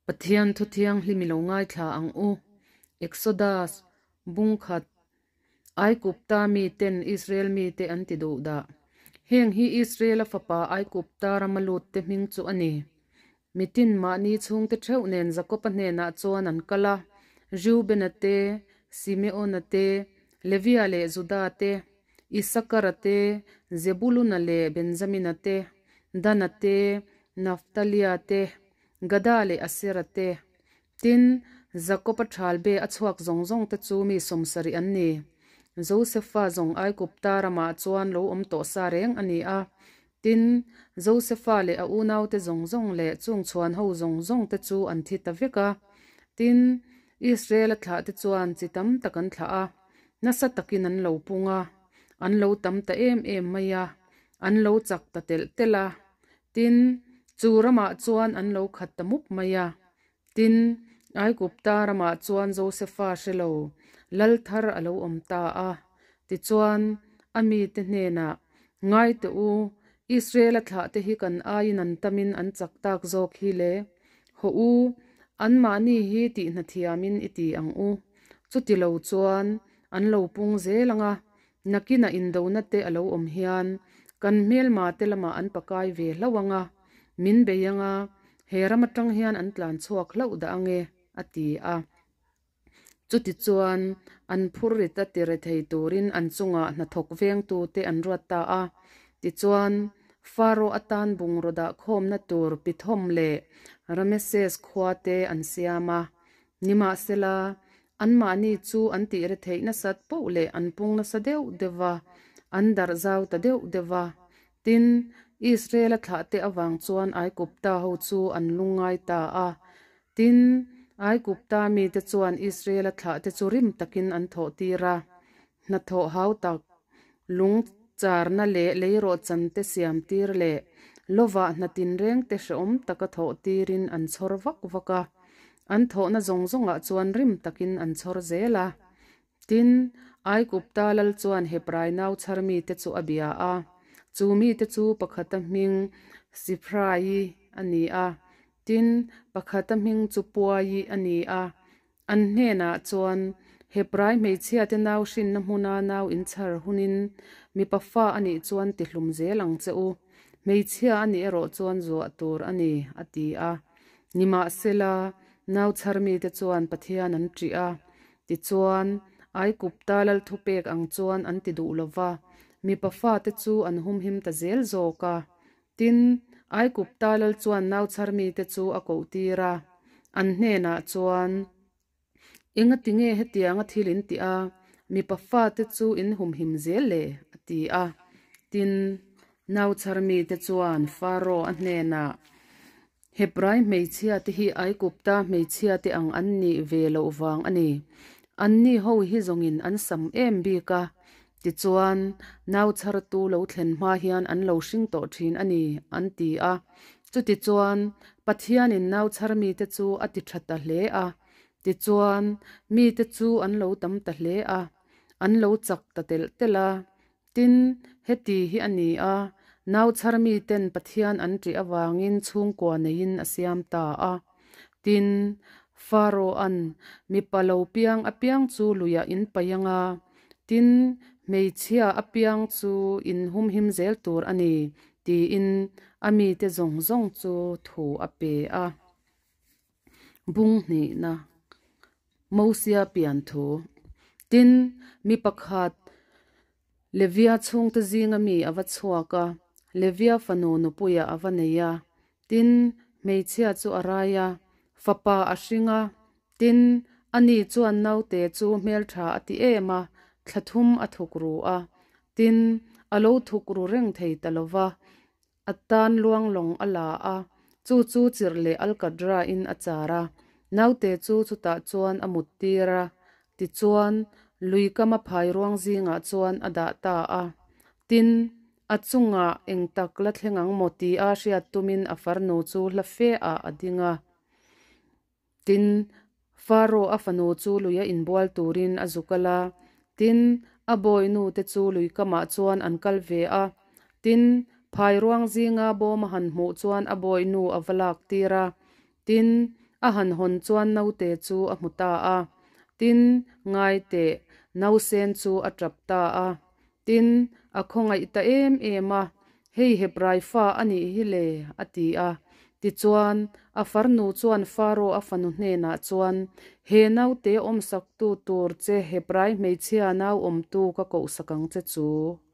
Pathian thu thianghlim i lo ngaithla ang u. Exodus, Bung khat, Aikupta miten Israel mite an ti duh dah. Heng hi Israela fapa Aikupta rama lutte hming chu a ni. Mitin mahni chhungte theuh nen Jakoba hnenah chuan an kal a, Reubena te, Simeona te, Levia leh Juda te, Isakara te, Zebuluna leh Benjamina te, Dana te, Naftalia te, Gada leh Asera te. Tin, Jakoba ṭhalbe a chhuak zawng zawng te chu mi 70 an ni. Josefa zawng Aigupta ramah chuan lo awm tawh sa reng a ni a. Tin, Josefa leh a unaute zawng zawng leh chung chhuan ho zawng zawng te chu an thi ta vek a. Tin, Israela thlah te chuan chi tam tak an thlah a, nasa takin an lo pung a, an lo tam ta em em mai a, an lo chak ta telh telh a. Tin, chu ramah chuan an lo khat ta mup mai a. Tin, Aigupta ramah chuan Josefa hre lo lal thar a lo awm ta a. Tichuan, a mite hnenah, Ngai teh u, Israela thlahte hi kan aiin an tamin an chak tak zawk hi le. Hawh u, anmahni hi tihna thiamin i ti ang u. Chuti lo chuan an lo pung zel ang a, Nakinah indona te a lo awm hian kan hmelma te lamah an pakai ve hlauh ang a, min bei ang a, he ram atang hian an tlan chhuak hlauh dah ang e, a ti a. Chutichuan, an phur rit a tire thei turin an chungah hnathawk vengtu te an ruat ta a. Tichuan, Faro atan bungraw dah khawmna tur Pithom leh Rameses khua te an siam a. Nimahsela, Anmahni chu an tih re theih nasat poh leh an pung nasa deuh deuh va, an darh zau ta deuh deuh va. Tin, Israel-a thlahte avang chuan Aigupta ho chu an lungngai ta a. Tin, Aigupta mite chuan Israel-a thlahte chu rim takin an thawh tir a. Hnathawh hau tak, lung charna leh leirawh chante siam tir leh lovah hna tinrengte hrehawm taka thawh tirin an chhawr vak vak a. An thawhna zawng zawngah chuan rim takin an chhawr zel a. Tin, Aigupta lal chuan Hebrai nau chhar mite chu a bia a. Chu mite chu pakhata hming Sifrai a ni a, tin, pakhata hming chu Puai a ni a. An hnenah chuan, Hebrai hmeichhiate nau hrinna hmuna nau inchhar hunin mipa fa a nih chuan tihlum zel ang che u. Hmeichhia a nih erawh chuan zuah tur a ni, a ti a. Nimahsela, nau chhar mite chuan Pathian an ṭih a. Tichuan, Aigupta lal thupek ang chuan an ti duh lo va, mipa fate chu an humhim ta zel zawk a. Tin, Aigupta lal chuan nau chhar mite chu a kohtir a, an hnenah chuan, Engati nge hetianga thil in tih a, mipa fate chu in humhim zel le? a ti a. Tin, nau chhar mite chuan Faro a hnenah, Hebrai hmeichhiate hi Aigupta hmeichhiate ang an nih ve loh vang a ni. Anni ho hi zawngin an sam em bik a, tichuan nau chhartu lo thlen hma hian an lo hring tawh thin a ni, an ti a. Chutichuan, Pathianin nau chhar mite chu a ti tha ta hle a. Tichuan, mite chu an lo tam ta hle a, an lo chak ta telh telh a. Tin, heti hi a ni a, nau chhar miten Pathian an ṭih avangin chhungkua neiin a siam ta a. Tin, Pharaoh-a'n mipa lo piang apiang chu luiah in paih ang a, tin, hmeichhia apiang chu in humhim zel tur a ni, tiin a mite zawng zawng chu thu a pe a. Bung hnihna, Mosia pian thu. Tin, mi pakhat Levia chhungte zinga mi a va chhuak a, Levia fanu nupuiah a va nei a. Tin, hmeichhia chu a rai a, fapa a hring a. Tin, ani chuan naute chu hmeltha a ti em a, thla thum a thuk ru a. Tin, a lo thuk ru reng thei ta lo va, A tan luang lawng a la a, chu chu chirh leh alkadra in a char a, naute chu chutah chuan a mut tir a, tichuan lui kama phai ruang zingah chuan a dah ta a. Tin, a chungah eng tak la thleng ang maw tia hriat tumin a farnu chu hla fe ah a ding a. Tin, Faro a fanu chu luia inbual turin a zu kal a. Tin, a bawinu te chu lui kamah chuan an kal ve a. Tin, phai ruang zinga bawm a han hmuh chuan a bawinu a va lak tir a. Tin, A han hawn chuan naute chu a hmu ta a. Tin, ngai teh, nausen chu a tap ta a. Tin, a khawngaih ta em em a, Hei Hebrai fa a nih hi le, a ti a. Tichuan, a farnu chuan Faro a fanu hnenah chuan, He naute awmsaktu tur che Hebrai hmeichhia nau awmtu ka kohsak ang che chu,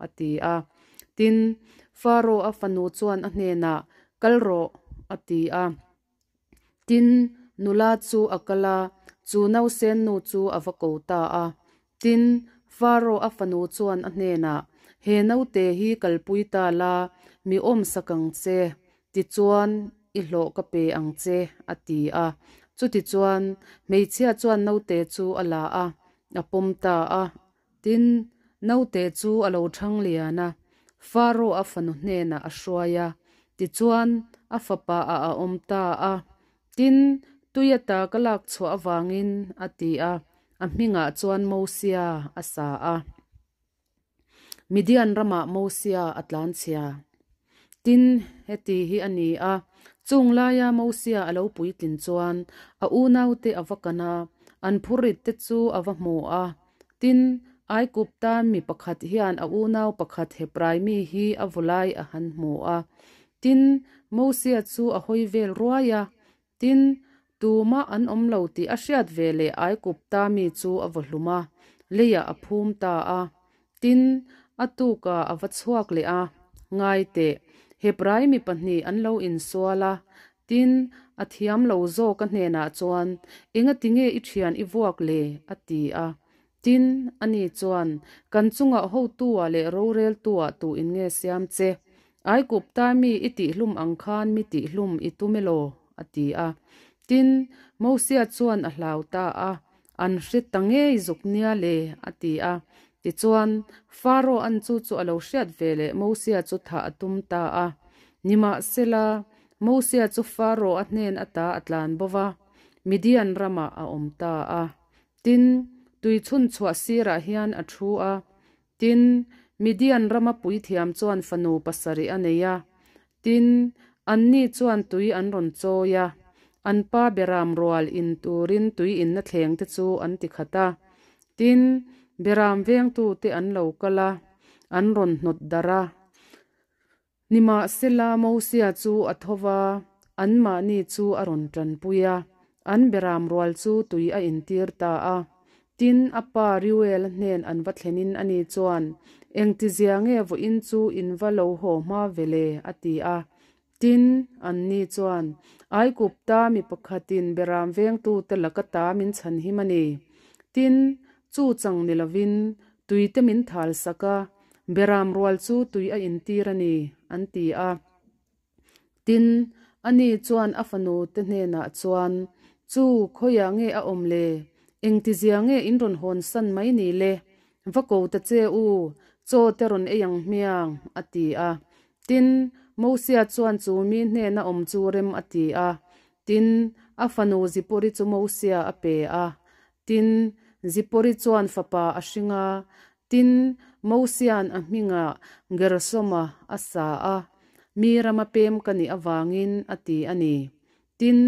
a ti a. Tin, Faro a fanu chuan a hnenah, Kal rawh, a ti a. Tin, nula chu a kal a, chu nausen nu chu a va ko ta a. Tin, Faro a fanu chuan a hnenah, He naute hi kalpui ta la, mi awmsak ang che, tichuan i hlawh ka pe ang che, a ti a. Chutichuan, hmeichhia chuan naute chu a la a, a pawm ta a. Tin, naute chu a lo thang lian a, Faro a fanu hnenah a hruai a, tichuan a fapa ah a awm ta a. Tin, tui ata ka lak chhuah avangin, a ti a, a hmingah chuan Mosia a sa a. Midian ramah Mosia a tlanchhia. Tin, heti hi a ni a, chung laia Mosia a lo puitlin chuan a unaute a va kan a, an phurrit te chu a va hmu a. Tin, Aigupta mi pakhat hian a unau pakhat Hebrai mi hi a vulai a han hmu a. Tin, Mosia chu a hawi vel ruai a. Tin, tumah an awm lo tih a hriat ve leh Aigupta mi chu a vaw hlum a, leiah a phum ta a. Tin, a tukah a va chhuak leh a, Ngai teh, Hebrai mi pahnih an lo insual a. Tin, a thiam lo zawk a hnenah chuan, Engati nge i thian i vuak le? a ti a. Tin, ani chuan, Kan chungah hotu-ah leh roreltu-ah tu in nge siam che? Aigupta mi i tihhlum ang khan mi tihhlum i tum elaw? a ti a. Tin, Mosia chuan a hlau ta a, An hre ta ngei zuk nia le, a ti a. Tichuan, Faro-a'n chu chu a lo hriat ve leh Mosia chu thah a tum ta a. Nimahsela, Mosia chu Faro-a hnen ata a tlan bo va, Midian ramah a awm ta a. Tin, tui chhun chhuah sirah hian a thu a. Tin, Midian rama puithiam chuan fanu pasarih a nei a. Tin, anni chuan tui an rawn chawi a. An pa beram rual in turin tui inna thleng te chu an ti khat a. Tin, beram vengtute an lo kal a, an rawn hnawt darh a. Nimahsela Mosia chu a tho va, anmahni chu a rawn tanpui a, an beram rual chu tui a intir ta a. Tin, a pa Reuel-a hnen an va thlenin ani chuan, Engtizia nge vawiin chu in va lo haw hma ve le? a ti a. Tin, anni chuan, Aigupta mi pakhatin beram vengtute laka ta min chhanhim a ni. Tin, chu chang ni lovin tuite min thal sak a, Beram rual chu tui a intir a ni, an ti a. Tin, ani chuan a fanu te hnenah chuan, Chu, khawiah nge a awm le? Engtizia nge in rawn hawn san mai ni le? Va ko ta che u, chaw te rawn ei ang hmiang, a ti a. Tin, Mosia chuan chu mi hnena awm chu rem a ti a. Tin, a fanu Zipori chu Mosia a pe a. Tin, Zipori chuan fapa a hring a, tin, Mosia'n a hmingah Gersoma a sa a, mi rama pem ka nih avangin a ti a ni. Tin,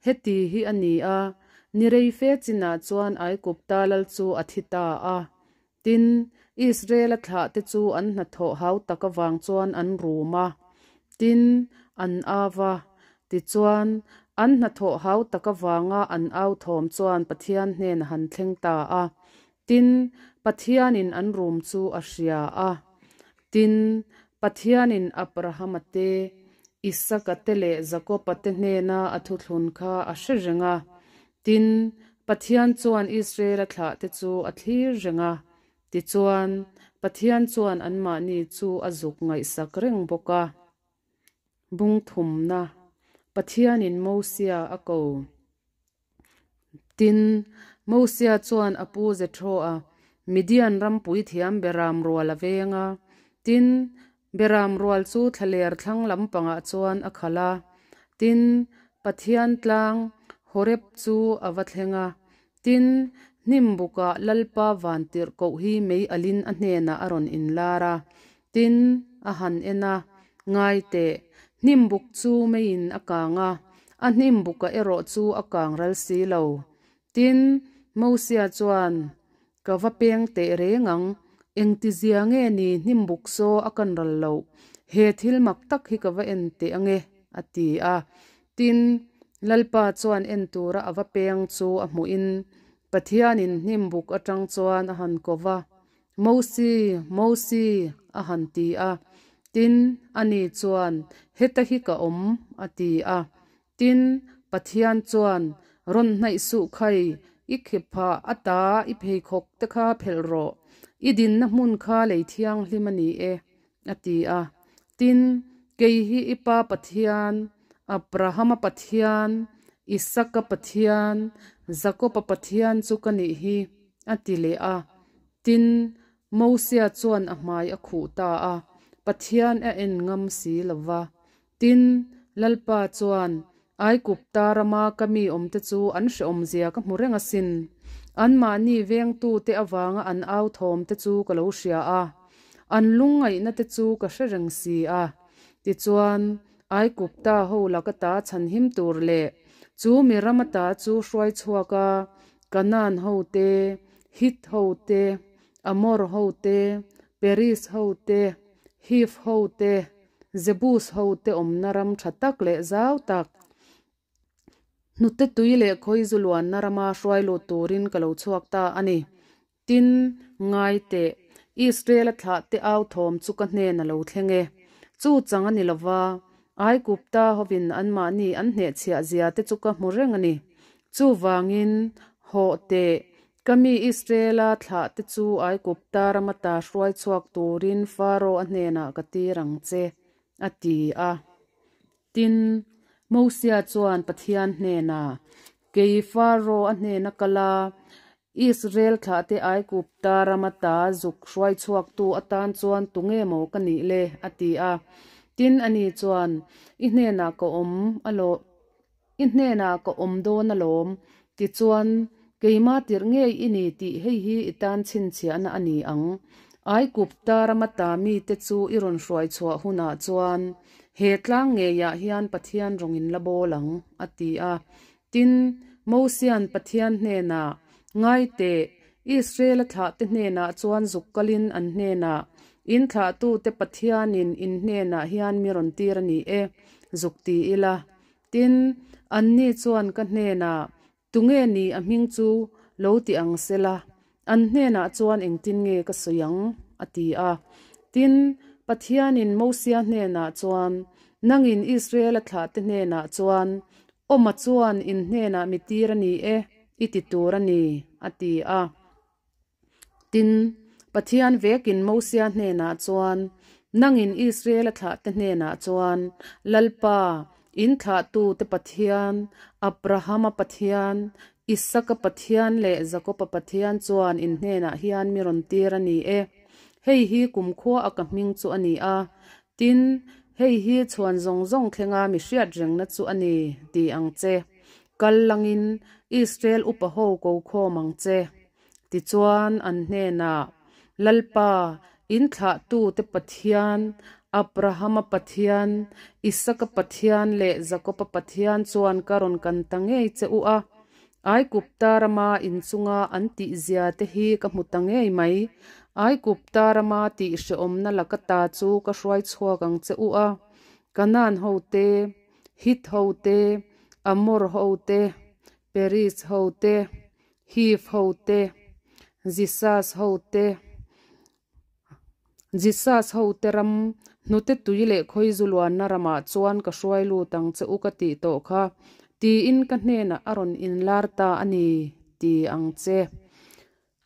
heti hi a ni a, ni rei fe chinah chuan Aigupta lal chu a thi ta a. Tin, Israela thlahte chu an hnathawh hau tak avang chuan an rum a, tin, an au a. Tichuan, an hnathawh hau tak avanga an au thawm chuan Pathian hnen a han thleng ta a. Tin, Pathianin an rum chu a hria a. Tin, Pathianin Abrahama te, Isaka te leh Jakoba te hnena a thuthlun kha a hre reng a. Tin, Pathian chuan Israela thlahte chu a thlir reng a, tichuan, Pathian chuan anmahni chu a zuk ngaihsak reng bawk a. Bungthumna, Pathianin Mosia a ko. Tin, Mosia chuan a pu Jethro-a Midian ram puithiam Beram rual a veng a. Tin, Beram rual chu thlaler thlang lampangah chuan a khalh a. Tin, Pathian tlang Horeb chu a va thleng a. Tin, hnim bukah Lalpa vantirh koh hi mei alin a hnenah a rawn inlar a. Tin, a han en a, Ngai teh, hnim buk chu meiin a kang a. A hnim buka erawh chu a kang ral si lo. Tin, Mosia chuan, Ka va peng teh reng ang, engtizia nge ni hnim buk saw a kan ral loh? He thil mak tak hi ka va en teh ange, a ti a. Tin, Lalpa chuan en tura a va peng chu a hmuhin, Pathianin hnim buk atang chuan a han ko va, Mosi, Mosi, a han ti a. Tin, ani chuan, Heta hi ka awm, a ti a. Tin, Pathian chuan, Rawn hnaih suh khai, i khepha ata i pheikhawk te kha phelh rawh, i dinna hmun kha lei thianghlim a ni e, a ti a. Tin, kei hi i pa Pathian, Abrahama Pathian, Isaka Pathian, Jakoba Pathian chu ka nih hi, a ti leh a. Tin, Mosia chuan a hmai a khuh ta a, Pathian a en ngam si lo va. Tin, Lalpa chuan, Aigupta rama ka mi awmte chu an hrehawmzia ka hmu reng asin. Anmahni vengtute avanga an au thawmte chu ka lo hria a, an lungngaihna te chu ka hre reng si a. Tichuan, Aigupta ho laka ta chhanhim tur leh chu mi rama ta chu hruai chhuak a, Kanaan hote, Hit hote, Amor hote, Peris hote, Hiv hote, Jebus hote awmna ram tha tak leh zau tak, hnute tui leh khawizu luanna rama hruai lut turin ka lo chhuak ta a ni. Tin, ngai teh, Israel-a thlahte au thawm chu ka hnen a lo thleng e. Chu chang a ni lo va, Aigupta hovin anmahni an hnehchhiah zia te chu ka hmu reng a ni. Chuvangin, hawh teh, Ka mi Israela thlahte chu Aigupta rama ta hruai chhuak turin Faro-a hnenah ka tir ang che, a ti a. Tin, Mosia chuan Pathian hnenah, Kei Faro-a hnena kal a, Israel thlahte Aigupta rama ta zuk hruai chhuaktu atan chuan tunge maw ka nih le? a ti a. Tin, ani chuan, I hnenah ka awm alawm. I hnenah ka awm dawn alawm, tichuan, keima tirh ngei i ni tih hei hi i tan chhinchhiahna a ni ang. Aigupta rama ta mite chu i rawn hruai chhuah hunah chuan he tlang ngeiah hian Pathian rawng in la bawl ang, a ti a. Tin, Mosia'n Pathian hnenah, Ngai teh, Israel-a thlahte hnenah chuan zuk kalin an hnenah, In thlahtute Pathianin in hnenah hian mi rawn tir a ni e, zuk ti ila. Tin, anni chuan ka hnenah, Tunge ni a hming chu lo ti ang sela, an hnenah chuan engtin nge ka sawi ang? a ti a. Tin, Pathianin Mosia hnenah chuan, Nangin Israel-a thlahte hnenah chuan, Awma chuan in hnenah mi tir a ni e, i ti tur a ni, a ti a. Tin, Pathian vekin Mosia hnenah chuan, Nangin Israel-a thlahte hnenah chuan, Lalpa, in thlahtute Pathian, Abrahama Pathian, Isaka Pathian leh Jakoba Pathian chuan in hnenah hian mi rawn tir a ni e. Hei hi kumkhua a ka hming chu a ni a. Tin, hei hi chhuan zawng zawng thlenga mi hriat rengna chu a ni, ti ang che. Kal langin Israel upa ho ko khawm ang che. Tichuan an hnenah, Lalpa, in thlahtute Pathian, Abrahama Pathian, Isaka Pathian leh Jakoba Pathian chuan ka rawn kan ta ngei che u a. Aigupta rama inchunga an tihzia te hi ka hmu ta ngei mai. Aigupta rama tih hrehawmna laka ta chu ka hruai chhuak ang che u a. Kanaan hote, Hit hote, Amor hote, Periz hote, Hiv hote, Jesus hote, Jesus hote ram hnute tui leh khawizu luanna ramah chuan ka hruai lut ang che u ka tih tawh kha, tiin ka hnenah a rawn inlar ta a ni, ti ang che.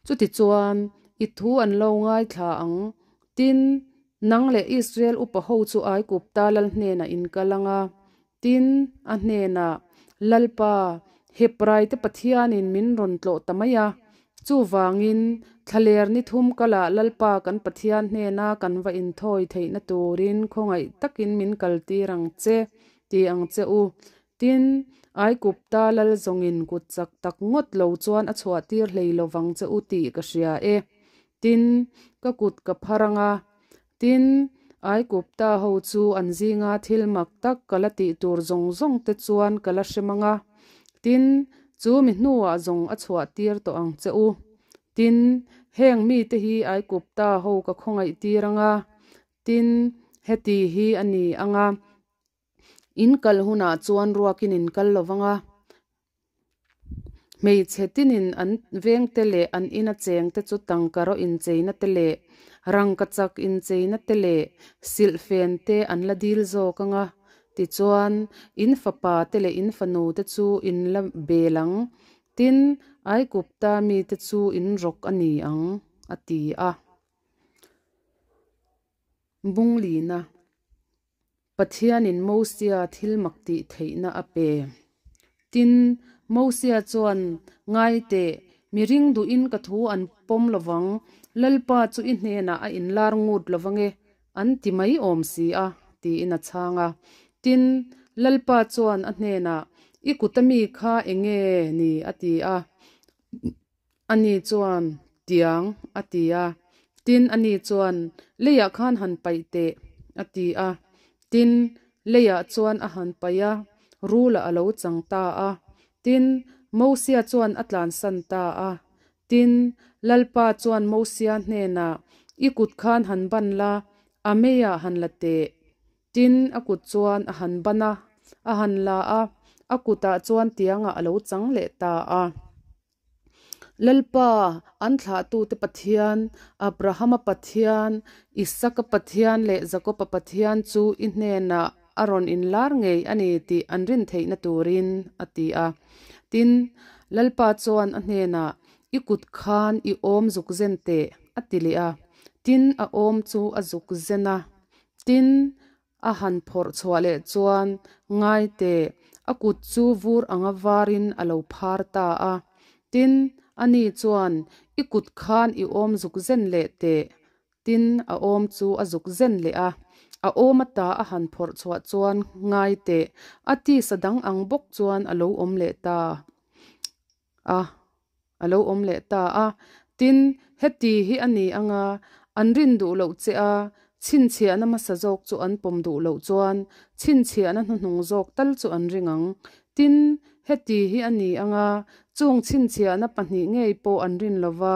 Chutichuan, i thu an lo ngaithla ang. Tin, nang leh Israel upa ho chu Aigupta lal hnenah in kal ang a. Tin, a hnenah, Lalpa, Hebraite Pathianin min rawn tlawh ta mai a. Chuvangin, thlaler ni thum kalah Lalpa kan Pathian hnena kan va inthawi theihna turin khawngaih takin min kaltir ang che, ti ang che u. Tin, Aigupta lal zawngin kut chak tak ngawt lo chuan a chhuahtir hlei lo vang che u tih ka hria e. Tin, ka kut ka phar ang a. Tin, Aigupta ho chu an zinga thil mak tak ka la tih tur zawng zawng te chuan ka la hrem ang a, tin, chu mi hnuah zawng a chhuah tir tawh ang che u. Tin, heng mite hi Aigupta ho ka khawngaih tir ang a, tin, heti hi a ni ang a, in kal hunah chuan ruakin in kal lo vang a, Hmeichhe tinin an vengte leh an ina chengte chu tangkaraw incheina te leh rangkachak incheina te leh silhfen te an la dil zawk ang a. Tichuan, in fapa te leh in fanu te chu in la bel ang. Tin, Aigupta mite chu in rawk a ni ang, a ti a. Bunglina. Pathianin Mosia thil mak tih theihna a pe. Tin, Mosia chuan, Ngai teh, mi ring duhin ka thu an pawm lovang, Lalpa chu i hnenah a inlar ngut lovang e, an ti mai awm si a, tiin a chhang a. Tin, Lalpa chuan a hnenah, I kuta mi kha eng nge ni? a ti a. Ani chuan, Tiang, a ti a. Tin, ani chuan, Leiah khan han paih teh, a ti a. Tin, leiah chuan a han paih a, rula a lo chang ta a. Tin, Mosia chuan a tlansan ta a. Tin, Lalpa chuan Mosia hnenah, I kut khan han ban la, a meiah han la teh. Tin, a kut chuan a han ban a, a han la a, a kutah chuan tiangah a lo chang leh ta a. Lalpa, an thlahtute Pathian, Abrahama Pathian, Isaka Pathian leh Jakoba Pathian chu i hnenah a rawn inlar ngei a ni tih an rin theihna turin, a ti a. Tin, Lalpa chuan a hnenah, I kut khan i awm zuk zen teh, a ti leh a. Tin, a awm chu a zuk zen a. Tin, a han phawrh chhuah leh chuan ngai teh, a kut chu vur anga varin a lo phar ta a. Tin, ani chuan, I kut khan i awm zuk zen leh teh. Tin, a awm chu a zuk zen leh a. A awm ata a han phawrh chhuah chuan ngai teh, a tisa dang ang bawk chuan a lo awm leh ta a. A lo awm leh ta a. Tin, heti hi a ni ang a, an rin duh loh che a, chhinchhiahna hmasa zawk chu an pawm duh loh chuan chhinchhiahna hnuhnung zawk tal chu an ring ang. Tin, heti hi a ni ang a, chung chhinchhiahna pahnih ngei pawh an rin lo va,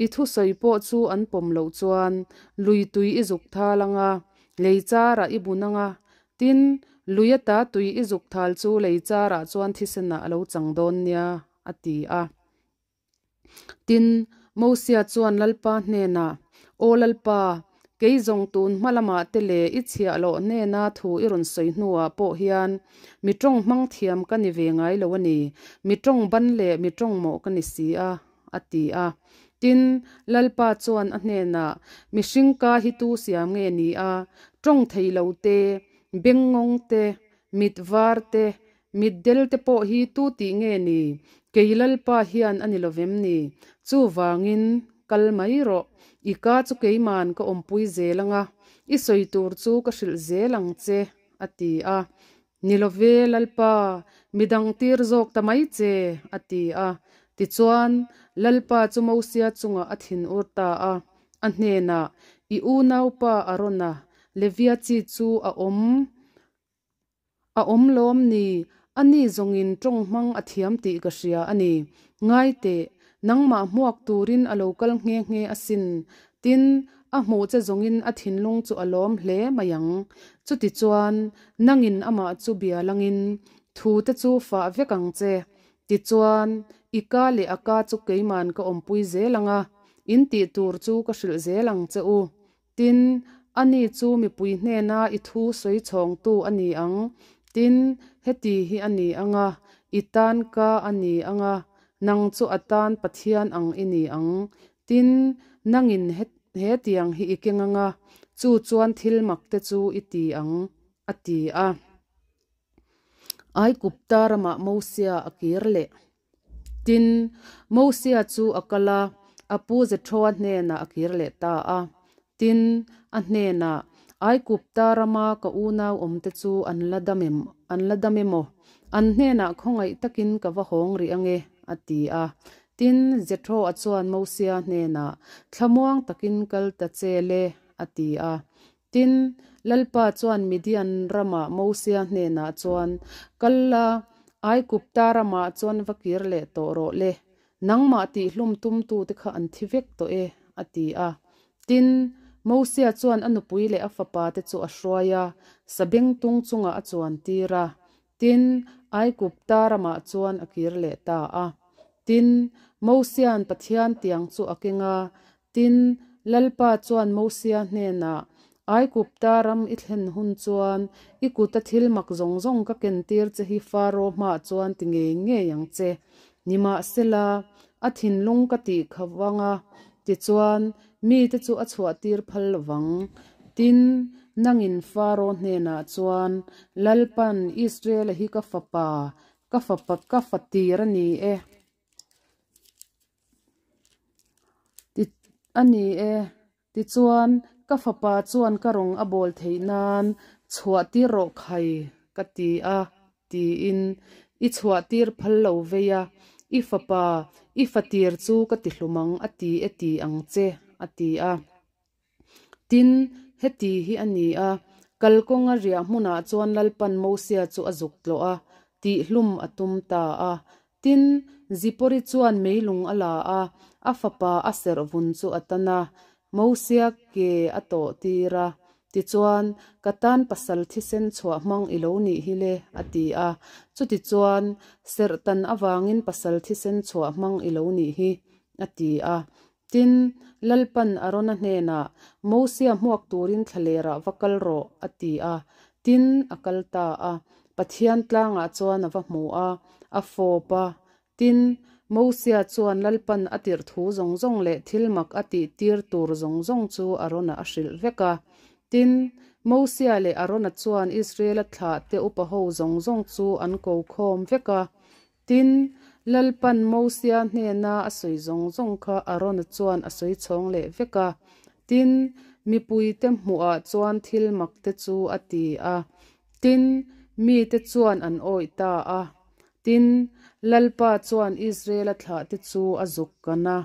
i thusawi pawh chu an pawm loh chuan lui tui i zuk thal ang a, lei charah i bun ang a. Tin, lui ata tui i zuk thal chu lei charah chuan thisenah a lo chang dawn nia. a ti a. Tin, Mosia chuan Lalpa hnenah, Aw Lalpa, kei zawng tun hma lamah te leh i chhiah loh hnena thu i rawn sawi hnuah pawh hian mi tawng hmang thiam ka ni ve ngai lo a ni, mi tawng ban leh mi tawng mawh ka ni si a, a ti a. Tin, Lalpa chuan a hnenah, Mihring ka hi tu siam nge ni a, tawng thei lo te, bengngawng te, mit var te, Mitdel te pawh hi tu tih nge ni? Kei Lalpa hian a ni lovem ni? Chuvangin, kal mai rawh. I ka chu keiman ka awmpui zel ang a, i sawi tur chu ka hrilh zel ang che, a ti a. Ni love, Lalpa, midang tir zawk ta mai che, a ti a. Tichuan, Lalpa chu Mosia chungah a thinur ta a, a hnenah, I unaupa Arona, Levia chi chu a awm. A awm lawm ni, a ni zawngin tawng hmang a thiam tih ka hria a ni. Ngai teh, nangmah hmuak turin a lo kal nghe nghe asin. Tin, a hmuh che zawngin a thinlung chu a lawm hle mai ang. Chutichuan, nangin amah chu bia langin thu te chu fah vek ang che. Tichuan, i ka leh a ka chu keiman ka awmpui zel ang a, in tih tur chu ka hrilh zel ang che u. Tin, ani chu mipui hnena i thu sawi chhawngtu a ni ang. Tin, heti hi a ni ang a, i tan ka a ni ang a, nang chu a tan Pathian ang i ni ang. Tin, nangin he tiang hi i keng ang a, chu chuan thil mak te chu i ti ang, a ti a. Aigupta ramah Mosia a kir leh. Tin, Mosia chu a kal a, a pu Jethroa hnenah a kir leh ta a. Tin, a hnenah, Aigupta rama ka unau awmte chu an la dam em, an la dam emaw? An hnenah khawngaih takin ka va hawng rih ange, a ti a. Tin, Jethroa chuan Mosia hnenah, Thlamuang takin kal ta che le, a ti a. Tin, Lalpa chuan Midian rama Mosia hnenah chuan, Kal la, Aigupta ramah chuan va kir leh tawh rawh le, nangmah tihhlum tumtute kha an thi vek tawh e, a ti a. Tin, Mosia chuan a nupui leh a fapate chu a hruai a, sabengtung chungah a chuantir a. Tin, Aigupta ramah chuan a kir leh ta a. Tin, Mosia'n Pathian tiang chu a keng a. Tin, Lalpa chuan Mosia hnenah, Aigupta ram i thlen hun chuan i kuta thil mak zawng zawng ka kentir che hi Faro hmaah chuan ti ngei ngei ang che. Nimahsela, a thinlung ka tih kha vang a, tichuan, mite chu a chhuahtir phal lo vang. Tin, nangin Faro hnenah chuan, Lalpan Israela hi ka fapa, ka fapa, ka fatir a ni e, ti a ni e. Tichuan, ka fapa chuan ka rawng a bawl theih nan chhuahtir rawh khai ka ti a, tiin i chhuahtir phal lo vei a, i fapa, i fatir chu ka ti hlum ang a ti e ti ang che, a ti a. Tin, heti hi a ni a, kalkawnga riah hmunah chuan Lalpan Mosia chu a zuk tlawh a, tihhlum a tum ta a. Tin, Zipori chuan meilung a la a, a fapa a serh vun chu a tan a, Mosia ke a tawh tir a. Tichuan, Ka tan pasal thisen chhuah hmang i lo nih hi le, a ti a. Chutichuan, Serh tan avangin pasal thisen chhuah hmang i lo nih hi, a ti a. Tin, Lalpan Arona hnenah, Mosia hmuak turin thlalerah va kal rawh, a ti a. Tin, a kal ta a. Pathian tlangah chuan a va hmu a, a fawp a. Tin, Mosia chuan Lalpan a tirh thu zawng zawng leh thil mak a tih tir tur zawng zawng chu Arona a hrilh vek a. Tin, Mosia leh Arona chuan Israela thlahte upa ho zawng zawng chu an ko khawm vek a. Tin, Lalpan Mosia hnena a sawi zawng zawng kha Arona chuan a sawi chhawng leh vek a. Tin, mipuite hmuhah chuan thil makte chu a ti a. Tin, mite chuan an awih ta a. Tin, Lalpa chuan Israela thlahte chu a zuk kan a.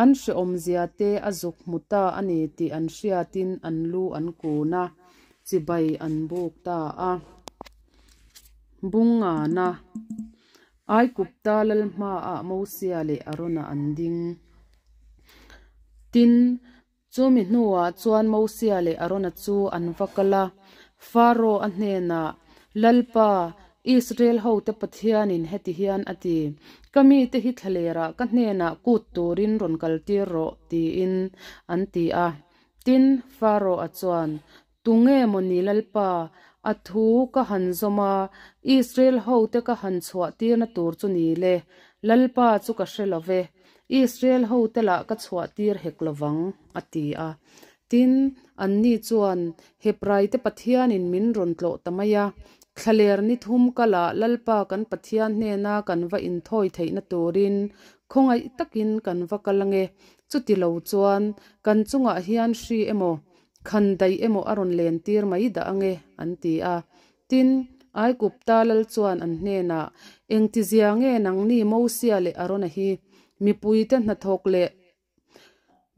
An hrehawmzia te a zuk hmu ta a ni tih an hriatin an lu an kun a, chibai an buk ta a. Bungana, Aigupta lal hmaah Mosia leh Arona an ding. Tin, chumi hnuah chuan Mosia leh Arona chu an va kal a, Faro a hnenah, Lalpa, Israel hote Pathianin heti hian a ti, Ka mite hi thlalerah ka hnenah kut turin rawn kaltir rawh, tiin an ti a. Tin, Faro-a chuan, Tunge maw ni Lalpa, a thu ka han zawm a, Israel hote ka han chhuah tirna tur chu ni le, Lalpa chu ka hre lo ve, Israel hote lah ka chhuah tir hek lo vang, a ti a. Tin, anni chuan, Hebraite Pathianin min rawn tlawh ta mai a, thlaler ni thum kalah Lalpa kan Pathian hnena kan va inthawi theihna turin khawngaih takin kan va kal ange, chuti lo chuan kan chungah hian hri emaw, Khan daih emaw a rawn len tir mai dah ange, an ti a. Tin, Aigupta lal chuan an hnenah, Engtizia nge nangni Mosia leh Arona hi mipuite hnathawk leh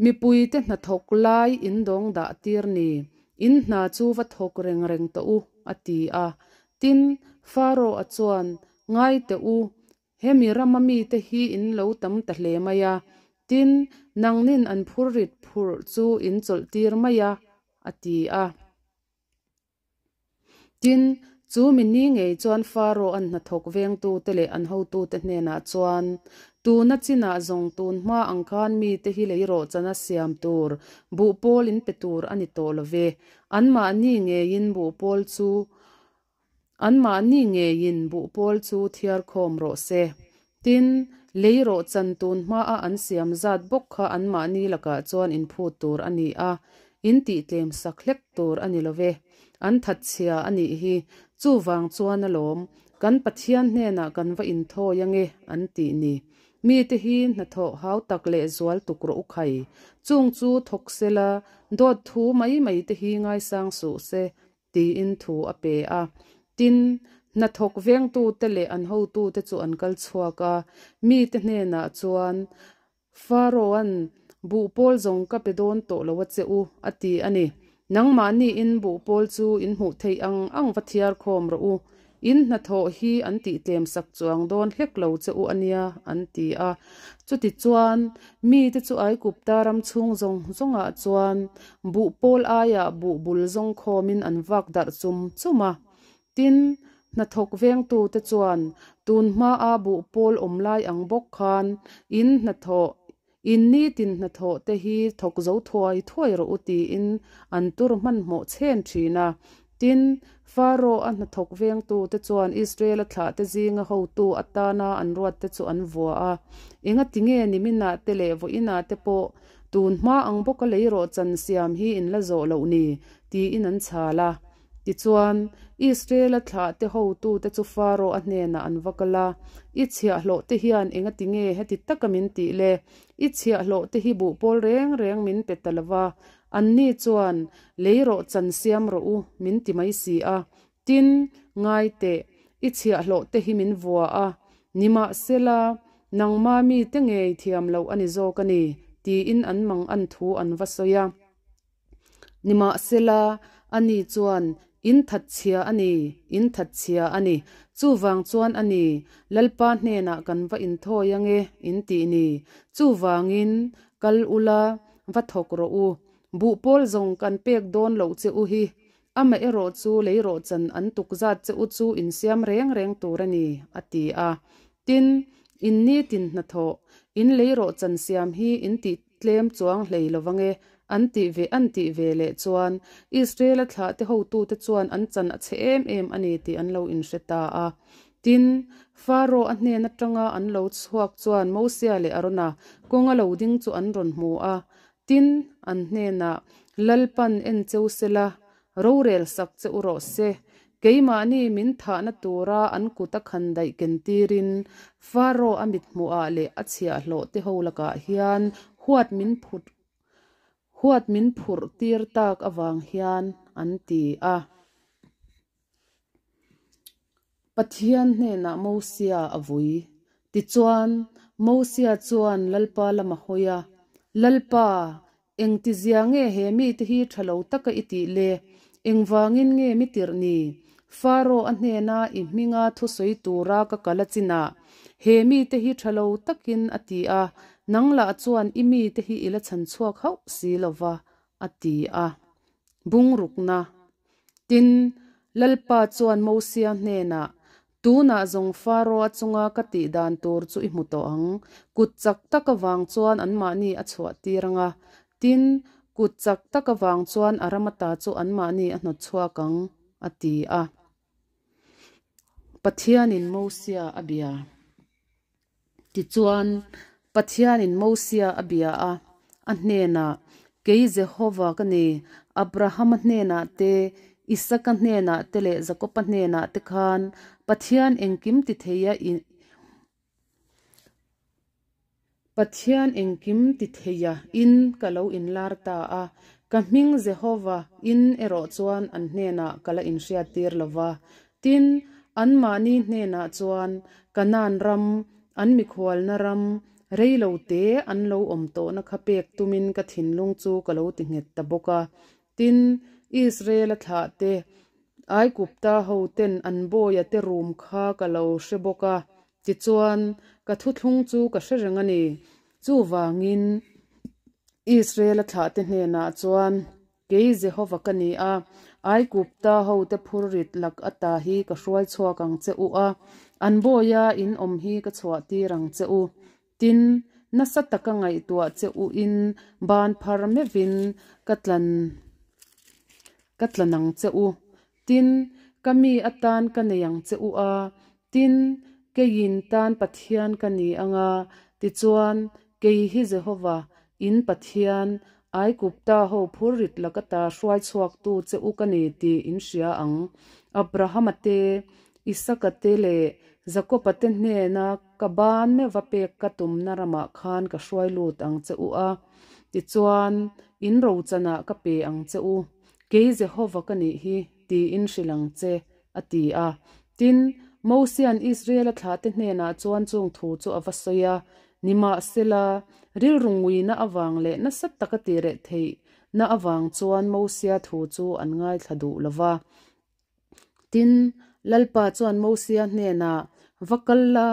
mipuite hnathawk lai in dawng dah tir ni? In hna chu va thawk reng reng tawh u, a ti a. Tin, Pharaoh-a chuan, Ngai teh u, Hemi rama mite hi in lo tam ta hle mai a, tin, nangnin an phurrit phurh chu in chawlh tir mai a, a ti a. Tin, chu mi ni ngei chuan Faro an hnathawk vengtute leh an hotute hnenah chuan, Tuna chinah zawng tun hma ang khan mite hi lei rawhchana siam tur buhpawl in pe tur a ni tawh lo ve, anmahni ngeiin buhpawl chu Anmahni ngeiin buhpawl chu thiar khawm rawh se. Tin, lei rawh chan tun hmaa an siam zat bawk kha anmahni lakah chuan inphut tur a ni a, in tihtlem sak hlek tur a ni lo ve. An thatchhia a nih hi, chuvang chuan alawm, kan Pathian hnenah kan va inthawi ange an tih ni. Mite hi hnathawh hau tak leh zual tuk rawh u khai. Chung chu thawk sela, dawt thu mai mai te hi ngaisang suh se, tiin thu a pe a. Tin, hnathawk vengtute leh an hotute chu an kal chhuak a, mite hnenah chuan, Pharaoh-a'n buhpawl zawng ka pe dawn tawh lo a che u, a ti a ni. Nangmahni in buh pawl chu in hmuh theih ang ang va thiar khawm rawh u. In hnathawh hi an tih tlem sak chuang dawn hlek lo che u a nia, an ti a. Chutichuan, mite chu Aigupta ram chhung zawng zawngah chuan buh pawl aiah buh bul zawng khawmin an vak darh chum chum a. Tin, hnathawk vengtute chuan tun hmaa buh pawl awm lai ang bawk khan in hnathawh, in nitin hnathawh te hi thawk zo thuai thuai rawh u tiin an tur hmanhmawh chhen thin a. Tin, Pharaoh-a hnathawk vengtute chuan Israel-a thlahte zinga hotu atana an ruatte chu an vua a. Engatinge niminah te leh vawiinah te pawh tun hma ang bawka leirawhchan siam hi in la zawh loh ni? tiin an chhal a. Tichuan, Israel-a thlahte hotute chu Pharaoh-a hnenah an va kal a, I chhiahhlawhte hian engati nge heti taka min tih le? I chhiahhlawhte hi buhpawl reng reng min pe ta lo va, anni chuan, Lei rawh chan siam rawh u, min ti mai si a. Tin, ngai teh, i chhiahhlawhte hi min vua a, nimahsela, nangma mite ngei thiam loh a ni zawk a ni, tiin an mang an thu an va sawi a. Nimahsela, ani chuan, In thatchhia a ni, in thatchhia a ni. Chuvang chuan a ni, Lalpa hnenah kan va inthawi ange, in tih ni. Chuvangin, kal ula, va thawk rawh u. Buhpawl zawng kan pek dawn loh che u hi, amaherawh chu leirawhchan an tukzat che u chu insiam reng reng tur a ni, a ti a. Tin, in nitin hnathawh, in leirawhchan siam hi in tih Tlem chuang hlei lo vange, an tih ve an tih ve leh chuan Israel-a thlahte hotute chuan an chan a chhe em em a ni tih an lo inhre ta a. Tin, Pharaoh-a hnen atanga an lo chhuak chuan Mosia leh Arona kawnga lo ding chu an rawn hmu a. Tin, an hnenah, Lalpan en cheu sela, rorel sak che u rawh se. Keimahni min thahna tura an kut a khan daih ken tirin Pharaoh a mithmuhah leh a chhiahhlawh te ho lakah hian huat min phut huat min phurh tir tak avang hian an ti a. Pathian hnenah Mosia a vui. Tichuan, Mosia chuan Lalpa lama hawi a, Lalpa, Engtizia nge he mite hi tha lo taka i tih le? Engvangin nge mi tirh ni? Pharaoh a hnena i hminga thusawi tura ka kal a chinah, He mite hi tha lo takin a ti a, nang lah chuan i mite hi i la chhan chhuak hauh si lo va, a ti a. Bungrukna. Tin, Lalpa chuan Mosia hnenah, Tunah zawng Pharaoh-a chunga ka tih dan tur chu i hmu tawh ang. Kut chak tak avang chuan anmahni a chhuah tir ang a, tin, kut chak tak avang chuan a ram ata chu anmahni a hnawt chhuak ang, a ti a. Pathianin Mosia a bia. Tichuan, Pathianin Mosia a bia a, a hnenah, Kei Jehova ka ni, Abrahama hnenah te, Isaka hnenah te leh Jakoba hnenah te khan Pathian engkim ti theia i Pathian engkim ti theia in ka lo inlar ta a, ka hming Jehova in erawh chuan an hnenah ka la inhriattir lo va. Tin, anmahni hnenah chuan Kanaan ram, an mikhualna ram, rei lo te an lo awm tawhna kha pek tumin ka thinlung chu ka lo ti nghet ta bawk a. Tin, Israel-a thlahte, Aigupta hoten an bawia te rum kha ka lo hre bawk a, tichuan, ka thuthlung chu ka hre reng a ni. Chuvangin, Israel-a thlahte hnenah chuan, Kei Jehova ka ni a, Aigupta hote phurrit lak ata hi ka hruai chhuak ang che u a, an bawia in awm hi ka chhuahtir ang che u. Tin, nasa taka ngaihtuah che u in ban phar meuhin ka tlan ka tlan ang che u. Tin, ka mi atan ka nei ang che u a, tin, keiin tan Pathian ka ni ang a, tichuan, kei hi Jehova, in Pathian, Aigupta ho phurrit laka ta hruai chhuaktu che u ka ni tih in hria ang. Abrahama te, Isaka te leh Jakoba te hnena ka ban meuha pek ka tumna ramah khan ka hruai lut ang che u a, tichuan, in rochanah ka pe ang che u. Kei Jehova ka nih hi, tiin hrilh ang che, a ti a. Tin, Mosia'n Israel-a thlahte hnenah chuan chung thu chu a va sawi a, Nimahsela, rilru nguina avang leh nasa taka tireh theih na avang chuan Mosia thu chu an ngaithla duh lo va. Tin, Lalpa chuan Mosia hnenah, Va kal la,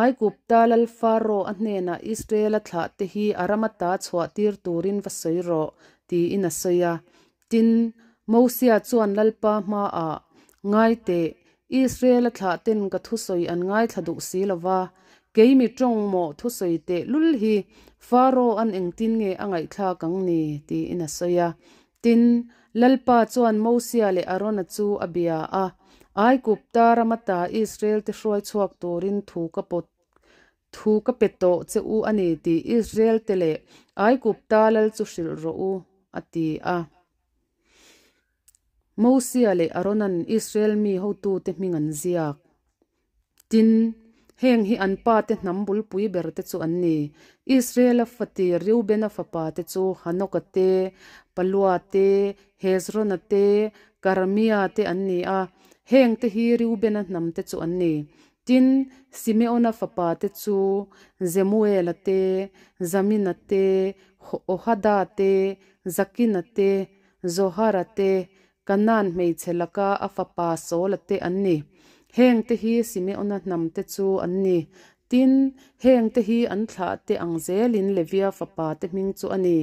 Aigupta lal Faro-a hnenah Israela thlahte hi a ram ata chhuahtir turin va sawi rawh, tiin a sawi a. Tin, Mosia chuan Lalpa hmaah, Ngai teh, Israela thlahten ka thusawi an ngaithla duh si lo va, kei mi tawng maw thusawi teh lul hi Faro-a'n engtin nge a ngaihthlak ang ni? tiin a sawi a. Tin, Lalpa chuan Mosia leh Arona chu a bia a, Aigupta ram ata Israel-te hruai chhuak turin thu ka pawt thu ka pe tawh che u a ni tih Israel-te leh Aigupta lal chu hrilh rawh u, a ti a. Mosia leh Arona'n Israel mi hotute hming an ziak. Tin, heng hi an pate hnam bulpui berte chu an ni, Israela fati Reubena fapate chu Hanoka te, Palua te, Hezrona te, Karmia te an ni a, hengte hi Reubena hnamte chu an ni. Tin, Simeona fapate chu Zemuela te, Jamina te, Ohada te, Jakina te, Zohara te, Kanaan hmeichhe laka a fapa Saula te an ni. Hengte hi Simeona hnamte chu an ni. Tin, hengte hi an thlahte ang zelin Levia fapate hming chu a ni,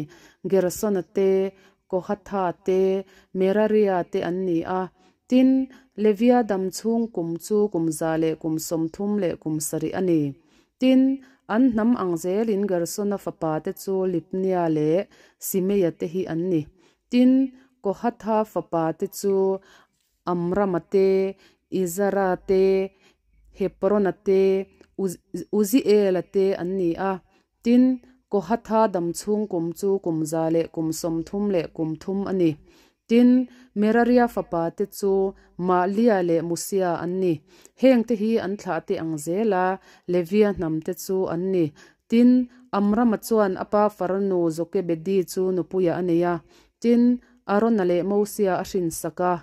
Gersona te, Kohatha te, Meraria te an ni a. Tin, Levia dam chhung kum chu kum 130 leh kum sarih a ni. Tin, an hnam ang zelin Gersona fapate chu Libnia leh Simeia te hi an ni. Tin, Kohatha fapate chu Amrama te, Izara te, Heprona te, Uziela te an ni a. Tin, Kohatha dam chhung kum chu kum 133 a ni. Tin, Meraria fapate chu Mahlia leh Musia an ni. Hengte hi an thlahte ang zela Levia hnamte chu an ni. Tin, Amrama chuan a pa farnu Jokebedi chu nupuiah a nei a. Tin, Arona leh Mosia a hrinsak a.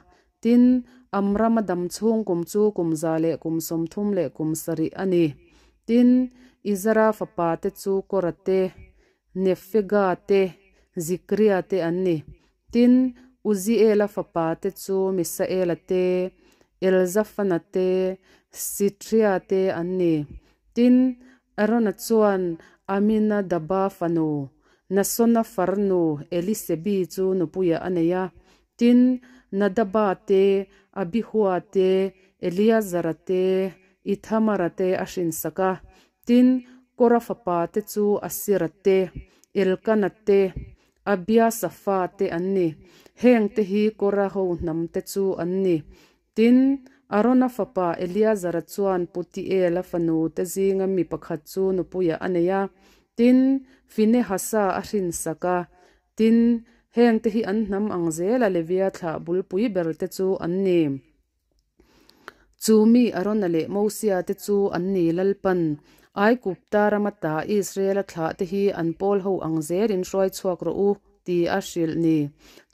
Tin, Amrama dam chhung kum chu kum 137 a ni. Tin, Izara fapate chu Kora te, Nefega te, Zikria te an ni. Tin, Uziela fapate chu Misaela te, Elzafana te, Sitria te an ni. Tin, Arona chuan Aminadaba fanu, Nasona farnu Elisebi chu nupuiah a nei a. Tin, Nadaba te, Abihua te, Eleazara te, Ithamara te a hrinsak a. Tin, Kora fapate chu Asira te, Elkana te, Abiasafa te an ni. Hengte hi Kora ho hnamte chu an ni. Tin, Arona fapa Eleazara chuan Putiela fanu te zinga mi pakhat chu nupuiah a nei a. Tin, Finehasa a hrinsak a. Tin, hengte hi an hnam ang zela Levia thlah bulpui berte chu an ni. Chu mi Arona leh Mosia te chu an ni Lalpan, Aigupta rama ta Israela thlah te hi an pawl ho ang zelin hruai chhuak rawh u, ti a hrilh ni.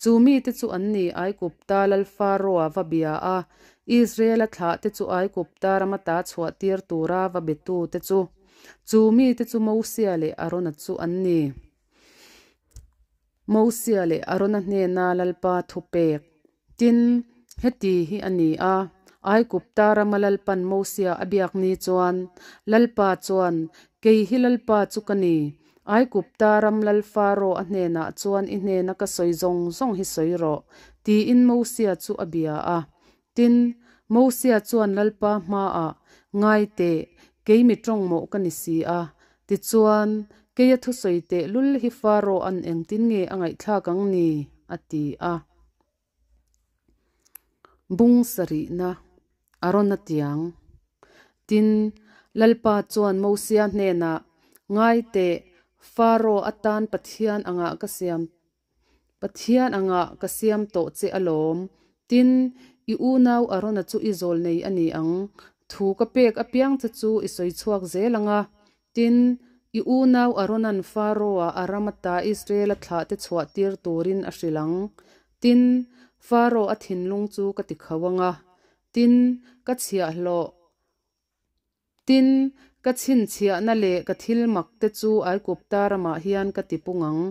Chu mi te chu an ni Aigupta lal Faroa va bia a, Israela thlah te chu Aigupta rama ta chhuah tir tura va betu te chu. Chu mi te chu Mosia leh Arona chu an ni. Mosia leh Arona hnena Lalpa thupek. Tin, heti hi a ni a, Aigupta rama Lalpan Mosia a biak ni chuan, Lalpa chuan, Kei hi Lalpa chu ka ni, Aigupta ram lal Faro a hnenah chuan i hnena ka sawi zawng zawng hi sawi rawh, tiin Mosia chu a bia a. Tin, Mosia chuan Lalpa hmaah, Ngai teh, kei mi tawng mawh ka ni si a, tichuan, keia thusawi teh lul hi Faro an engtin nge a ngaihthlak ang ni? a ti a. Bung sarihna a rawn a tiang. Tin, Lalpa chuan Mosia hnenah, Ngai teh, Faro atan Pathian angah ka siam Pathian angah ka siam tawh che alawm. Tin, i unau Arona chu i zawl nei a ni ang. Thu ka pek apiang che chu i sawi chhuak zel ang a. Tin, i unau Arona'n Faro-a a ram ata Israel-a thlahte chhuah tir turin a hrilh ang. Tin, Faro a thinlung chu ka ti kho ang a. Tin, ka chhiahhlawh. Tin, ka chhinchhiahna leh ka thil mak te chu Aigupta ramah hian ka ti pung ang.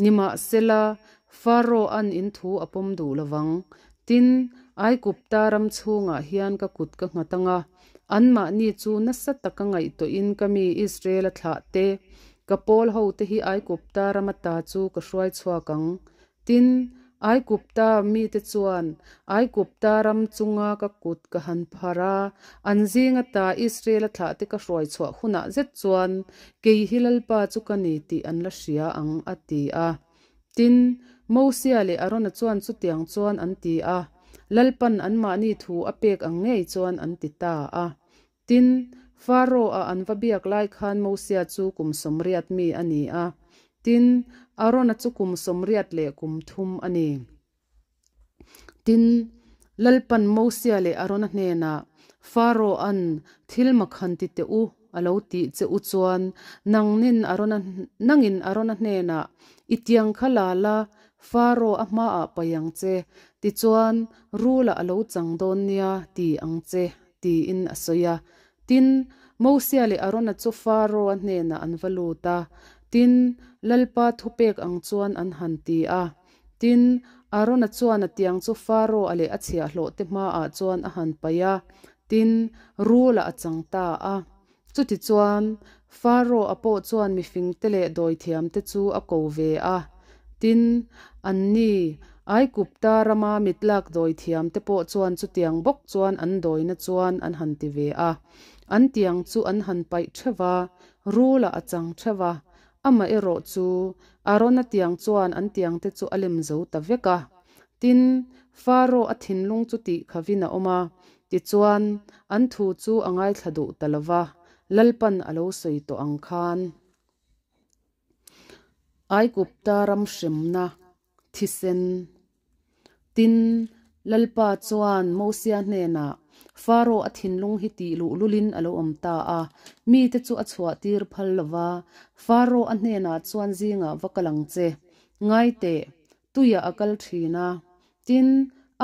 Nimahsela, Pharaoh-a'n in thu a pawm duh lo vang. Tin, Aigupta ram chhungah hian ka kut ka nghat ang a, anmahni chu nasa taka ngaihtuahin ka mi Israel-a thlah te, ka pawl hote hi Aigupta ram ata chu ka hruai chhuak ang. Tin, Aigupta mite chuan Aigupta ram chunga ka kut ka han phar a, an zing ata Israel-a thlahte ka hruai chhuah hunah zet chuan kei hi Lalpa chu ka ni tih an la hria ang, a ti a. Tin, Mosia leh Arona chuan chutiang chuan an ti a, Lalpan anmahni thu a pek ang ngei chuan an ti ta a. Tin, Pharaoh-a an va biak lai khan Mosia chu kum 80 mi a ni a, tin, Arona chu kum 83 a ni. Tin, Lalpan Mosia leh Arona hnenah, Pharaoh-a'n thil makhan ti teh u a lo tih che u chuan, nangnin Arona nangin Arona hnenah, I tiang kha la la, Pharaoh a hmaah paih ang che, tichuan rula a lo chang dawn nia ti ang che, tiin a sawi a. Tin, Mosia leh Arona chu Pharaoh-a hnenah an va lut a, tin, Lalpa thupek ang chuan an han ti a. Tin, Arona chuan a tiang chu Pharaoh-a leh a chhiahhlawhte hmaah chuan a han paih a, tin, rula a chang ta a. Chutichuan, Pharaoh-a pawh chuan mifingte leh dawithiamte chu a ko ve a. Tin, anni, Aigupta rama mitlak dawithiamte pawh chuan chutiang bawk chuan an dawina chuan an han ti ve a. An tiang chu an han paih theuh va, rula a chang theuh va. Amaherawh chu, Arona tiang chuan an tiangte chu a lem zo ta vek a. Tin, Pharaoh a thinlung chu tih khavin a awm a, tichuan, an thu chu a ngaithla duh ta lo va, Lalpan a lo sawi tawh ang khan. Aigupta ram hremna thisen. Tin, Lalpa chuan Mosia hnenah, Pharaoh a thinlung hi tih luhlulin a lo awm ta a, mite chu a chhuahtir phal lo va, Pharaoh a hnenah chuan zingah va kal ang che. Ngai teh, Tuiah a kal thin a, tin,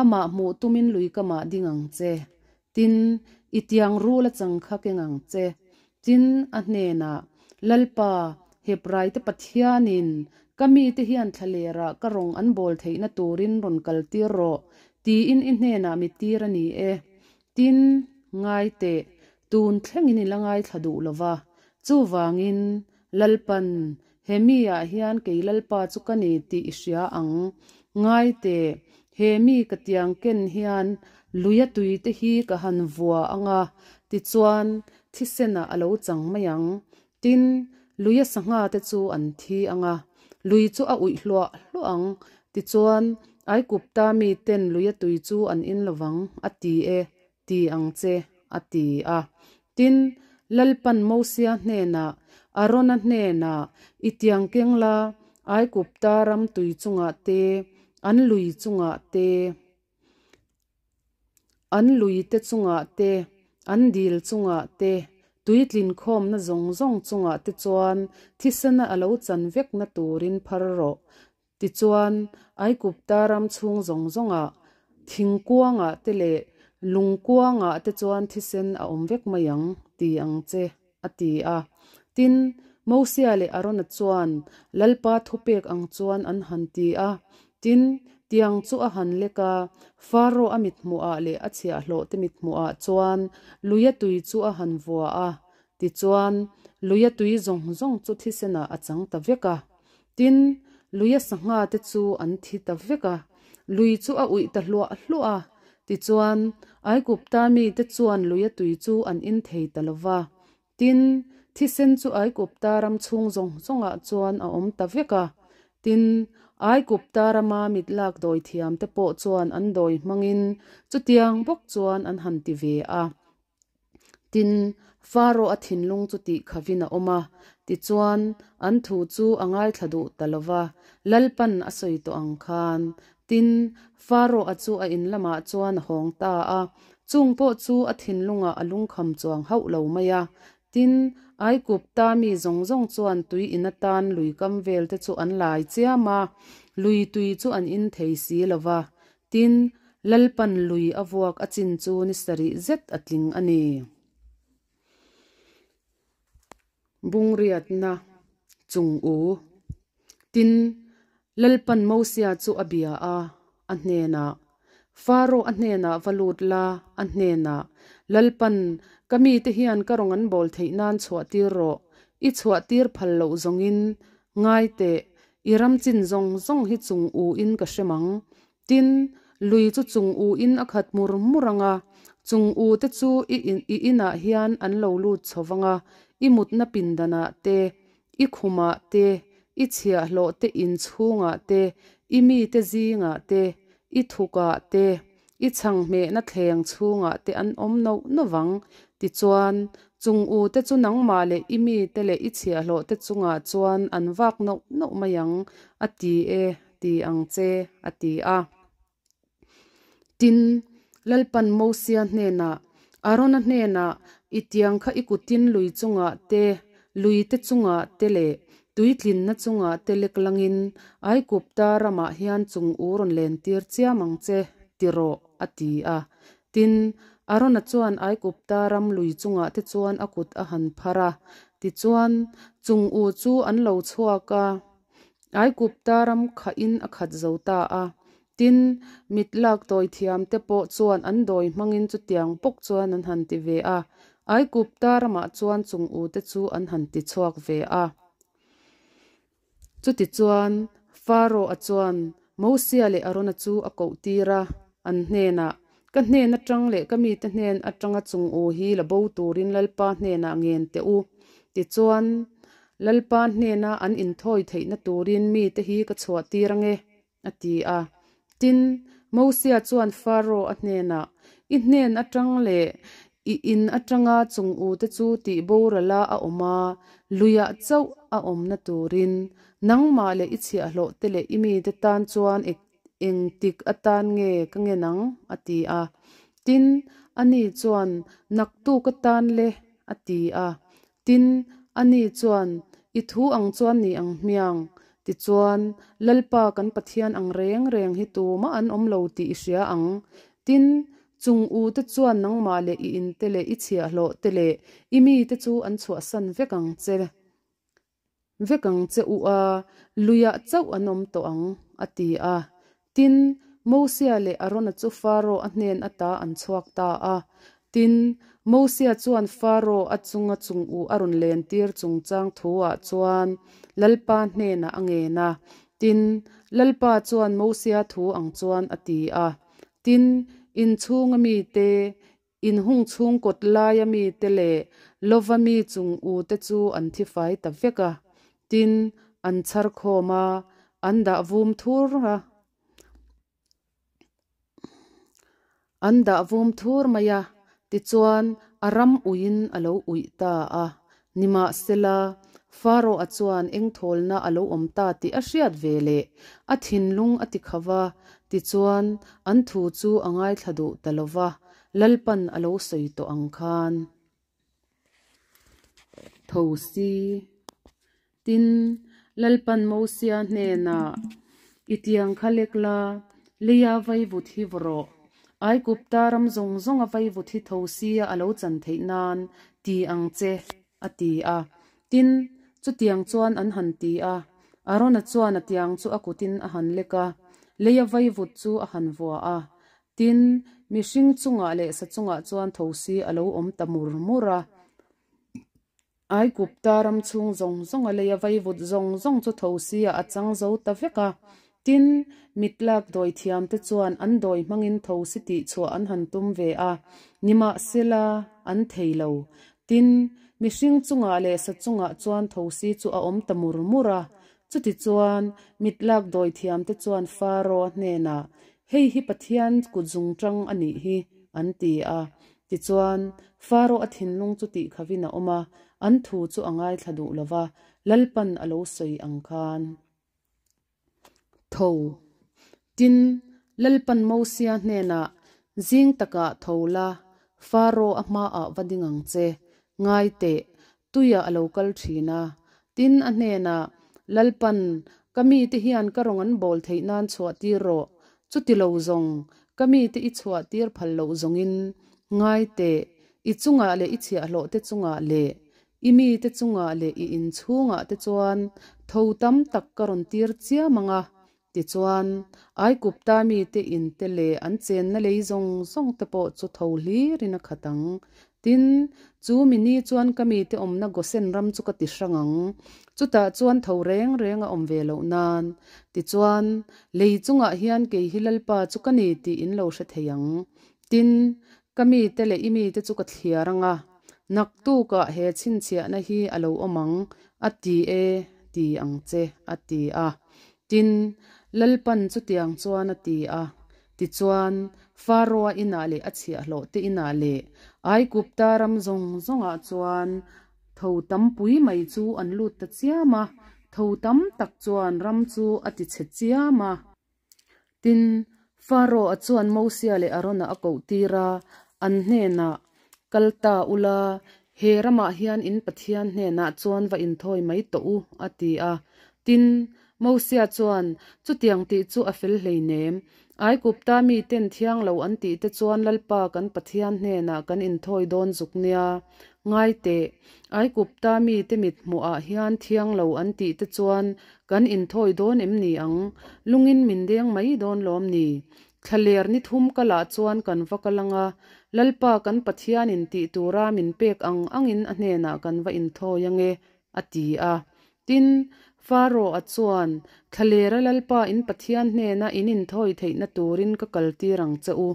amah hmuh tumin lui kamah ding ang che. Tin, i tiang rul a chang kha keng ang che. Tin, a hnenah, Lalpa, Hebraite Pathianin, ka mite hian thlalerah ka rawng an bawl theihna turin rawn kaltir rawh, tiin i hnenah mi tir a ni e. Tin, ngai teh, tun thlengin i la ngaithla duh lo va. Chuvangin, Lalpan, he mi ah hian kei Lalpa chu ka ni tih i hria ang. Ngai teh, he mi ka tiang ken hian luia tui te hi ka han vua ang a, tichuan thisen ah a lo chang mai ang. Tin, luia sangha te chu an thi ang a, lui chu a uih hluah hluah ang. Tichuan, Aigupta mi ten luia tui chu an in lovang, a ti e, ti ang che, a ti a. Tin, Lalpan Mosia hnenah, Arona hnenah, I tiang keng la, Aigupta ram tui chungah te, an lui chungah te, an lui te chungah te, an dil chungah te, tuitlin khawmna zawng zawng chungah te chuan thisena a lo chan vekna turin phar rawh. Tichuan, Aigupta ram chhung zawng zawngah, thingkuangah te leh lungkuangah te chuan thisen a awm vek mai ang, ti ang che, a ti a. Tin, Mosia leh Arona chuan Lalpa thupek ang chuan an han ti a. Tin, tiang chu a han lek a, Pharaoh a mithmuhah leh a chhiahhlawhte mithmuhah chuan luia tui chu a han vua a. Tichuan, luia tui zawng zawng chu thisenah a chang ta vek a. Tin, luia sangha te chu an thi ta vek a, lui chu a uih ta hluah hluah a. Tichuan, Aigupta mite chuan luia tui chu an in thei ta lo va. Tin, thisen chu Aigupta ram chhung zawng zawngah chuan a awm ta vek a. Tin, Aigupta rama mit lak dawi thiamte pawh chuan an dawi hmangin chutiang bawk chuan an han ti ve a. Tin, Pharaoh a thinlung chu tih khavin a awm a, tichuan, an thu chu a ngaithla duh ta lo va, Lalpan a sawi tawh ang khan. Tin, Pharaoh-a chu a in lamah chuan a hawng ta a, chung pawh chu a thinlungah a lungkham chuang hauh lo mai a. Tin, Aigupta mi zawng zawng chuan tui in atan lui kam vel te chu an lai chiam a, lui tui chu an in thei si lo va, Tin, Lalpan lui a vuak a chin chu ni sarih zet a tling a ni. Bungriatna chung u. Tin, Lalpan Mosia chu a bia a, a hnenah, Faro a hnenah va lut la, a hnenah, Lalpan, ka mite hian ka rawn an bawl theih nan chhuah tir rawh, i chhuah tir phal loh zawngin, ngai teh, i ram chin zawng zawng hi chung u in ka hrem ang. Tin, lui chu chung u in a khat mur mur ang a, chung u te chu i i inah hian an lo lut chho vang a, i mutna pindanah te, I khumah te, i chhiahhlawh te inchhungah te, i mite zingah te, i thukah te, i chhanghmehna thleng chhungah te an awm noh noh vang. Tichuan, chung u te chu nangmah leh i mite leh i chhiahhlawh te chungah chuan an vak noh noh mai ang, a ti e, ti ang che, a ti a. Tin, Lalpan Mosia hnenah, Arona hnenah, I tiang kha i kutin lui chungah te, lui te chungah te leh tuitlinna chungah te lek langin Aigupta ramah hian chung u rawn lentir chiam ang che, ti rawh, a ti a. Tin, Arona chuan Aigupta ram lui chungah te chuan a kut a han phar a, tichuan, chung u chu an lo chhuak a. Aigupta ram khahin a khat zo ta a. Tin, mit lak tawi thiamte pawh chuan an dawi hmangin chutiang bawk chuan an han ti ve a. Aigupta ramah chuan chung ute chu an han ti chhuak ve a. Chutichuan, Pharaoh-a chuan Mosia leh Arona chu a koh tir a, an hnenah, Ka hnen atang leh ka mite hnen atanga chung u hi la bo turin Lalpa hnenah ngen teh u. Tichuan, Lalpa hnena an inthawi theihna turin mite hi ka chhuah tir ange, a ti a. Tin, Mosia chuan Pharaoh a hnenah, I hnen atang leh i in atanga chung ute chu tih borala a awm a, luiah chauh a awmna turin nangmah leh i chhiahhlawh te leh i mite tan chuan Engtik atan nge ka ngen ang? a ti a. Tin, ani chuan, Naktuk atan le, a ti a. Tin, ani chuan, I thu ang chuan ni ang hmiang. Tichuan, Lalpa kan Pathian ang reng reng hi tumah an awm lo tih i hria ang. Tin, chung u te chuan nangmah leh i inte leh i chhiahhlawh te leh i mite chu an chhuahsan vek ang che. Vek ang che u a, luiah chauh an awm tawh ang, a ti a. Tin, Mosia leh Arona chu Faro a hnen ata an chhuak ta a. Tin, Mosia chuan Faro a chunga chung u a rawn lentir chungchang thuah chuan Lalpa hnenah a ngen a. Tin, Lalpa chuan Mosia thu ang chuan a ti a. Tin, inchhunga mite, In hung chhung kawt laia mite leh lova mi chung ute chu an thi fai ta vek a, tin, an chhar khawm a, an dah vum thur a, an dah vum thur mai a, tichuan a ram uiin a lo uih ta a. Nimahsela, Pharaoh-a chuan engthawlna a lo awm ta tih a hriat ve leh a thinlung a ti kha va, tichuan an thu chu a ngaithla duh ta lo va, Lalpan a lo sawi tawh ang khan. Tho si. Tin, Lalpan Mosia hnenah, I tiang kha lek la, leia vaivut hi vaw rawh. Aigupta ram zawng zawnga vaivut hi tho sia a lo chan theih nan ti ang che, a ti a. Tin, chutiang chuan an han ti a. Arona chuan a tiang chu a kutin a han lek a, leia vaivut chu a han vua a. Tin, mihring chungah leh sa chungah chuan tho si a lo awm ta mur mur a. Aigupta ram chhung zawng zawng a lei a vaivut zawng zawng chu tho sia a chang zo ta vek a. Tin, mitlak dawi thiamte chuan an dawi hmangin tho si tih chhuah an han tum ve a, nimahsela an thei lo. Tin, mihring chungah leh sa chungah chuan tho si chu a awm ta mur mur a. Chutichuan, mitlak dawi thiamte chuan Pharaoh-a hnenah, Hei hi Pathian kutzungṭang a nih hi, an ti a. Tichuan, Pharaoh a thinlung chu tih khavin a awm a, an thu chu a ngaithla duh lo va, Lalpan a lo sawi ang khan. Tho. Tin, Lalpan Mosia hnenah, Zing takah tho la, Pharaoh a hmaah va ding ang che. Ngai teh, tuiah a lo kal thin a. Tin, a hnenah, Lalpan, ka mite hian ka rawn an bawl theih nan chhuah tir rawh. Chuti lo zawng, ka mite i chhuah tir phal loh zawngin, ngai teh, i chungah leh i chhiahhlawh te chungah leh i mite chungah leh i inchhungah te chuan tho tam tak ka rawn tir chiam ang a. Tichuan, Aigupta mite inte leh an chenna lei zawng zawng te pawh chu tho hlirin a khat ang. Tin, chu mi ni chuan ka mite awmna Gosen ram chu ka ti hrang ang, chutah chuan tho reng reng a awm ve loh nan. Tichuan, lei chungah hian kei hi Lalpa chu ka ni tih in lo hre thei ang. Tin, ka mite leh i mite chu ka thliar ang a, naktukah he chhinchhiahna hi a lo awm ang, a ti e, ti ang che, a ti a. Tin, Lalpan chutiang chuan a ti a. Tichuan, Faroa inah leh a chhiahhlawhte inah leh Aigupta ram zawng zawngah chuan tho tampui mai chu an lut ta chiam a, tho tam tak chuan ram chu a tichhe chiam a. Tin, Faroa chuan Mosia leh Arona a kohtir a, an hnenah, Kal ta ula, he ramah hian in Pathian hnenah chuan va inthawi mai tawh u, a ti a. Tin, Mosia chuan, Chutiang tih chu a fel hleinem. Aigupta miten thiang lo an tih te chuan Lalpa kan Pathian hnenah kan inthawi dawn zuk nia. Ngai teh, Aigupta mite mithmuhah hian thiang lo an tih te chuan Kan inthawi dawn em ni ang? Lungin min deng mai dawn lawm ni? Thlaler ni thum kalah chuan kan va kal ang a, Lalpa kan Pathianin tih tura min pek ang angin a hnenah kan va inthawi ang e, a ti a. Tin, Pharaoh-a chuan, Thlalera Lalpa in Pathian hnena in inthawi theihna turin ka kaltir ang che u.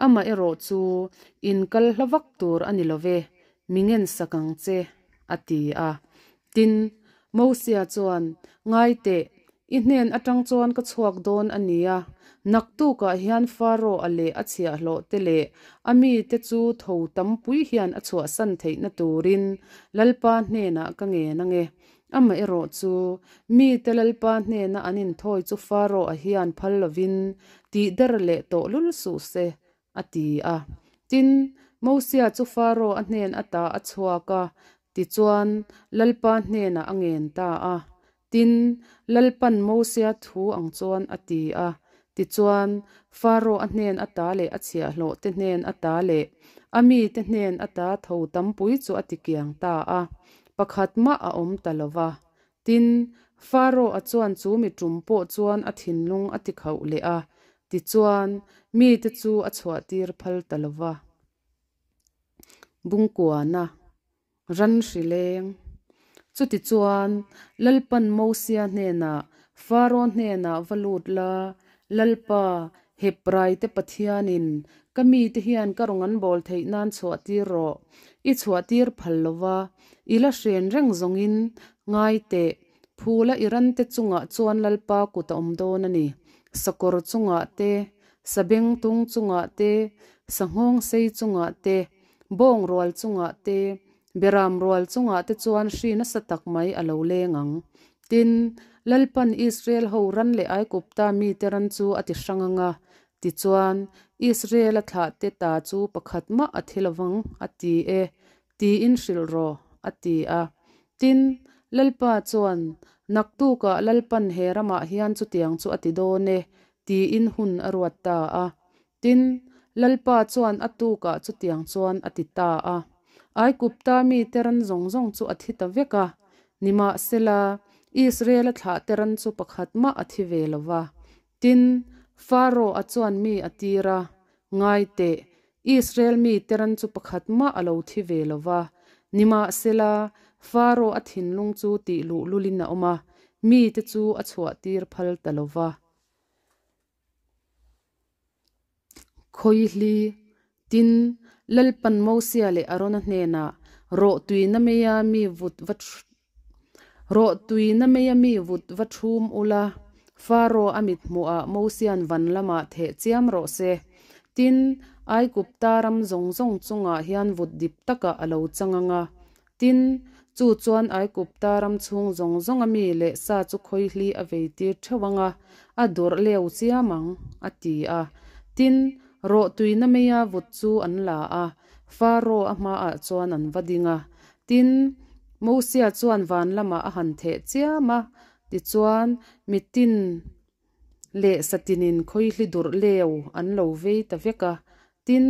Amaherawh chu, in kal hla vak tur a ni lo ve, mi ngensak ang che, a ti a. Tin, Mosia chuan, Ngai teh, i hnen atang chuan ka chhuak dawn a nia, naktukah hian Pharaoh-a leh a chhiahhlawhte leh a mite chu tho tampui hian a chhuahsan theihna turin Lalpa hnenah ka ngen ang e. Amaherawh chu, mite Lalpa hnena an inthawi chu Pharaoh-a hian phal lovin tihder leh tawh lul suh se, a ti a. Tin, Mosia chu Faro a hnen ata a chhuak a, tichuan, Lalpa hnenah a ngen ta a. Tin, Lalpan Mosia thu ang chuan a ti a, tichuan, Faro a hnen ata leh a chhiahhlawhte hnen ata leh a mite hnen ata tho tampui chu a tikiang ta a, pakhat mah a awm ta lo va. Tin, Faro-a chuan chu mi tum pawh chuan a thinlung a tikhauh leh a, tichuan, mite chu a chhuahtir phal ta lo va. Bungkuana, Ran hri leng. Chutichuan, Lalpan Mosia hnenah, Faro hnenah va lut la, Lalpa, Hebraite Pathianin, ka mite hian ka rawn an bawl theih nan chhuahtir rawh. I chhuahtir phal lo va, I la hren reng zawngin, ngai teh, phula i rante chungah chuan Lalpa kut a awm dawn a ni. Sakawr chungah te, sabengtung chungah te, sanghawngsei chungah te, bawng rual chungah te, beram rual chungah te chuan hri nasa tak mai a lo leng ang. Tin, Lalpan Israel ho ran leh Aigupta mite ran chu a ti hrang ang a, tichuan, Israel-a thlahte ta chu pakhat mah a thi lovang, a ti e. Tiin hrilh rawh, a ti a. Tin, Lalpa chuan, Naktukah Lalpan he ramah hian chutiang chu a ti dawn e, tiin hun a ruat ta a. Tin, Lalpa chuan a tukah chutiang chuan a ti ta a. Aigupta mite ran zawng zawng chu a thi ta vek a, nimahsela, Israela thlahte ran chu pakhat mah a thi ve lo va. Tin, Pharaoh-a chuan mi a tir a, Ngai teh, Israel mite ran chu pakhat mah a lo thi ve lo va. Nimahsela, Pharaoh-a thinlung chu tih luhlulin a awm a, mite chu a chhuahtir phal ta lo va. Khawihli, Tin, Lalpan Mosia leh Arona hnenah, Rawhtuina meia mi vut va Rawhtuina meia mi vut va thum ula, Faro a mit hmuhah Mosian van lamah theh chiam rawh se. Tin, Aigupta ram zawng zawng chungah hian vut dip takah a lo chang ang a. Tin, chu chuan Aigupta ram chhung zawng zawnga mi leh sa chu khawihli a vei tir theuh ang a, a dawrh leu chiam ang, a ti a. Tin, rawhtuina meia vut chu an la a, Faro a hmaah chuan an va ding a. Tin, Mosia chuan van lamah a han theh chiam a, tichuan, mitin leh satinin khawihli durh leu an lo vei ta vek a. Tin,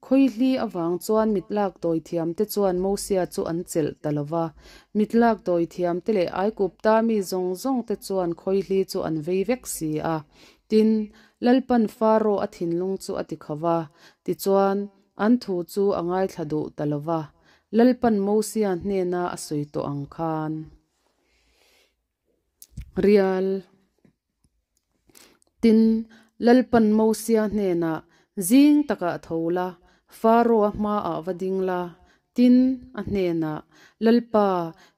Khawihli avang chuan mitlak dawithiamte chuan Mosia chu an chelh ta lo va. Mitlak dawithiamte leh Aigupta mi zawng zawngte chuan khawihli chu an vei vek si a. Tin, Lalpan Faro a thinlung chu a tikho va, tichuan, an thu chu a ngaithla duh ta lo va. Lalpan Mosia hnena a sawi tawh ang khan. Rial. Tin, Lalpan Mosia hnenah, Zing takah tho la, Faro-a hmaah va ding la. Tin, a hnenah, Lalpa,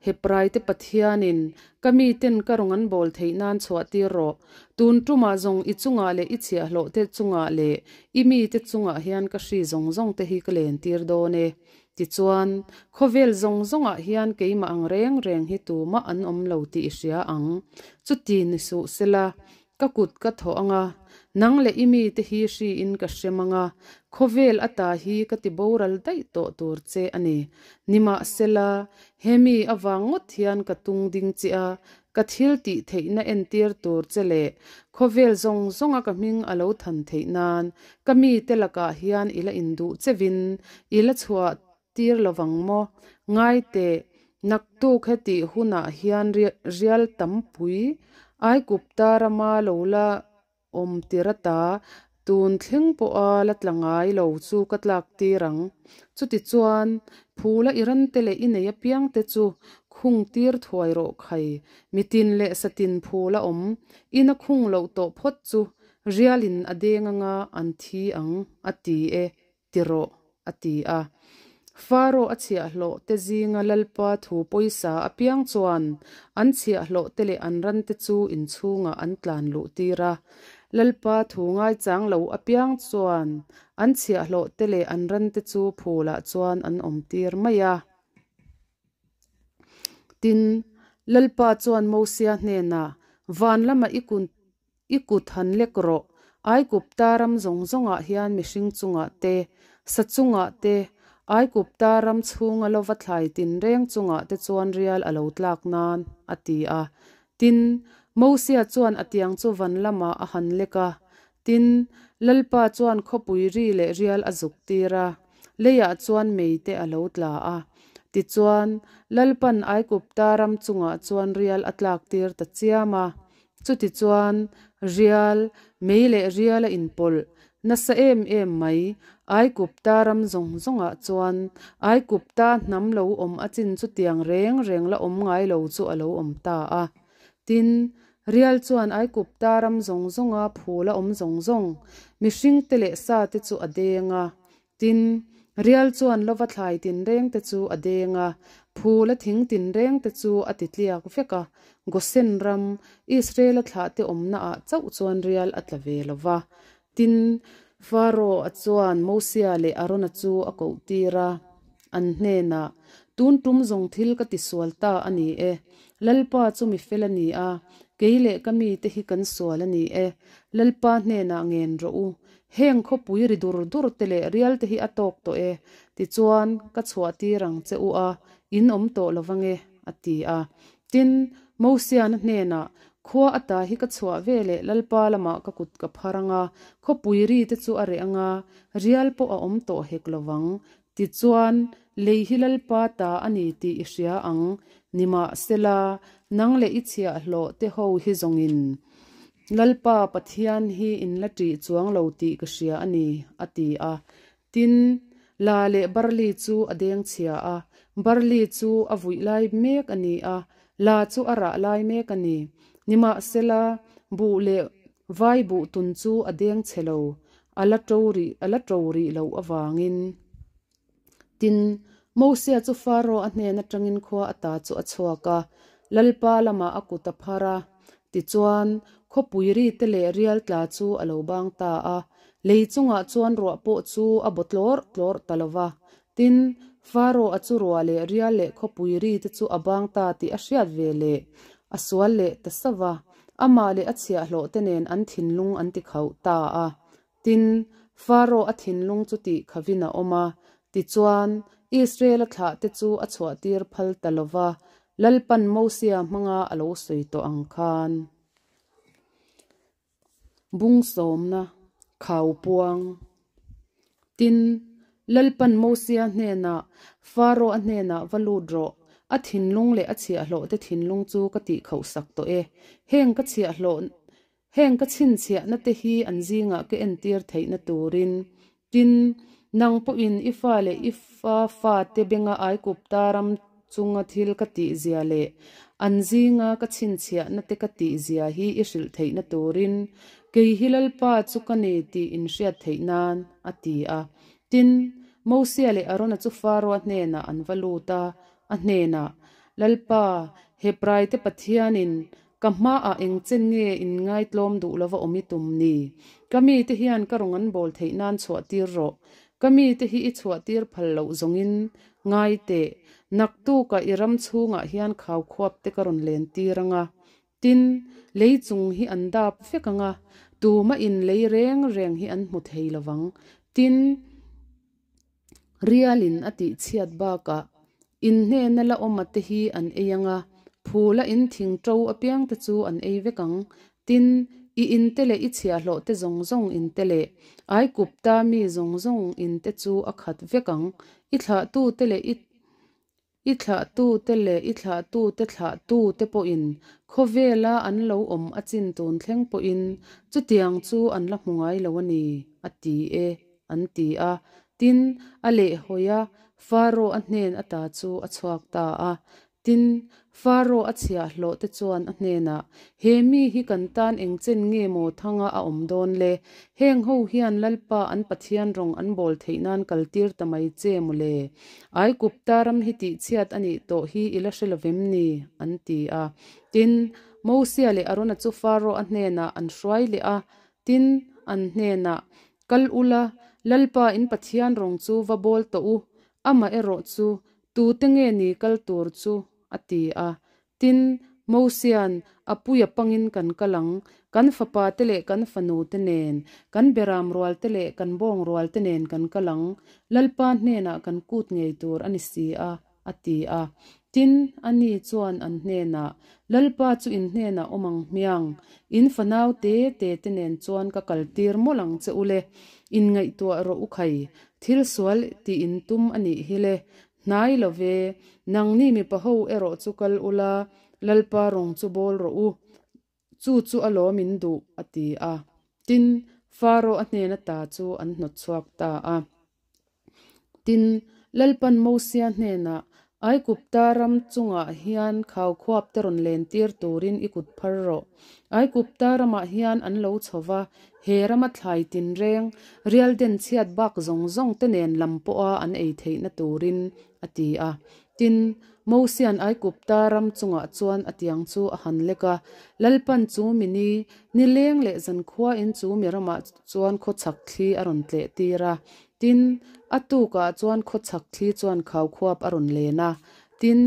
Hebraite Pathianin ka miten ka rawn an bawl theih nan chhuah tir rawh. Tun tumah zawng i chungah leh i chhiahhlawhte chungah leh i mite chungah hian ka hri zawng zawngte hi ka len tir dawn e. Tichuan, khawvel zawng zawngah hian keimah ang reng reng hi tumah an awm lo tih i hria ang. Chuti ni suh sela, ka kut ka thawh ang a, nang leh i mite hi hriin ka hrem ang a, khawvel ata hi ka ti boral daih tawh tur che a ni. Nimahsela, hemi avang ngawt hian ka tung ding che a, Ka thil tih theihna entir tur che leh khawvel zawng zawnga ka hming a lo than theih nan ka mite lakah hian i la induh chevin i la chhuah tir lovang maw? Ngai teh, naktuk hetih hunah hian rial tampui Aigupta rama lo la Awm tir ata tun thleng pawha la tla ngai lo chu ka tlak tir ang. Chutichuan, phula i rante leh i nei apiangte chu khung tir thuai rawh khai. Mitin leh satin phul a awm. Ina khung loh tawh phawt chu rialin a deng anga an thi ang, a ti e. Ti rawh, a ti a. Faro a chhiahhlawh te zinga Lalpa thu pawisa apiang chuan an chhiahhlawh te leh an ran te chu inchhungah an tlan luh tir a. Lalpa thu ngaichang lo apiang chuan an chhiahhlawh te leh an ran te chu phulah chuan an awm tir mai a. Tin, Lalpa chuan Mosia hnenah, Van lamah i kut I kut han lek rawh. Aigupta ram zawng zawngah hian mihring chungah te, sa chungah te, Aigupta ram chhunga lova thlai tinreng chungah te chuan rial a lo tlak nan, a ti a. Tin, Mosia chuan a tiang chu van lamah a han lek a. Tin, Lalpa chuan khawpui ri leh rial a zuk tir a, leiah chuan mei te a lo tla a. Tichuan, Lalpan Aigupta ram chungah chuan rial a tlak tir ta chiam a. Chutichuan, rial, mei leh rial a inpawlh nasa em em mai. Aigupta ram zawng zawngah chuan Aigupta hnam lo awm a chin chutiang reng reng la awm ngai lo chu a lo awm ta a. Tin, rial chuan Aigupta ram zawng zawnga phul a awm zawng zawng, mihringte leh sate chu a deng a. Tin, rial chuan lova thlai tinrengte chu a deng a, phul a thing tinrengte chu a ti tliak vek a. Gosen ram, Israela thlahte awmnaah chauh chuan rial a tla ve lo va. Tin, Faro-a chuan Mosia leh Arona chu a kohtir a, an hnenah, Tun tum zawng thil ka tisual ta a ni e. Lalpa chu mi fel a ni a, kei leh ka mite hi kan sual a ni e. Lalpa hnenah ngen rawh u, Heng khawpui ri dur dur te leh rial te hi a tawk tawh e, tichuan ka chhuah tir ang che u a, in awm tawh lo vange, a ti a. Tin, Mosiana hnenah, Khua ata hi ka chhuah ve leh Lalpa lamah ka kut ka phar ang a, khawpui ri te chu a reh ang a, rial pawh a awm tawh hek lo vang. Tichuan, lei hi Lalpa ta a ni tih i hria ang, nimahsela, nang leh i chhiahhlawh te ho hi zawngin Lalpa Pathian hi in la ṭih chuang lo tih ka hria a ni, a ti a. Tin, la leh barli chu a deng chhia a, barli chu a vuih lai mek a ni a, la chu a rah lai mek a ni. Nimahsela, buh leh vai buh tun chu a deng chhe lo, a la ṭo rih, a la ṭo rih loh avangin. Tin, Mosia chu Faro a hnen atangin khua ata chu a chhuak a, Lalpa lamah a kut a phar a. Tichuan, khawpui ri te leh rial tla chu a lo bang ta a, lei chungah chuan ruah pawh chu a baw tlawrh tlawrh ta lo va. Tin, Faro a chu ruah leh rial leh khawpui ri te chu a bang ta tih a hriat ve leh a sual leh ta sauh a, amah leh a chhiahhlawh te nen an thinlung an tikhauh ta a. Tin, Faro a thinlung chu tih khavin a awm a, tichuan, Israel-a thlahte chu a chhuahtir phal ta lo va, Lalpan Mosia hmanga a lo sawi tawh ang khan. Bung sawmna, Khau puang. Tin, Lalpan Mosia hnenah, Faro-a hnenah va lut rawh, a thinlung leh a chhiahhlawhte thinlung chu ka tihkhauhsak tawh e. Heng ka chhiahhlawh, heng ka chhinchhiahna te hi an zingah ka entir theihna turin. Tin, nang pawhin i fa leh i fa fate benga Aigupta ram chunga thil ka tihzia leh an zinga ka chhinchhiahna te ka tihzia hi i hrilh theihna turin kei hi Lalpa chu ka ni tih in hriat theih nan, a ti a. Tin, Mosia leh Arona chu Faroa hnenah an va lut a, a hnenah, Lalpa, Hebraite Pathianin Ka hmaah eng chen nge in ngaitlawm duh lova awm i tum ni? Ka mite hian ka rawn an bawl theih nan chhuah tir rawh. Ka mite hi i chhuah tir phal loh zawngin ngai teh. Naktukah i ram chhungah hian khau khuap te ka rawn len tir ang a. Tin, lei chung hi an dap vek ang a, tumah in lei reng reng hi an hmu thei lovang. Tin, Rialin a tih chhiat bakah in hnena la awma te hi an ei ang a, phula in thing ṭo apiang te chu an ei vek ang. Tin, i in te leh i chhiahhlawh te zawng zawng in te leh Aikupta mi zawng zawng in te chu a khat vek ang. I thlahtu te leh i I thlahtute leh i thlahtute thlahtute pawhin khawvela an lo awm a chin tun thleng pawhin chutiang chu an la hmu ngai lo a ni, a ti e, an ti a. Tin, a lehhawi a, Faro a hnen ata chu a chhuak ta a. Tin, Faro a chhiahhlawhte chuan a hnenah, He mi hi kan tan eng chen nge maw thanga a awm dawn le? Heng ho hian Lalpa an Pathian rawng an bawl theih nan kaltir ta mai che maw le? Aigupta ram hi tihchhiat a nih tawh hi i la hre lovem ni? an ti a. Tin, Mosia leh Arona chu Faro a hnenah an hruai leh a. Tin, an hnenah, Kal ula, Lalpa in Pathian rawng chu va bawl tawh u, amaherawh chu tute nge ni kal tur chu? a ti a. Tin, Mosia'n, A puia pangin kan kal ang, kan fapa te leh kan fanu te nen, kan beram rual te leh kan bawng rual te nen kan kal ang, Lalpa hnenah kan kut ngei tur a ni si a, a ti a. Tin, ani chuan an hnenah, Lalpa chu in hnenah awm ang hmiang, in fanau te te te nen chuan ka kaltir mawlh ang che u le, inngaihtuah rawh u khai, thil sual tih in tum a nih hi le, Hnai lo ve, nangni mipa ho erawh chu kal ula, Lalpa rawng chu bawl rawh u, chu chu a lawm in duh, a ti a. Tin, Faro a hnena ta chu an hnawt chhuak ta a. Tin, Lalpan Mosia hnenah, Aigupta ram chungah hian khau khuap te rawn len tir turin i kut phar rawh. Aigupta ramah hian an lo chho va, He rama thlai tinreng, rial den chhiat bak zawng zawng te nen lam pawha an ei theihna turin, a ti a. Tin, Mosia'n Aigupta ram chungah chuan a tiang chu a han lek a, Lalpan chu mi ni, nileng leh zankhuain chu mi ramah chuan khawchhak thli a rawn tleh tir a. Tin, a tukah chuan khawchhak thli chuan khaukhuap a rawn len a. Tin,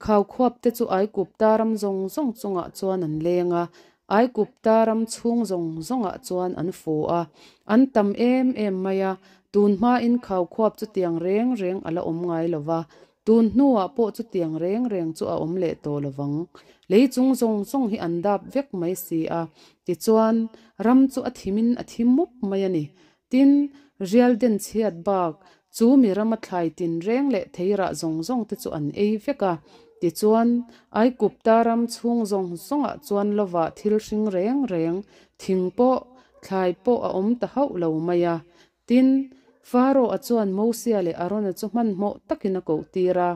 khaukhuap te chu Aigupta ram zawng zawng chungah chuan an leng a, Aigupta ram chhung zawng zawngah chuan an fu a, an tam em em mai a, tun hmain khaukhuap chutiang reng reng a la awm ngai lo va, tun hnuah pawh chutiang reng reng chu a awm leh tawh lo vang. Lei chung zawng zawng hi an dap vek mai si a, tichuan ram chu a thimin a thi mup mai a ni. Tin, rial den chhiat bak, chu mi rama thlai tinreng leh theirah zawng zawng te chu an ei vek a. Tichuan, Aigupta ram chhung zawng zawngah chuan lovah thil hring reng reng, thing pawh, thlai pawh a awm ta hauh lo mai a. Tin, Faro-a chuan Mosia leh Arona chu hmanhmawh takin a kohtir a,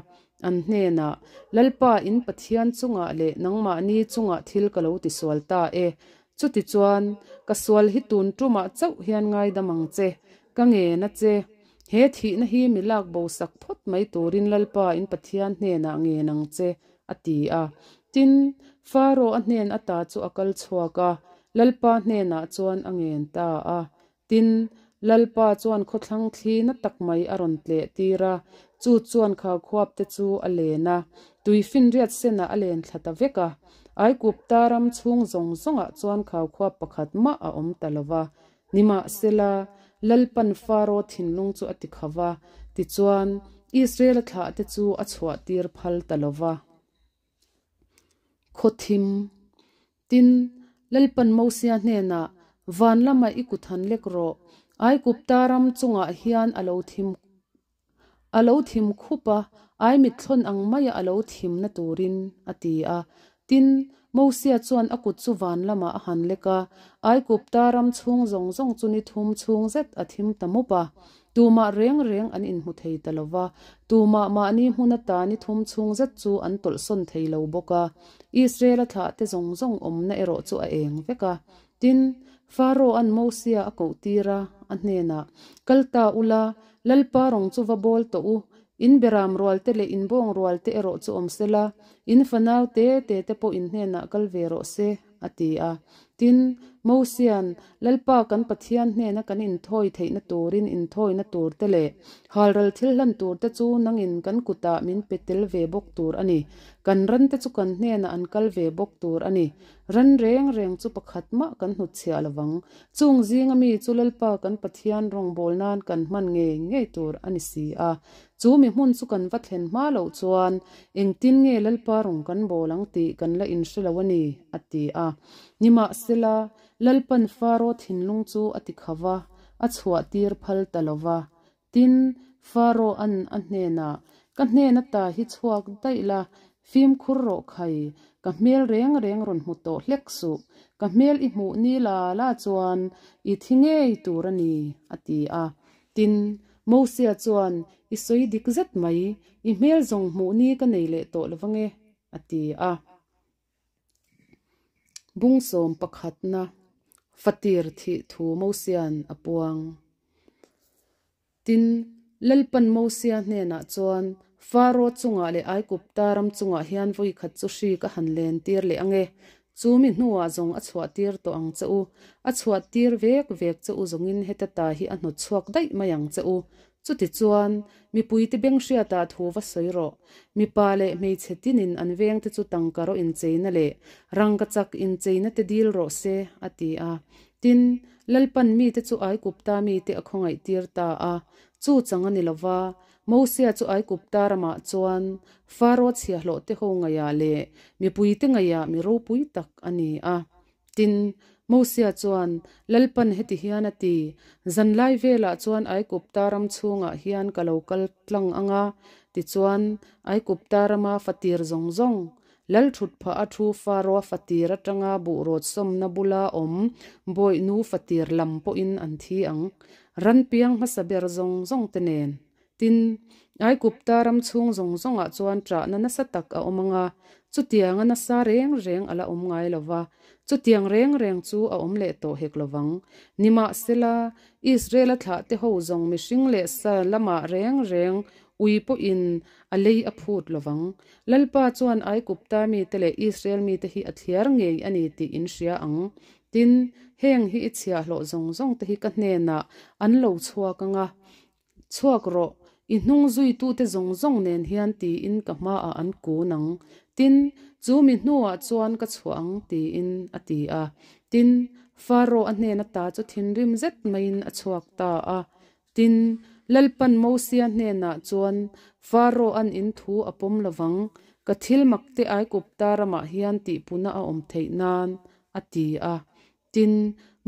an hnenah, Lalpa in Pathian chungah leh nangmahni chungah thil ka lo tisual ta e, Chutichuan, ka sual hi tun tumah chauh hian ngaidam ang che, ka ngen a che. He thihna hi mi lak bo sak phawt mai turin Lalpa in Pathian hnenah ngen ang che, a ti a. Tin, Faro a hnen ata chu a kal chhuak a, Lalpa hnenah chuan a ngen ta a. Tin, Lalpa chuan khawthlang thli na tak mai a rawn tleh tir a, chu chuan khaukhuap te chu a len a, tuifinriat senah a len thla ta vek a. Aigupta ram chhung zawng zawngah chuan khaukhuap pakhat mah a awm ta lo va. Nimahsela, Lalpan Faro thinlung chu a ti kha va, tichuan, Israela thlahte chu a chhuahtir phal ta lo va. Khawthim. Tin, Lalpan Mosia hnenah, Van lamah i kut han lek rawh. Aigupta ram chungah hian a lo thim. A lo thim khup a, aimithlawn ang maia a lo thimna turin, a ti a. Tin, Mosia chuan a kut chu van lamah a han lek a, Aigupta ram chhung zawng zawng chu ni thum chhung zet a thim ta mup a. Tumah reng reng an inhmu thei ta lo va, tumah mahni hmun ata ni thum chhung zet chu an tawlhsawn thei lo bawk a. Israela thlahte zawng zawng awmna erawh chu a eng vek a. Tin, Pharaoh-a'n Mosia a koh tir a, a hnenah, Kal ta ula, Lalpa rawng chu va bawl tawh u, in beram rualte leh in bawng rualte erawh chu awm sela, in fanau te te te pawh in hnenah kal ve rawh se, a ti a. Tin, Mosia'n, Lalpa kan Pathian hnena kan inthawi theihna turin inthawina turte leh halral thil hlan turte chu nangin kan kutah min pe tel ve bawk tur a ni. Kan rante chu kan hnenah an kal ve bawk tur a ni. Ran reng reng chu pakhat mah kan hnutchhiah lovang. Chung zinga mi chu Lalpa kan Pathian rawngbâwl nan kan hman ngei ngei tur a ni si a. Chu mi hmun chu kan va thlen hma loh chuan engtin nge Lalpa rawng kan bâwl ang tih kan la inhre lo a ni, a ti a. Nimahsela, Lalpan Faro thinlung chu a ti kha va, a chhuahtir phal ta lo va. Tin, Pharaoh-a'n a hnenah, Ka hnen ata hi chhuak daih la, fimkhur rawh khai, ka hmel reng reng rawn hmu tawh hlek suh, ka hmel i hmuh ni la la chuan i thi ngei tur a ni, a ti a. Tin, Mosia chuan, I sawi dik zet mai, i hmel zawng hmuh ni ka nei leh tawh lo vange, a ti a. Bungsawm pakhatna fatir thih thu Mosia'n a puang. Tin, Lalpan Mosia hnenah chuan, Faro chungah leh Aigupta ram chungah hian vawi khat chu hri ka han len tir leh ang e. Chu mi hnuah zawng a chhuah tir tawh ang che u. A chhuah tir vek vek che u zawngin heta ta hi a hnawt chhuak daih mai ang che u. Chutichuan, mipuite beng hriatah thu va sawi rawh. Mipa leh hmeichhe tinin an vengte chu tangka rawh incheina leh rangkachak incheina te dil rawh se, a ti a. Tin, Lalpan mite chu Aigupta mite a khawngaihtir ta a. Chu chang a ni lo va, Mosia chu Aigupta ramah chuan Faro chhiahhlawhte ho ngaihah leh mipuite ngaihah mi ropui tak a ni a. Tin, Mosia chuan, Lalpan heti hian a ti, Zanlai velah chuan Aigupta ram chhungah hian ka lo kal tlang ang a, tichuan, Aigupta rama fatir zawng zawng, Lal thut phah a thu Faroa fatir atanga buhrawt sawmna bula awm bawihnu fatir lam pawhin an thi ang, ran piang hmasa ber zawng zawng te nen. Tin, Aigupta ram chhung zawng zawngah chuan ṭahna nasa tak a awm ang a, chutianga nasa reng reng a la awm ngai lo va, chutiang reng reng chu a awm leh tawh hek lo vang. Nimahsela, Israela thlahte ho zawng mihring leh sa lamah reng reng ui pawhin a lei a phut lo vang. Lalpa chuan Aigupta mite leh Israel mite hi a thliar ngei a ni tih in hria ang. Tin, heng hi i chhiahhlawh zawng zawngte hi ka hnenah an lo chhuak ang a, Chhuak rawh, i hnung zuitute zawng zawng nen hian tiin ka hmaah an kun ang. Tin, chu mi hnuah chuan ka chhuah ang tiin a ti a. Tin, Faro a hnen ata chu thinrim zet maiin a chhuak ta a. Tin, Lalpan Mosia hnenah chuan, Faro an in thu a pawm lovang, ka thil makte Aigupta ramah hian tihpuna a awm theih nan, a ti a. Tin,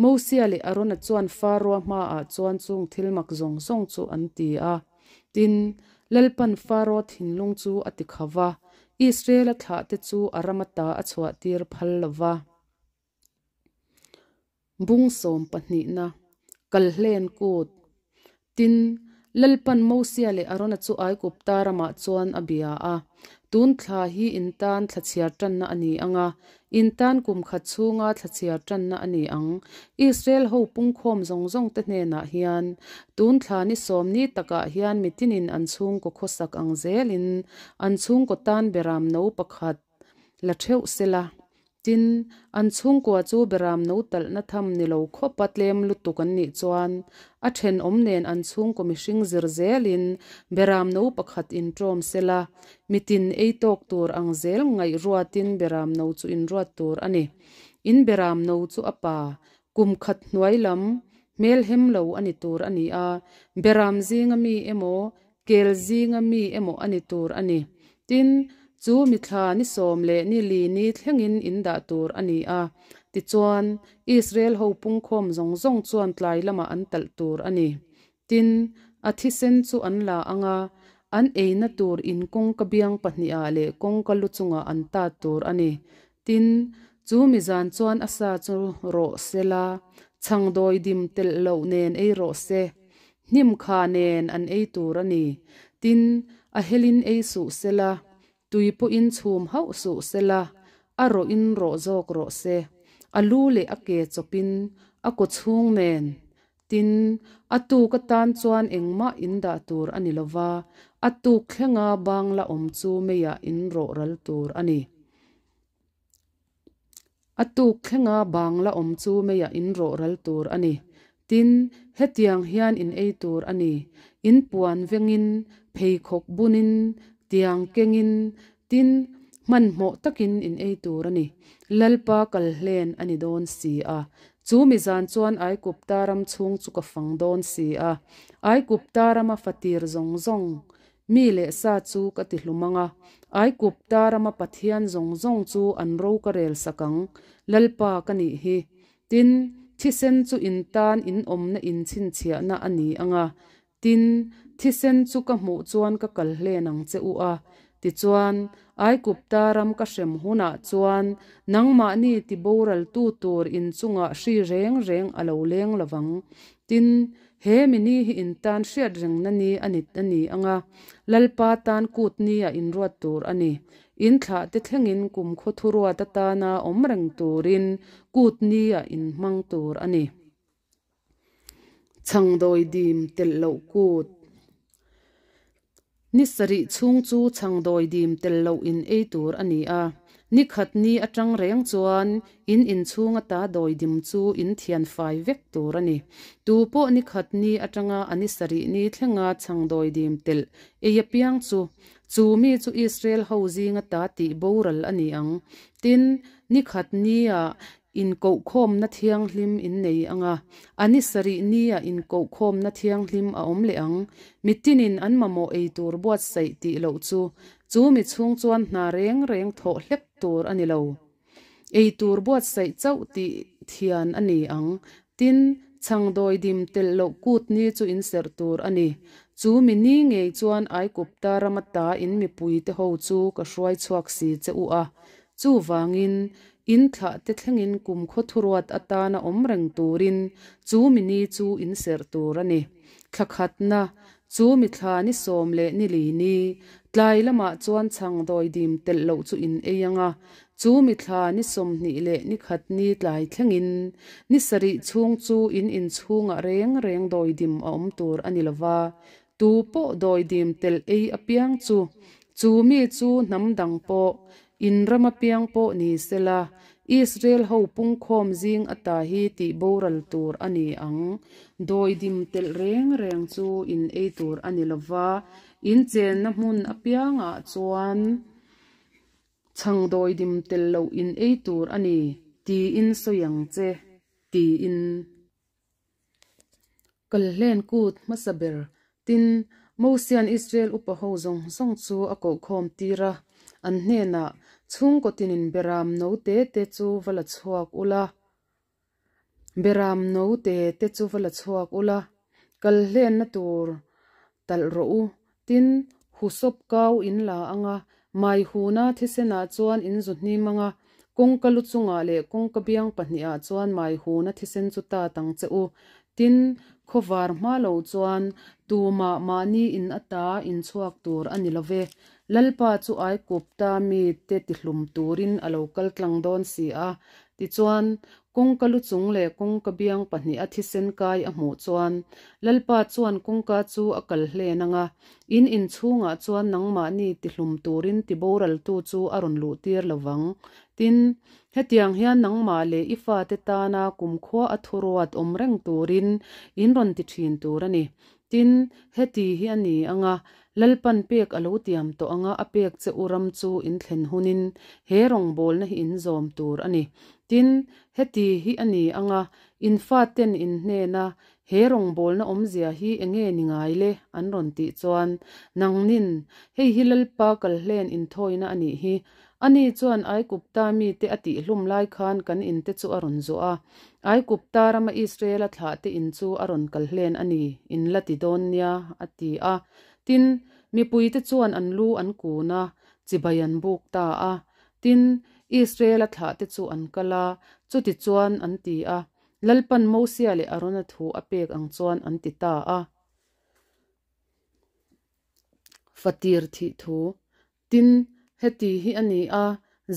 Mosia leh Arona chuan Faroa hmaah chuan chung thil mak zawng zawng chu an ti a. Tin, Lalpan Faroa thinlung chu a ti kha va, Israela thlahte chu a ram ata a chhuahtir phal lo va. Bung sawm pahnihna, Kalhlen Kut. Tin, Lalpan Mosia leh Arona chu Aigupta ramah chuan a bia a, Tun thla hi in tan thla chhiar tanna a ni ang a, in tan kum khat chhunga thla chhiar tanna a ni ang. Israel ho pungkhawm zawng zawngte hnenah hian, Tun thla ni sawmni takah hian mitinin an chhungkaw khawsak ang zelin an chhungkaw tan beram no pakhat la theuh sela. Tin, an chhungkua chu beram no talhna tham ni lo khawpa tlem lutuk an nih chuan, a thenawm nen an chhungkaw mihring zir zelin beram no pakhat inṭawm sela, mitin ei tawk tur ang zel ngaih ruatin beram no chu inruat tur a ni. In beram no chu a pa, kum khat hnuai lam, hmelhem lo a ni tur a ni a, beram zinga mi emaw, Kel zinga mi emaw a ni tur a ni. Tin, chu mithla ni sawm leh ni li ni thlengin in dah tur a ni a. Tichuan, Israel ho pungkhawm zawng zawng chuan tlai lamah an talh tur a ni. Tin, a thisen chu an la ang a, An eina tur in kawngka biang pahnihah leh kawngka lu chungah an tat tur a ni. Tin, chu mi zan chuan a sa chu rawh se la, chhang dawidim telh loh nen ei rawh se. Hnim kha nen an ei tur a ni. Tin, a helin ei suh se la, tui pawhin chhum hauh suh se la, a rawhin rawh zawk rawh se. A lu leh a ke chawpin, a kawchhung nen. Tin, a tuk atan chuan engmah in dah tur a ni lo va, a tuk thlenga bang la awm chu meiah in rawh ral tur a ni. A tuk thlenga bang la awm chu meiah in rawh ral tur a ni. Tin, hetiang hian in ei tur a ni, in puan vengin, pheikhawk bunin, tiang kengin, tin, hmanhmawh takin in ei tur a ni. Lalpa kal hlen a ni dawn si a. Chu mi zan chuan Aigupta ram chhung chu ka fang dawn si a. Aigupta rama fatir zawng zawng, mi leh sa chu ka ti hlum ang a. Aigupta rama pathian zawng zawng chu an ro ka rel sak ang, Lalpa ka nih hi. Tin, thisen chu in tan in awmna in chhinchhiahna a ni ang a. Tin, thisen chu ka hmuh chuan ka kal hlen ang che u a. Tichuan, Aigupta ram ka hrem hunah chuan nangmahni ti boraltu tur in chungah hri reng reng a lo leng lo vang. Tin, he mi ni hi in tan hriat rengna ni a ni a ni ang a, Lalpa tan kut nia inruat tur a ni. In thlahte thlengin kumkhaw thuruat atana awm reng turin kut nia inhmang tur a ni. Chhangdawi dim telh loh kut. Ni sarih chhung chu chhangdawi dim telh loh in ei tur a ni a. Ni khat ni atang reng chuan in inchhung ata dawi dim chu in thian fai vek tur a ni. Tu pawh ni khat ni atanga a ni sarih ni thlenga chhangdawi dim telh ei apiang chu, chu mi chu Israel ho zing ata tih boral a ni ang. Tin, ni khat nia Inkohkhawmna thianghlim in nei ang a, a ni sarih nia inkohkhawmna thianghlim a awm leh ang. Mitinin an mamawh ei tur buatsaih tih loh chu, chu mi chhung chuan hna reng reng thawh hlek tur a ni lo. Ei tur buatsaih chauh tih thian a ni ang. Tin, chhangdawi dim telh loh kut ni chu inserh tur a ni. Chu mi ni ngei chuan Aigupta rama ta in mipuite ho chu ka hruai chhuak si che u a. Chuvangin, In thlah te thlengin kum khaw thuruat atana awm reng turin chu mi ni chu in serh tur a ni. Thla khatna, chu mi thla ni sawm leh ni li ni, tlai lamah chuan chhang dawi dim telh loh chu in ei ang a, chu mi thla ni 20 leh ni khat ni tlai thlengin ni sarih chhung chu in inchhungah reng reng dawi dim a awm tur a ni lova, Tu pawh dawidim telh ei apiang chu, chu mi chu hnam dang pawh, in ram apiang pawh ni sela, Israel ho pungkhawm zing ata hi tih boral tur a ni ang. Dawidim telh reng reng chu in ei tur a ni lova, in chenna hmun apiangah chuan chhang dawidim telh loh in ei tur a ni, tiin sawi ang che, tiin. Kalhlen kut hmasa ber tin Mosian Israel upa ho zawng zawng chu a kohkhawm tir a, an hnenah, Chhungkaw tinin beram no te te chu va la chhuak ula, beram no te te chu va la chhuak ula, kalhlenna tur talh rawh u, tin, husawp kau in la ang a, mai huna thisenah chuan in zu hnim ang a, kawngka lu chungah leh kawngka biang pahnihah chuan mai huna thisen chu tat ang che u. Tin, khawvar hma lo chuan tumah mahni in ata in chhuak tur a ni lo ve. Lalpa chu Aigupta mite tihlum turin a lo kal tlang dawn si a. Tichuan, Kawngka lu chung leh kawngka biang pahnih a thisen kai a hmuh chuan Lalpa chuan kawngka chu a kal hlen ang a, in inchhungah chuan nangmahni tihlum turin tiboraltu chu a rawn luh tir lo vang. Tin, hetiang hian nangmah leh i fate tana kumkhua a thuruat awm reng turin in rawn ti thin tur a ni. Tin, heti hi a ni ang a, Lalpan pek a lo tiam tawh ang a, a pek che u ram chu in thlen hunin he rawngbawlna hi in zawm tur a ni. Tin, heti hi a ni ang a, in faten in hnena he rawngbawlna awmzia hi enge ni ngai le? an rawn tih chuan, Nangnin, hei hi Lalpa kalhlen inthawina a nih hi, Ani chuan Aigupta mite a tihhlum lai khan kan inte chu a rawn zawh a, Aigupta rama Israela thlahte in chu a rawn kal hlen a ni, in la ti dawn nia, a ti a. Tin, Mipuite chuan an lu an kun a, chibai an buk ta a. Tin, Israela thlahte chu an kal a, chutichuan an ti a. Lalpan Mosia leh Arona thu a pek ang chuan an ti ta a. Fatir thih thu. Tin, heti hi a ni a,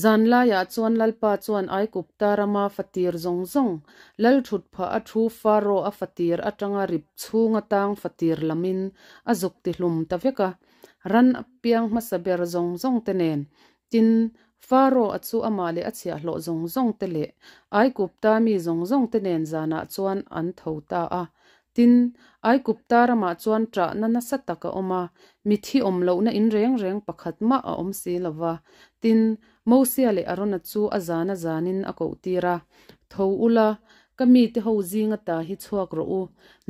zanlaiah chuan Lalpa chuan Aigupta rama fatir zawng zawng, lal thut phah a thu Faro a fatir atanga rip chhunga tang fatir lamin a zuk tihlum ta vek a, ran apiang hmasa ber zawng zawng te nen. Tin, Faro a chu amah leh a chhiahhlawh zawng zawng te leh Aigupta mi zawng zawng te nen zanah chuan an tho ta a. Tin, Aigupta ramah chuan ṭahna nasa tak a awm a, mithi awm lohna in reng reng pakhat mah a awm si lo va. Tin, Mosia leh Arona chu a zan a zanin a kohtir a, Tho ula, ka mite ho zinga ta hi chhuak rawh u,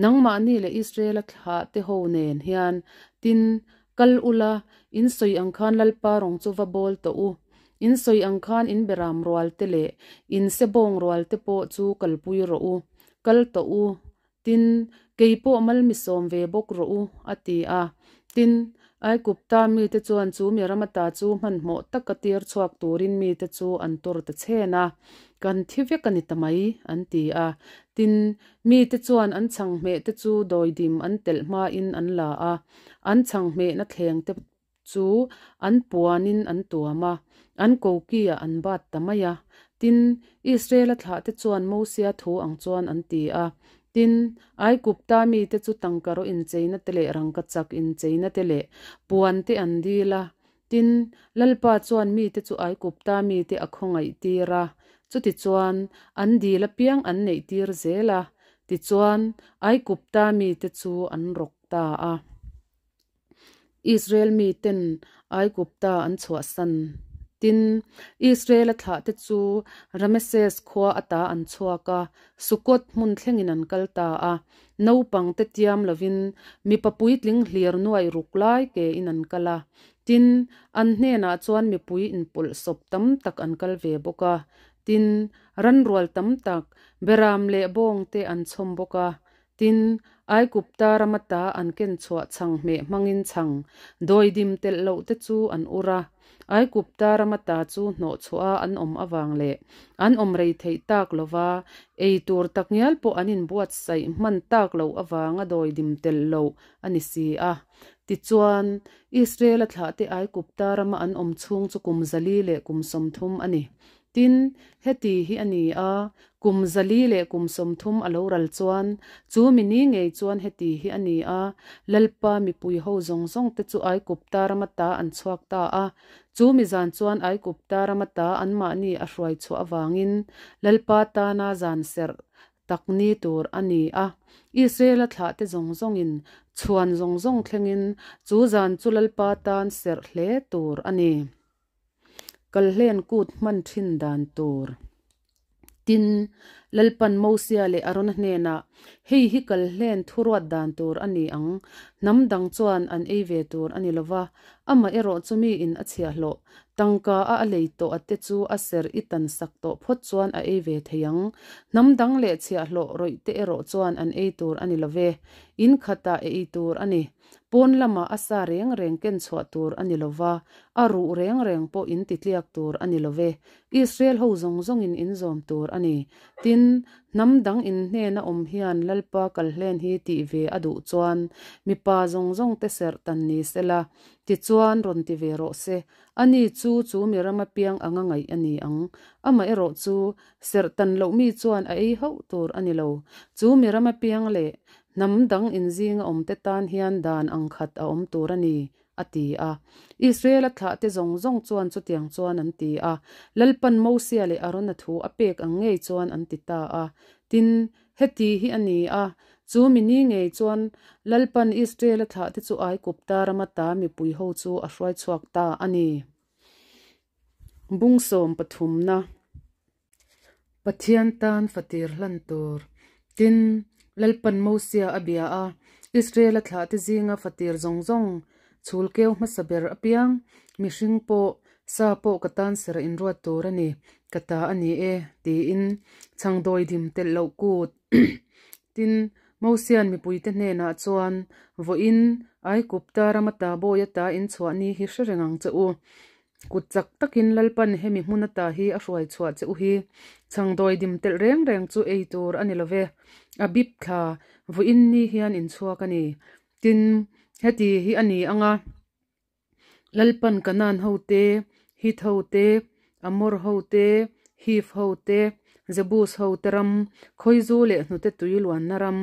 nangmahni leh Israela thlahte ho nen hian. Tin, Kal ula, in sawi ang khan Lalpa rawng chu va bawl tawh u. In sawi ang khan in beram rual te leh in sebawng rual te pawh chu kalpui rawh u. Kal tawh u. Tin, kei pawh mal mi sawm ve bawk rawh u, a ti a. Tin, Aigupta mite chuan chu mi ram ata chu hmanhmawh taka tir chhuak turin mite chu an tur ta chhen a. Kan thi vek a ni ta mai, an ti a. Tin, mite chuan an chhanghmeh te chu dawidim an telh hmain an la a, an chhanghmehna thleng te chu an puanin an tuam a, an koki-ah an bat ta mai a. Tin, Israela thlahte chuan Mosia thu ang chuan an ti a. Tin, Aigupta mite chu tangkaraw incheina te leh rangkachak incheina te leh puan te an dil a. Tin, Lalpa chuan mite chu Aigupta mite a khawngaihtir a, chutichuan, an dil apiang an neihtir zel a. Tichuan, Aigupta mite chu an rawk ta a. Israel miten Aigupta an chhuahsan. Tin, Israela thlahte chu Rameses khua ata an chhuak a, Sukkot hmun thlengin an kal ta a. Naupangte tiam lovin mipa puitling hlir nuaih ruk lai kein an kal a. Tin, an hnenah chuan mipui inpawlhsawp tam tak an kal ve bawk a. Tin, ranrual tam tak, beram leh bawngte an chhawm bawk a. Tin, Aigupta rama ta an ken chhuah chhang hmeh hmangin chhang dawidim telh loh te chu an ur a. Aigupta rama ta chu hnawh chhuah a an awm avang leh an awm rei theih tak lova ei tur takngial pawh an inbuatsaih hman tak loh avanga dawidim telh loh a ni si a. Tichuan, Israela thlahte Aigupta rama an awm chhung chu kum 400 leh kum 30 a ni. Tin, heti hi a ni a, kum 400 leh kum 30 a lo ral chuan, chu mi ni ngei chuan heti hi a ni a, Lalpa mipui ho zawng zawng te chu Aigupta rama ta an chhuak ta a, chu mi zan chuan Aigupta rama ta anmahni a hruai chhuah avangin Lalpa tana zan serh tak ni tur a ni a. Israela thlahte zawng zawngin chhuan zawng zawng thlengin chu zan chu Lalpa tan serh hle tur a ni. Kalhlen kut hman thin dan tur. Tin, Lalpan Mosia leh Arona hnenah, Hei hi kalhlen thuruat dan tur a ni ang, hnam dang chuan an ei ve tur a ni lo va, amah erawh chu miin a chhiahhlawh, tangka a a lei tawh a te chu a ser i tan sak tawh phawt chuan a ei ve thei ang. Hnam dang leh chhiahhlawh rawih te erawh chuan an ei tur a ni lo ve. In khatah ei tur a ni. Pawn lamah a sa reng reng ken chhuah tur a ni lo va, a ruh reng reng pawh in titliak tur a ni lo ve. Israel ho zawng zawngin in zawm tur a ni. Tin, hnam dang in hnena awm hian Lalpa kalhlen hi tih ve a duh chuan mipa zawng zawng te serh tan ni sela, tichuan rawn ti ve rawh se. Ani chu chu mi rama piang anga ngaih a ni ang. Amaherawh chu, serh tan loh mi chuan a ei hauh tur a ni lo. Chu mi rama piang leh Hnam dang inzinga awmte tan hian dan ang khat a awm tur a ni, a ti a. Israela thlahte zawng zawng chuan chutiang chuan an ti a. Lalpan Mosia leh Arona thu a pek ang ngei chuan an ti ta a. Tin, heti hi a ni a, chu mi ni ngei chuan Lalpan Israela thlahte chu Aigupta rama ta mipui ho chu a hruai chhuak ta a ni. Bung sawm pathumna. Pathian tan fatir hlan tur. Tin, Lalpan Mosia a bia a, Israela thlahte zinga fatir zawng zawng, chhul keu hmasa ber apiang, mihring pawh, sa pawh ka tan serh inruat tur a ni, ka ta a ni e, tiin chhangdawi dim telh loh kut. Tin, Mosia'n mipuite hnenah chuan, Vawiin Aigupta rama ta bawi ata in chhuah ni hi hre reng ang che u. Kut chak takin Lalpan hemi hmun ata hi a hruai chhuah che u hi. Chhangdawi dim telh reng reng chu ei tur a ni lo ve. A bip thla vawiin ni hian in chhuak a ni. Tin, heti hi a ni ang a. Lalpan Kanaan ho te, Hit ho te, Amor ho te, Hiv ho te, Jebus ho te ram, Khawizu leh hnute tui luanna ram,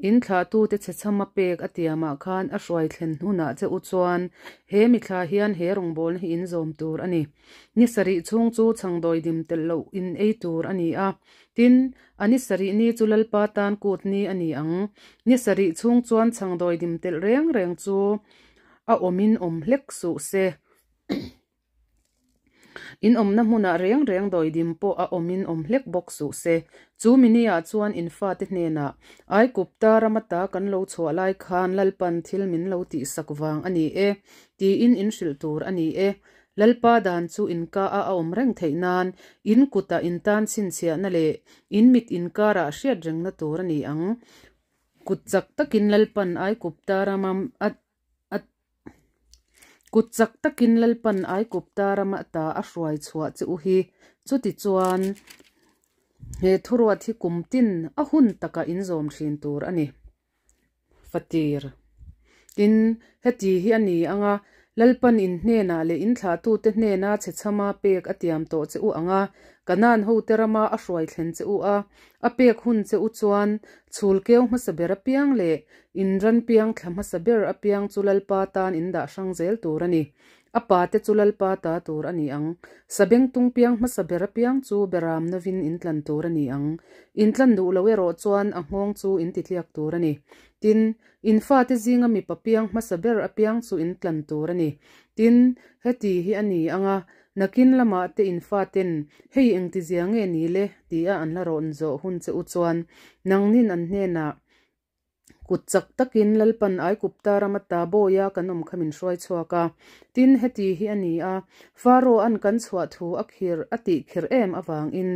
in thlahtute chhechhama pek a tiamah khan a hruai thlen hunah che u chuan he mithla hian he rawngbawlna hi in zawm tur a ni. Ni sarih chhung chu chhangdawi dim telh loh in ei tur a ni a. Tin, a ni sarih ni chu Lalpa tan kut ni a ni ang. Ni sarih chhung chuan chhangdawi dim telh reng reng chu a awmin awm hlek suh se. In awmna hmunah reng reng dawidim pawh a awmin awm hlek bawk suh se. Chu mini-ah chuan in fate hnenah, Aigupta rama ta kan lo chhuah lai khan Lalpan thil min lo tihsak vang a ni e, tiin in hrilh tur a ni e. Lalpa dan chu in ka-a a awm reng theih nan in kutah in tan chhinchhiahna leh in mit inkarah hriat rengna tur a ni ang. Kut chak takin Lalpan Aigupta rama a a Kut chak takin Lalpan Aigupta rama ta a hruai chhuah che u hi. Chutichuan, he thuruat hi kum tin a hun takah in zawm thin tur a ni. Fatir. Tin, heti hi a ni ang a, Lalpan in hnenah leh in thlahtute hnena chhechhama pek a tiam tawh che u ang a, Kanaan hote rama a hruai thlen che u a, a pek hun che u chuan chhul keu hmasa ber apiang leh in ran piang thla hmasa ber apiang chu Lalpa tan in dah hrang zel tur a ni. A pate chu Lalpa ta tur a ni ang. Sabengtung piang hmasa ber apiang chu beram novin in tlan tur a ni ang. In tlan duh lo erawh chuan a nghawng chu in titliak tur a ni. Tin, in fate zinga mipa piang hmasa ber apiang chu in tlan tur a ni. Tin, heti hi a ni ang a, nakin lamah te in faten, Hei engtizia nge ni le? tia an la rawn zawh hun che u chuan, nangnin an hnenah, Kut chak takin Lalpan Aigupta rama ta bawia kan awm kha min hruai chhuak a. Tin, heti hi a ni a, Pharaoh-a'n kan chhuah thu a khir a tih khir em avangin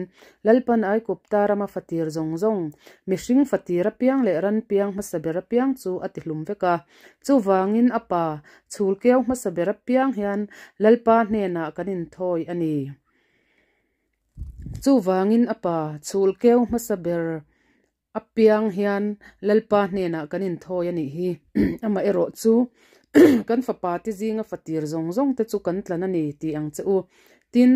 Lalpan Aigupta rama fatir zawng zawng, mihring fatir apiang leh ran piang hmasa ber apiang chu a tihlum vek a. Chuvangin a pa, chhul keu hmasa ber apiang hian Lalpa hnenah kan inthawi a ni. Chuvangin a pa, chhul keu hmasa ber Apiang hian Lalpa hnenah kan inthawi a nih hi. Amaherawh chu kan fapa te zinga fatir zawng zawng te chu kan tlan a ni tih ang che u. Tin,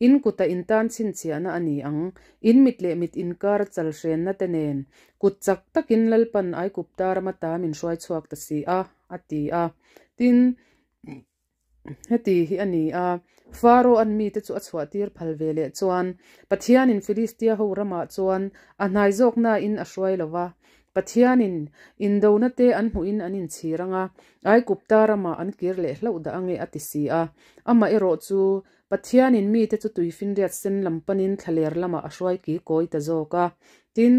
in kutah in tan chhinchhiahna a ni ang. In mit leh mit inkar chal hrenna te nen kut chak takin Lalpan Aigupta rama ta min hruai chhuak ta si a, a ti a. Tin, Heti hi a ni a, Pharaoh-a'n mite chu a chhuahtir phal ve leh chuan Pathianin Filistia ho ramah chuan a hnai zawknain a hruai lo va. Pathianin indona te an hmuhin an inchhir ang a, Aigupta ramah an kir leh hlauh dah ange a ti si a. Amaherawh chu, Pathianin mite chu tuifinriat sen lam panin thlaler lamah a hruai ki kawi ta zawk a. Tin,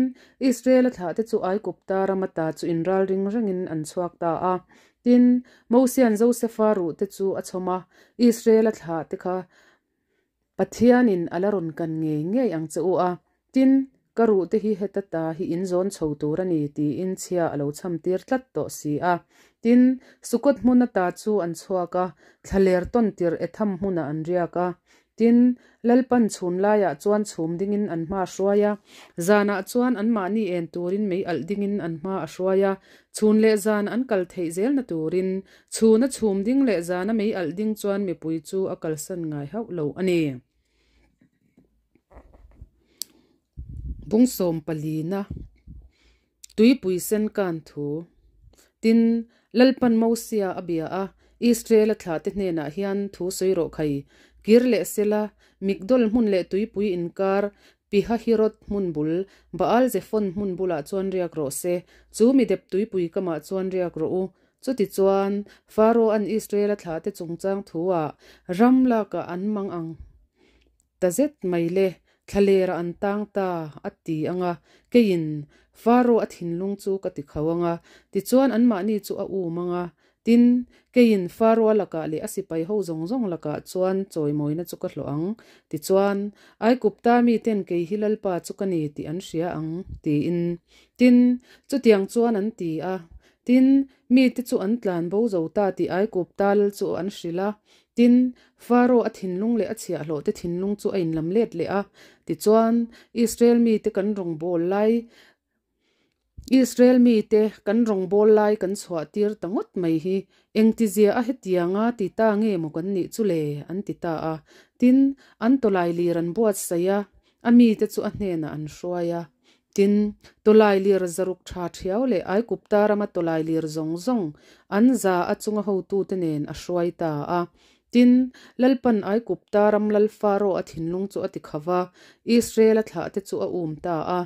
Israel-a thlahte chu Aigupta rama ta chu inralring rengin an chhuak ta a. Tin, Mosia'n Josefa ruh te chu a chhawm a, Israel-a thlah te kha Pathianin a la rawn kan ngei ngei ang che u a, tin, ka ruh te hi heta ta hi in zawn chho tur a ni, tiin chhia a lo chham tir tlat tawh si a. Tin, Sukot hmun ata chu an chhuak a, thlaler tawn tirh Etham hmunah an riak a. Tin, Lalpan chhun laiah chuan chhum dingin an hma a hruai a, zanah chuan anmahni en turin mei alh dingin an hma a hruai a, chhun leh zan an kal theih zelna turin, chhuna chhum ding leh zana mei alh ding chuan mipui chu a kalsan ngai hauh lo a ni. Bungsawm palina Tuipui sen kan thu. Tin, Lalpan Mosia a bia a, Israel-a thlahte hnenah hian thu sawi rawh khai, Kir leh sela, Migdol hmun leh tuipui inkar, Pihahirot hmun bul, Baal-Zephon hmun bulah chuan riak rawh se, chu midep tuipui kamah chuan riak rawh u. Chutichuan, Pharaoh-a'n Israel-a thlahte chungchang thu-ah ram lakah an mang ang. Ta zet mai le, thlalerah an tang ta, a ti ang a, keiin Faro a thinlung chu ka ti kho ang a, tichuan anmahni chu a um ang a. Tin, keiin Faro-a lakah leh a sipai ho zawng zawng lakah chuan chawimawina chu ka hlawh ang. Tichuan, Aigupta miten kei hi Lalpa chu ka ni tih an hria ang, tiin. Tin, chutiang chuan an ti a. Tin, Mite chu an tlan bo zo ta tih Aigupta lal chu an hrilh a. Tin, Faro a thinlung leh a chhiahhlawhte thinlung chu a inlam let leh a. Tichuan, Israel mite kan rawngbâwl lai, Israel mite kan rawngbâwl lai kan chhuahtir ta ngawt mai hi, engtizia a hetianga ti ta nge maw kan nih chu le? an ti ta a. Tin, an tawlai lir an buatsaih a, a mite chu a hnenah an hruai a. Tin, tawlailir zaruk tha thiau leh Aigupta rama tawlailir zawng zawng an za a chunga hotute nen a hruai ta a. Tin, Lalpan Aigupta ram lal Faro a thinlung chu a ti kha va, Israela thlahte chu a um ta a,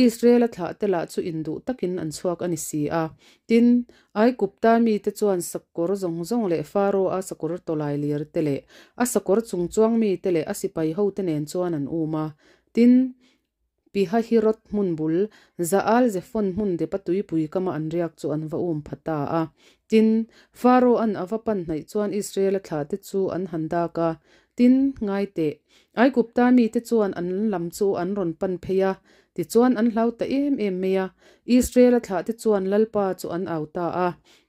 Israela thlahte lah chu induh takin an chhuak a ni si a. Tin, Aigupta mite chuan sakawr zawng zawng leh Faro a sakawr tawlailir te leh a sakawr chungchuang mite leh a sipai hote nen chuan an um a. Tin, Pihahirot hmun bul, Zaal Zephon hmun depa tuipui kama an riak chu an va um pha ta a. Tin, Pharaoh-a'n a va pan hnaih chuan Israel-a thlahte chu an han dak a. Tin, ngai teh, Aigupta mite chuan an lam chu an rawn pan phei a, tichuan an hlau ta em em mai a. Israel-a thlahte chuan Lalpa chu an au ta a.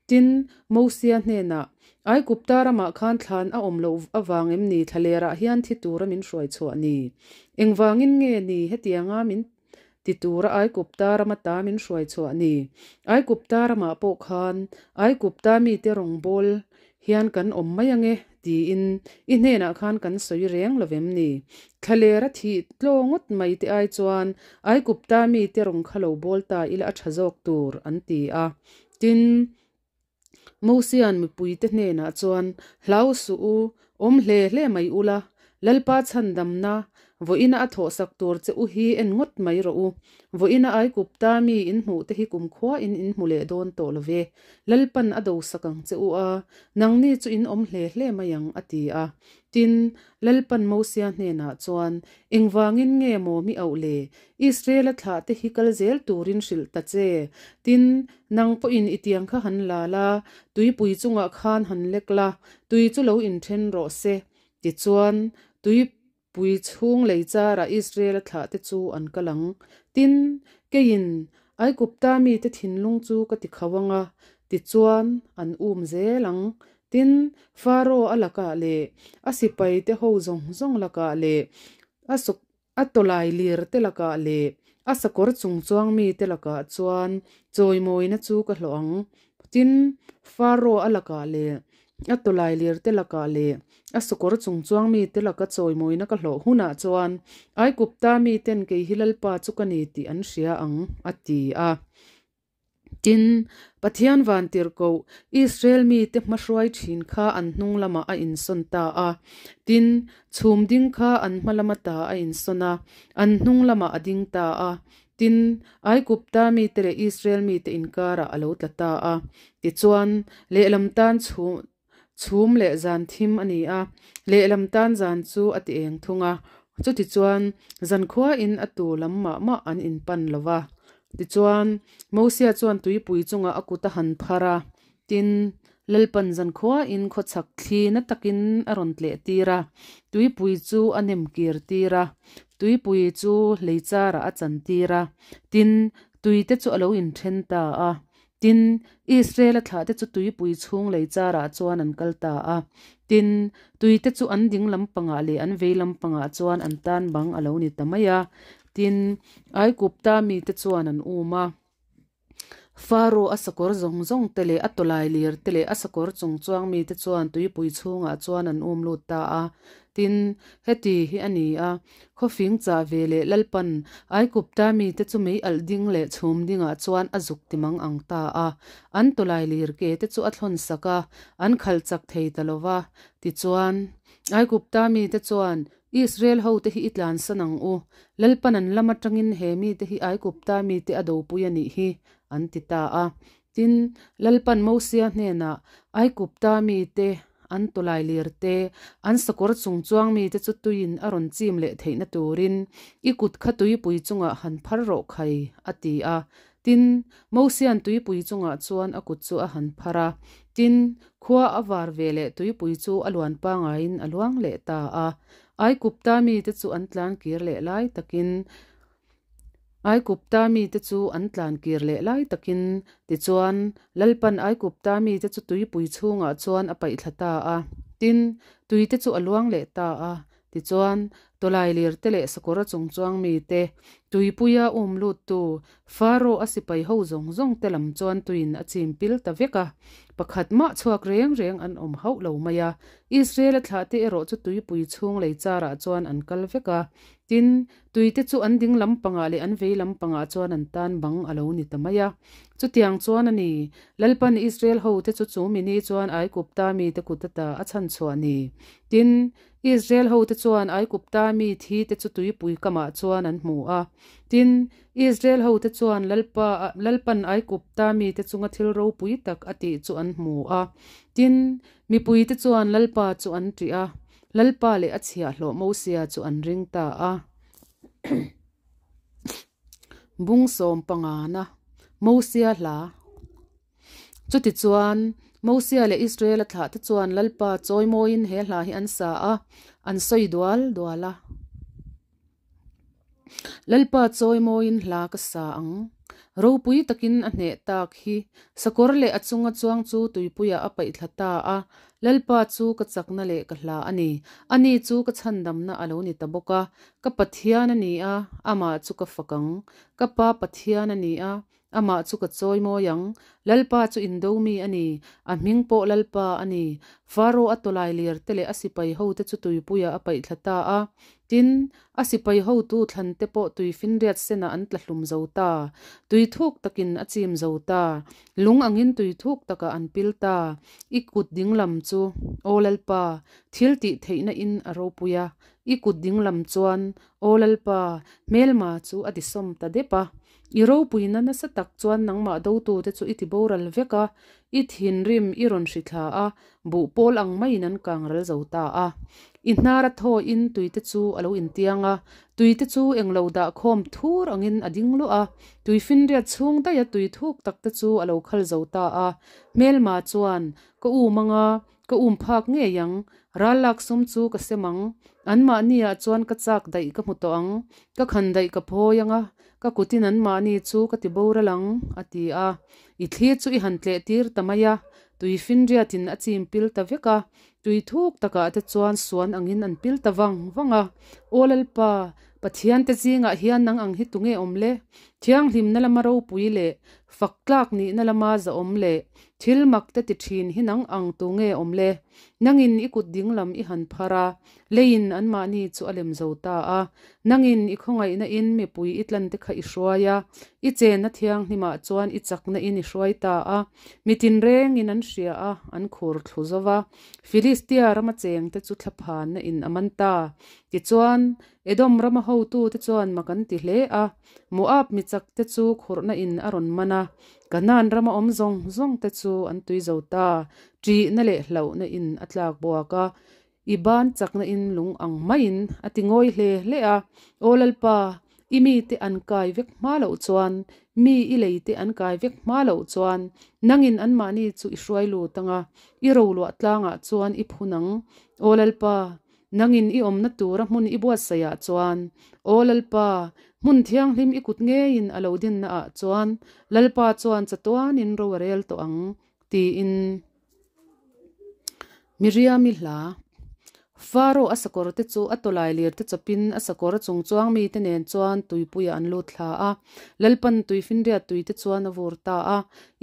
Tin, Mosia hnenah, Aigupta ramah khan thlan a awm loh avang em ni thlalerah hian thi tura min hruai chhuah ni? Engvangin nge ni hetianga min ti tura Aigupta rama ta min hruai chhuah ni? Aigupta ramah pawh khan Aigupta mite rawngbâwl hian kan awm mai ange tiin i hnenah khan kan sawi reng lo vem ni? Thlalera thih tlaw ngawt mai te ai chuan Aigupta mite rawng kha lo bawl ta ila a tha zawk tur, an ti a. Tin, Mosia'n mipuite hnenah chuan, Hlau suh u, awm hle hle mai ula, Lalpa chhandamna, vawiina a thawhsak tur che u hi en ngawt mai rawh u. Vawiina Aigupta mi in hmuh te hi kumkhuain in hmu leh dawn tawh lo ve. Lalpan a dosak ang che u a, nangni chu in awm hle hle mai ang, a ti a. Tin, Lalpan Mosia hnenah chuan, Engvangin nge maw mi auh le? Israela thlah te hi kal zel turin hrilh ta che. Tin, nang pawhin i tiang kha han la la, tuipui chungah khan han lek la, tui chu lo inthen rawh se. Tichuan, tuipui chhung lei charah Israela thlah te chu an kal ang. Tin, keiin Aigupta mite thinlung chu ka ti khauh ang a, tichuan an um zel ang. Tin, Faro a lakah leh a sipaite ho zawng zawng lakah leh a A tawlai lir te lakah leh a sakawr chungchuang mi te lakah chuan chawimawina chu ka hlawh ang. Tin, Faro a lakah leh a tawlai lir te lakah leh a sakawr chungchuang mi te laka chawimawina ka hlawh hunah chuan Aigupta miten kei hi Lalpa chu ka ni tih an hria ang, a ti a. Tin, Pathian vantirhkoh, Israel mite hmahruai thin kha an hnung lamah a insawn ta a. Tin, chhum ding kha an hma lama ta a insawn a, an hnung lamah a ding ta a. Tin, Aigupta mite leh Israel mite inkarah a lo tla ta a. Tichuan, lehlam tan chhum leh zan thim a ni a, lehlam tan zan chu a ti eng thung a. Chutichuan, zankhuain a tu lam mah mah an inpan lo va. Tichuan, Mosia chuan tuipui chungah a kut a han phar a, tin, Lalpan zankhuain khawchhak thli na takin a rawn tleh tir a, tuipui chu a nem kir tir a, tuipui chu hleicharah a chan tir a, tin, tuite chu a lo inthen ta a. Tin, Israel-a thlahte chu tuipui chhung lei charah chuan an kal ta a. Tin, tuite chu an ding lampangah leh an vei lampangah chuan an tan bang a lo ni ta mai a. Tin, Aigupta mite chuan an um a. Faro a sakawr zawng zawng te leh a tawlai lir te leh a sakawr chung chuang mite chuan tuipui chhungah chuan an um lut ta a. Tin, heti hi a ni a, Khawfing chah ve leh Lalpan Aigupta mite chu mei alh ding leh chhum dingah chuan a zuk ti mang ang ta a. An tawlai lir ke te chu a thlawn sak a, an khalh chak thei ta lo va. Tichuan, Aigupta mite chuan, Israel hote hi i tlansan ang u, Lalpan an lam atangin he mite hi Aigupta mite a dopui a nih hi, an ti ta a. Tin, Lalpan Mosia hnenah, Aigupta mite, an tawlai lir te, an sakawr chung chuang mite chu tuiin a rawn chim leh theihna turin i kut kha tuipui chungah han phar rawh khai, a ti a. Tin, Mosia'n tuipui chungah chuan a kut chu a han phar a. Tin, khua a var ve leh tuipui chu a luan pangaiin a luang leh ta a. Aigupta mite chu an tlan kir leh lai takin. Aigupta mite chu an tlan kir leh lai takin, tichuan, Lalpan Aigupta mite chu tuipui chhungah chuan a paihthla ta a. Tin, tuite chu a luang leh ta a. Tichuan, tawlailir te leh sakawra chungchuang mite, tuipuia um luttu Faro a sipai ho zawng zawng te lam chuan tuiin a chim pil ta vek a, pakhat mah chhuak reng reng an awm hauh lo mai a. Israel-a thlahte erawh chu tuipui chhung lei charah chuan an kal vek a. Tin, tuite chu an ding lampangah leh an vei lampangah chuan an tan bang a lo ni ta mai a. Chutiang chuan a ni, Lalpan Israel hote chu chu mini chuan Aigupta mite kut ata a chhanchhuah ni. Tin, Israel hote chuan Aigupta mi thi te chu tuipui kamah chuan an hmu a. Tin, Israel hote chuan Lalpa, Lalpan Aigupta mite chunga thil ropui tak a tih chu an hmu a. Tin, mipuite chuan Lalpa chu an ṭih a, Lalpa leh a chhiahhlawh Mosia chu an ring ta a. Bung sawm pangana, Mosia hla. Chutichuan, Mosia leh Israela thlahte chuan Lalpa chawimawiin he hla hi an sa a, an sawi dual dual a. Lalpa chawimawiin hla ka sa ang. Ropui takin a hneh tak hi. Sakawr leh a chunga chuang chu tuipuiah a paihthla ta a. Lalpa chu ka chakna leh ka hla a ni. Ani chu ka chhandamna a lo ni ta bawk a. Ka Pathian a ni a, amah chu ka fak ang. Ka Pa Pathian a ni a, Amah chu ka chawi mawi ang. Lalpa chu indo mi a ni. A hming pawh Lalpa a ni. Faro a tawlai lir te leh a sipai ho te chu tuipuiah a paih thla ta a. Tin, a sipai hotu thlan te pawh tui finriat senah an tla hlum zo ta. Tui thuk takin a chim zo ta. Lung angin tui thuk takah an pil ta. I kut dinglam chu, Aw Lalpa, thil tih theihna in a ropui a. I kut dinglam chuan, Aw Lalpa, hmelma chu a tisawm ta dep a. I ropuina nasa tak chuan nangmah dotute chu i ti boral vek a, i thinrim i rawn hri thla a, buh pawl ang maiin an kang ral zo ta a. I hnar a thawiin tuite chu a lo intiang a, tuite chu englo dah khawm thur angin a ding luah a, tuifinriat chhung daiha tui thuk takte chu a lo khal zo ta a. Hmelma chuan, Ka um anga, ka um phak ngei ang, ral lak sum chu ka sem ang, anmahniah chuan ka chak daih ka hmu tawh ang, ka khan daih ka phawi anga, Ka kutin anmahni chu ka ti boral ang, a ti a. I thli chu i han tleh tir ta mai a, tui finriatin a chim pil ta vek a, tui thuk takah te chuan suan angin an pil ta vang vang a. Aw Lalpa, Pathian te zingah hian nang ang hi tunge awm le? Thianghlimna lama ropui leh fak tlak nihna lama zahawm leh thil mak te ti thin hi nang ang tunge awm le? Nangin i kut dinglam i han phar a, Leiin anmahni chu a lem zo ta a, nangin i khawngaihna in mipui i tlante kha i hruai a, i chenna thianghlimah chuan i chakna in i hruai ta a, mi tinrengin an hria a, an khur thlu zo va. Filistia rama chengte chu thlaphanna in a man ta. Tichuan, Edom rama hotute chuan mak an ti hle a, Moab mi chakte chu khurhna in a rawn man a, Kanaan rama awm zawng zawngte chu an tui zo ta, ṭihna leh hlauhna in a tlak buak a, I ban chakna in lung ang maiin a ti ngawi hle hle a, Aw Lalpa, i mite an kai vek hma loh chuan, mi i leite an kai vek hma loh chuan, nangin anmahni chu i hruai lut ang a, i roluah tlangah chuan i phun ang. Aw Lalpa, nangin i awmna tura hmun i buatsaihah chuan, Aw Lalpa, hmun thianghlim i kut ngeiin a lo dinnaah chuan, Lalpa chuan chatuanin ro a rel tawh ang, tiin. Miriami hla. Faro a sakawr te chu a tawlai lir te chawpin a sakawr a chung chuang mite nen chuan tuipuiah an lut thla a. Lalpan tuifinriat tui te chuan a vur ta a.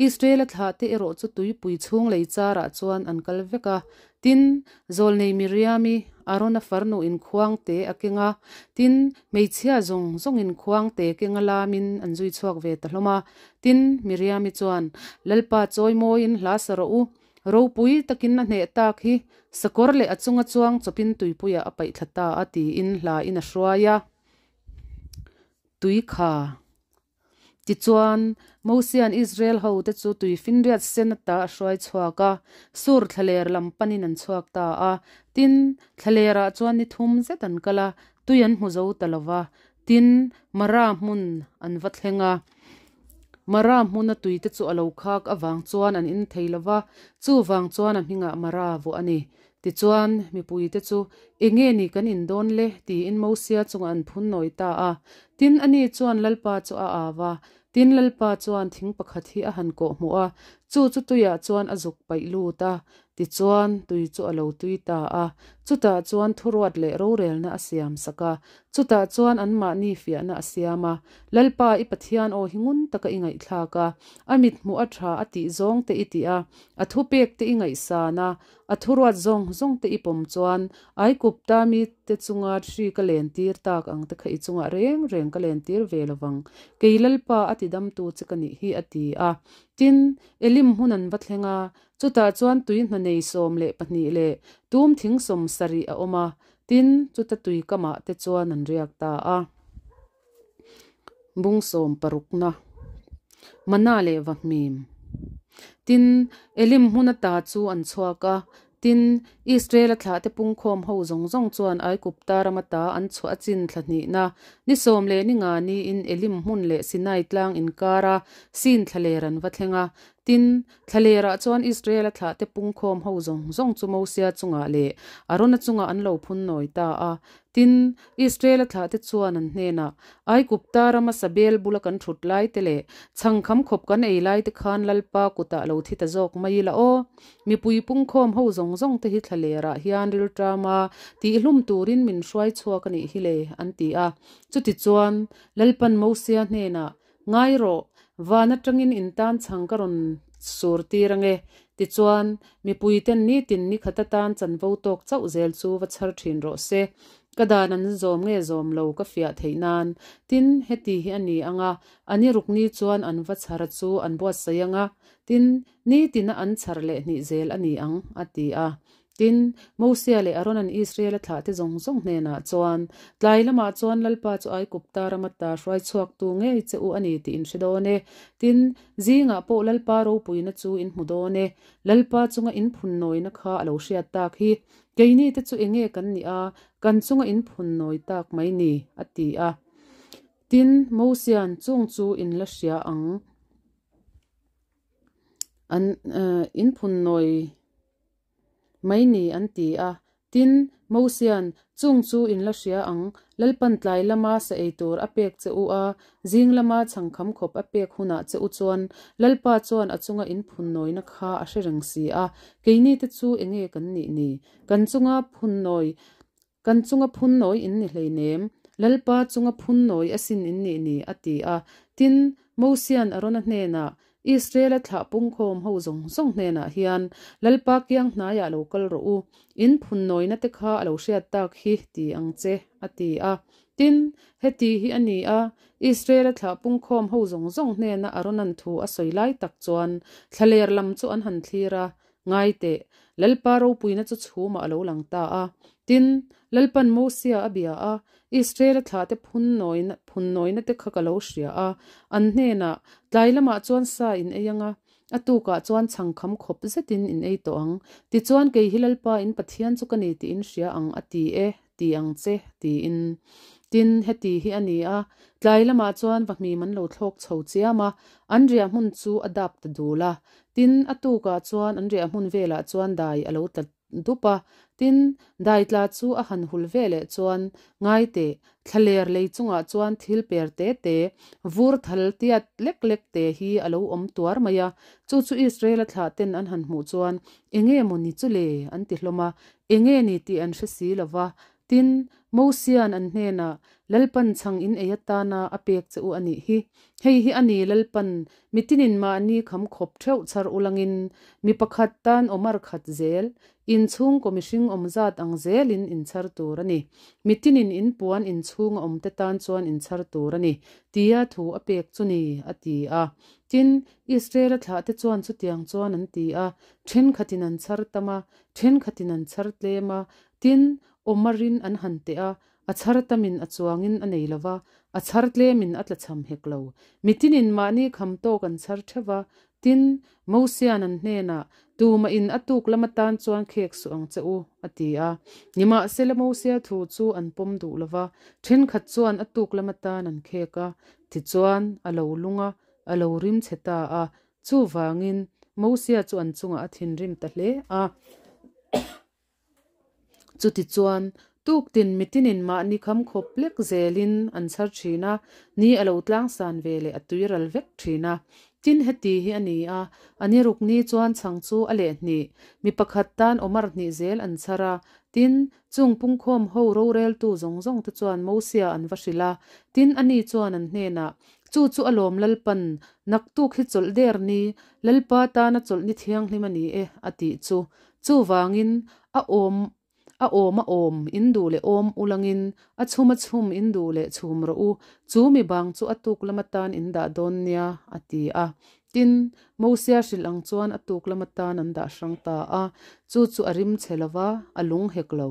Israela thlah te erawh chu tuipui chhung lei charah chuan an kal vek a. Tin, zawlnei Miriami, Arona farnu inkhuang te a keng a. Tin, hmeichhia zawng zawng inkhuang te keng a lamin an zui chhuak ve ta hlawm a. Tin, Miriami chuan, Lalpa chawi mawiin hla sa rawh u. Ropui takin a hneh tak hi sakawr leh a chunga chuang chawpin tuipuiah a paih thla ta a tiin hla in a hruai a. Tui kha. Tichuan, Mosia'n Israel hote chu tui finriat sen ata a hruai chhuak a, Sur thlaler lam panin an chhuak ta a. Tin, thlalerah chuan ni thum zet an kal a, tui an hmu zo ta lo va. Tin, Mara hmun an va thleng a. Mara hmuna tuite chu a lo khak avang chuan an in thei lo va, chuvang chuan a hmingah Mara vuah a ni. Tichuan, mipuite chu, Enge ni kan in dawn le? tiin Mosia chungah an phun nawi ta a. Tin, ani chuan Lalpa chu a au a. Tin, Lalpa chuan thing pakhat hi a han kawh hmuh a, chu chu tuiah chuan a zuk paih lut a. Tichuan, tui chu a lo tui ta a. Chutah chuan thuruat leh rorelna a siam sak a. Chutah chuan anmahni fiahna a siam a. Lalpa, i Pathian aw hi ngun taka i ngaihthlak a, a mithmuh a tha a tih zawng te i tih a, a thupek te i ngaihsan a, A thuruat zawng zawng te i pawm chuan Aikupta mite chunga hri ka lentir tak ang te kha i chungah reng reng ka lentir ve lo vang. Kei Lalpa a tidamtu che ka nih hi a ti a. Tin, Elim hmun an va thleng a, chutah chuan tui hna nei 12 leh tum thing 70 a awm a, tin, chuta tui kamah te chuan an riak ta a. Bung sawm parukna Mana leh Vahmim Tin, Elim hmun ata chu an chhuak a, tin, Israel-a thlahte pungkhawm ho zawng zawng chuan Aigupta ram ata an chhuah a chin thla hnihna ni sawm leh ni nga niin Elim hmun leh Sinai tlang inkara Sin thlaler an va thleng a. Tin, thlalerah chuan Israel-a thlahte pungkhawm ho zawng zawng chu Mosia chungah leh Arona chungah an lo phun nawi ta a. Tin, Israel-a thlahte chuan an hnenah, Aigupta rama Sabel bula kan thut lai te leh chhangkham khawp kan ei lai te khan Lalpa kutah lo thi ta zawk mai ila aw. Mipui pungkhawm ho zawng zawng te hi thlalerah hian rilṭama tihhlum turin min hruai chhuak a nih hi le, an ti a. Chutichuan, Lalpan Mosia hnenah, Ngai rawh, van atangin in tan chhang ka rawn sur tir ange. Tichuan, mipuiten nitin nikhat atan chanvo tawk chauh zel chu va chhar thin rawh se. Ka dan an zawm nge zawm lo ka fiah theih nan. Tin, heti hi a ni ang a, a ni rukni chuan an va chhar chu an buatsaih ang a, tin, nitina an chhar leh hnih zel a ni ang, a ti a. Tin, Mosia leh Aaron-a'n Israel-a thlahte zawng zawng hnenah chuan, Tlai lamah chuan Lalpa chu Aigupta rama ta hruai chhuaktu ngei che u a ni tih in hre dawn e. Tin, zingah pawh Lalpa ropuina chu in hmu dawn e. Lalpa chunga in phunnawina kha a lo hriat tak hi. Keini te chu enge kan nih a, kan chunga in phunnawi tak mai ni, a ti a. Tin, Mosia'n chung chu in la hria ang. An in phunnawi mai ni an ti a. Tin, Mosia'n, Chung chu in la hria ang, Lalpan tlai lama sa ei tur a pek che u a, zing lama chhangkham khawp a pek hunah che u chuan Lalpa chuan a chunga in phunnawina kha a hre reng si a, keini te chu enge kan nih ni? Kan chunga phunnawi Kan chunga phunnawi in ni hleinem, Lalpa chunga phunnawi asin in nih ni, a ti a. Tin, Mosia'n Arona hnenah, Israel-a thlah pungkhawm ho zawng zawng hnenah hian, Lalpa kiang hnaiah lo kal rawh u, in phunnawina te kha a lo hriat tak hi, ti ang che, a ti a. Tin, heti hi a ni a, Israel-a thlah pungkhawm ho zawng zawng hnena Arona'n thu a sawi lai tak chuan thlaler lam chu an han thlir a, Ngai teh, Lalpa ropuina chu chhumah a lo lang ta a. Tin, Lalpan Mosia a bia a, Israel-a thlahte phunnawina phunnawina te kha ka lo hria a. An hnenah, Tlai lamah chuan sa in ei ang a, a tukah chuan chhangkham khawp zetin in ei tawh ang. Tichuan kei hi Lalpa in Pathian chu ka ni tih in hria ang, a ti e, ti ang che, tiin. Tin, heti hi a ni a, tlai lamah chuan vahmim an lo thlawk chho chiam a, an riah hmun chu a dap ta dul a. Tin, a tukah chuan an riah hmun velah chuan dai a lo tla dup a. Tin, dai tla chu a han hul veleh chuan, Ngai teh, thlaler lei chungah chuan thil per te te, vur thal tiat lek lek te hi a lo awm tuar mai a. Chu chu Israel-a thlah ten an han hmuh chuan, Enge maw ni chu le? an ti hlawm a. Enge ni tih an hre si lo va. Tin, Mosia'n an hnenah, Lalpan chhang in ei atana a pek che u a nih hi. Hei hi a ni Lalpan, mitinin mahni kham khawp theuh chhar ulangin, mi pakhat tan awmar khat zel, inchhungkaw mihring awm zat ang zelin inchhar tur a ni. Mitinin in puan inchhunga awmte tan chuan inchhar tur a ni, tia thu a pek chu ni, a ti a. Tin, Israel-a thlahte chuan chutiang chuan an ti a, thenkhatin an chhar tam a, Thenkhatin an chhar tlem a, tin, awmarin an han teh a, a chhar tamin a chuangin a nei lo va, a chhar tlemin a tlachham hek lo. Mitinin mahni kham tawk an chhar theuh va, tin, Mosia'n an hnenah, Tumah in a tuk lam atan chuan khek suh ang che u, a ti a. Nimahsela Mosia thu chu an pawm duh lo va, thenkhat chuan a tuk lam atan an khek a, tichuan, a lo lung a, a lo rim chhe ta a, Chuvangin, Mosia chu an chungah a thinrim ta hle a. Chutichuan, tuktin mitinin mahni kham khawp lek zelin an chhar thin a, ni a lo tlangsan ve leh a tuiral vek thin a. Tin, heti hi a ni a, a ni ruk ni chuan chhang chu a leh hnih, mi pakhat tan Omar hnih zel an chhar a. Tin, chung pungkhawm ho roreltu zawng zawng te chuan Mosia an va hrilh a. Tin, ani chuan an hnenah, Chu chu a lawm Lalpan, naktuk hi chawlh der ni, Lalpa tana chawlh ni thianghlim a ni e, a tih chu. Chuvangin, a awm a awm a awm in duh leh awm ulangin, a chhum a chhum in duh leh chhum rawh u, chu mi bang chu a tuk lam atan in dah dawn nia, a ti a. Tin, Mosia hrilh ang chuan a tuk lam atan an dah hrang ta a, chu chu a rim chhe lo va, a lung hek lo.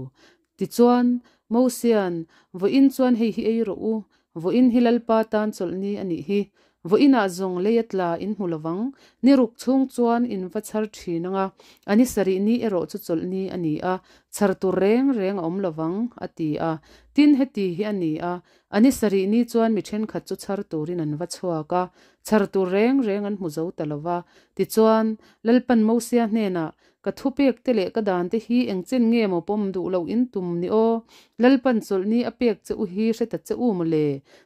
Tichuan, Mosia'n, Vawiin chuan hei hi ei rawh u, vawiin hi Lalpa tan chawlhni a nih hi. Vawiinah zawng lei a tla in hmu lovang, ni ruk chhung chuan in va chhar thin ang a, a ni sarih ni erawh chu chawlhni a ni a, chhar tur reng reng a awm lovang, a ti a. Tin, heti hi a ni a, a ni sarih ni chuan mi thenkhat chu chhar turin an va chhuak a, chhar tur reng reng an hmu zo ta lo va. Tichuan, Lalpan Mosia hnenah, Ka thupek te leh ka dan te hi eng chen nge maw pawm duh loh in tum ni aw? Lalpan chawlhni a pek che u hi hre ta che u maw le?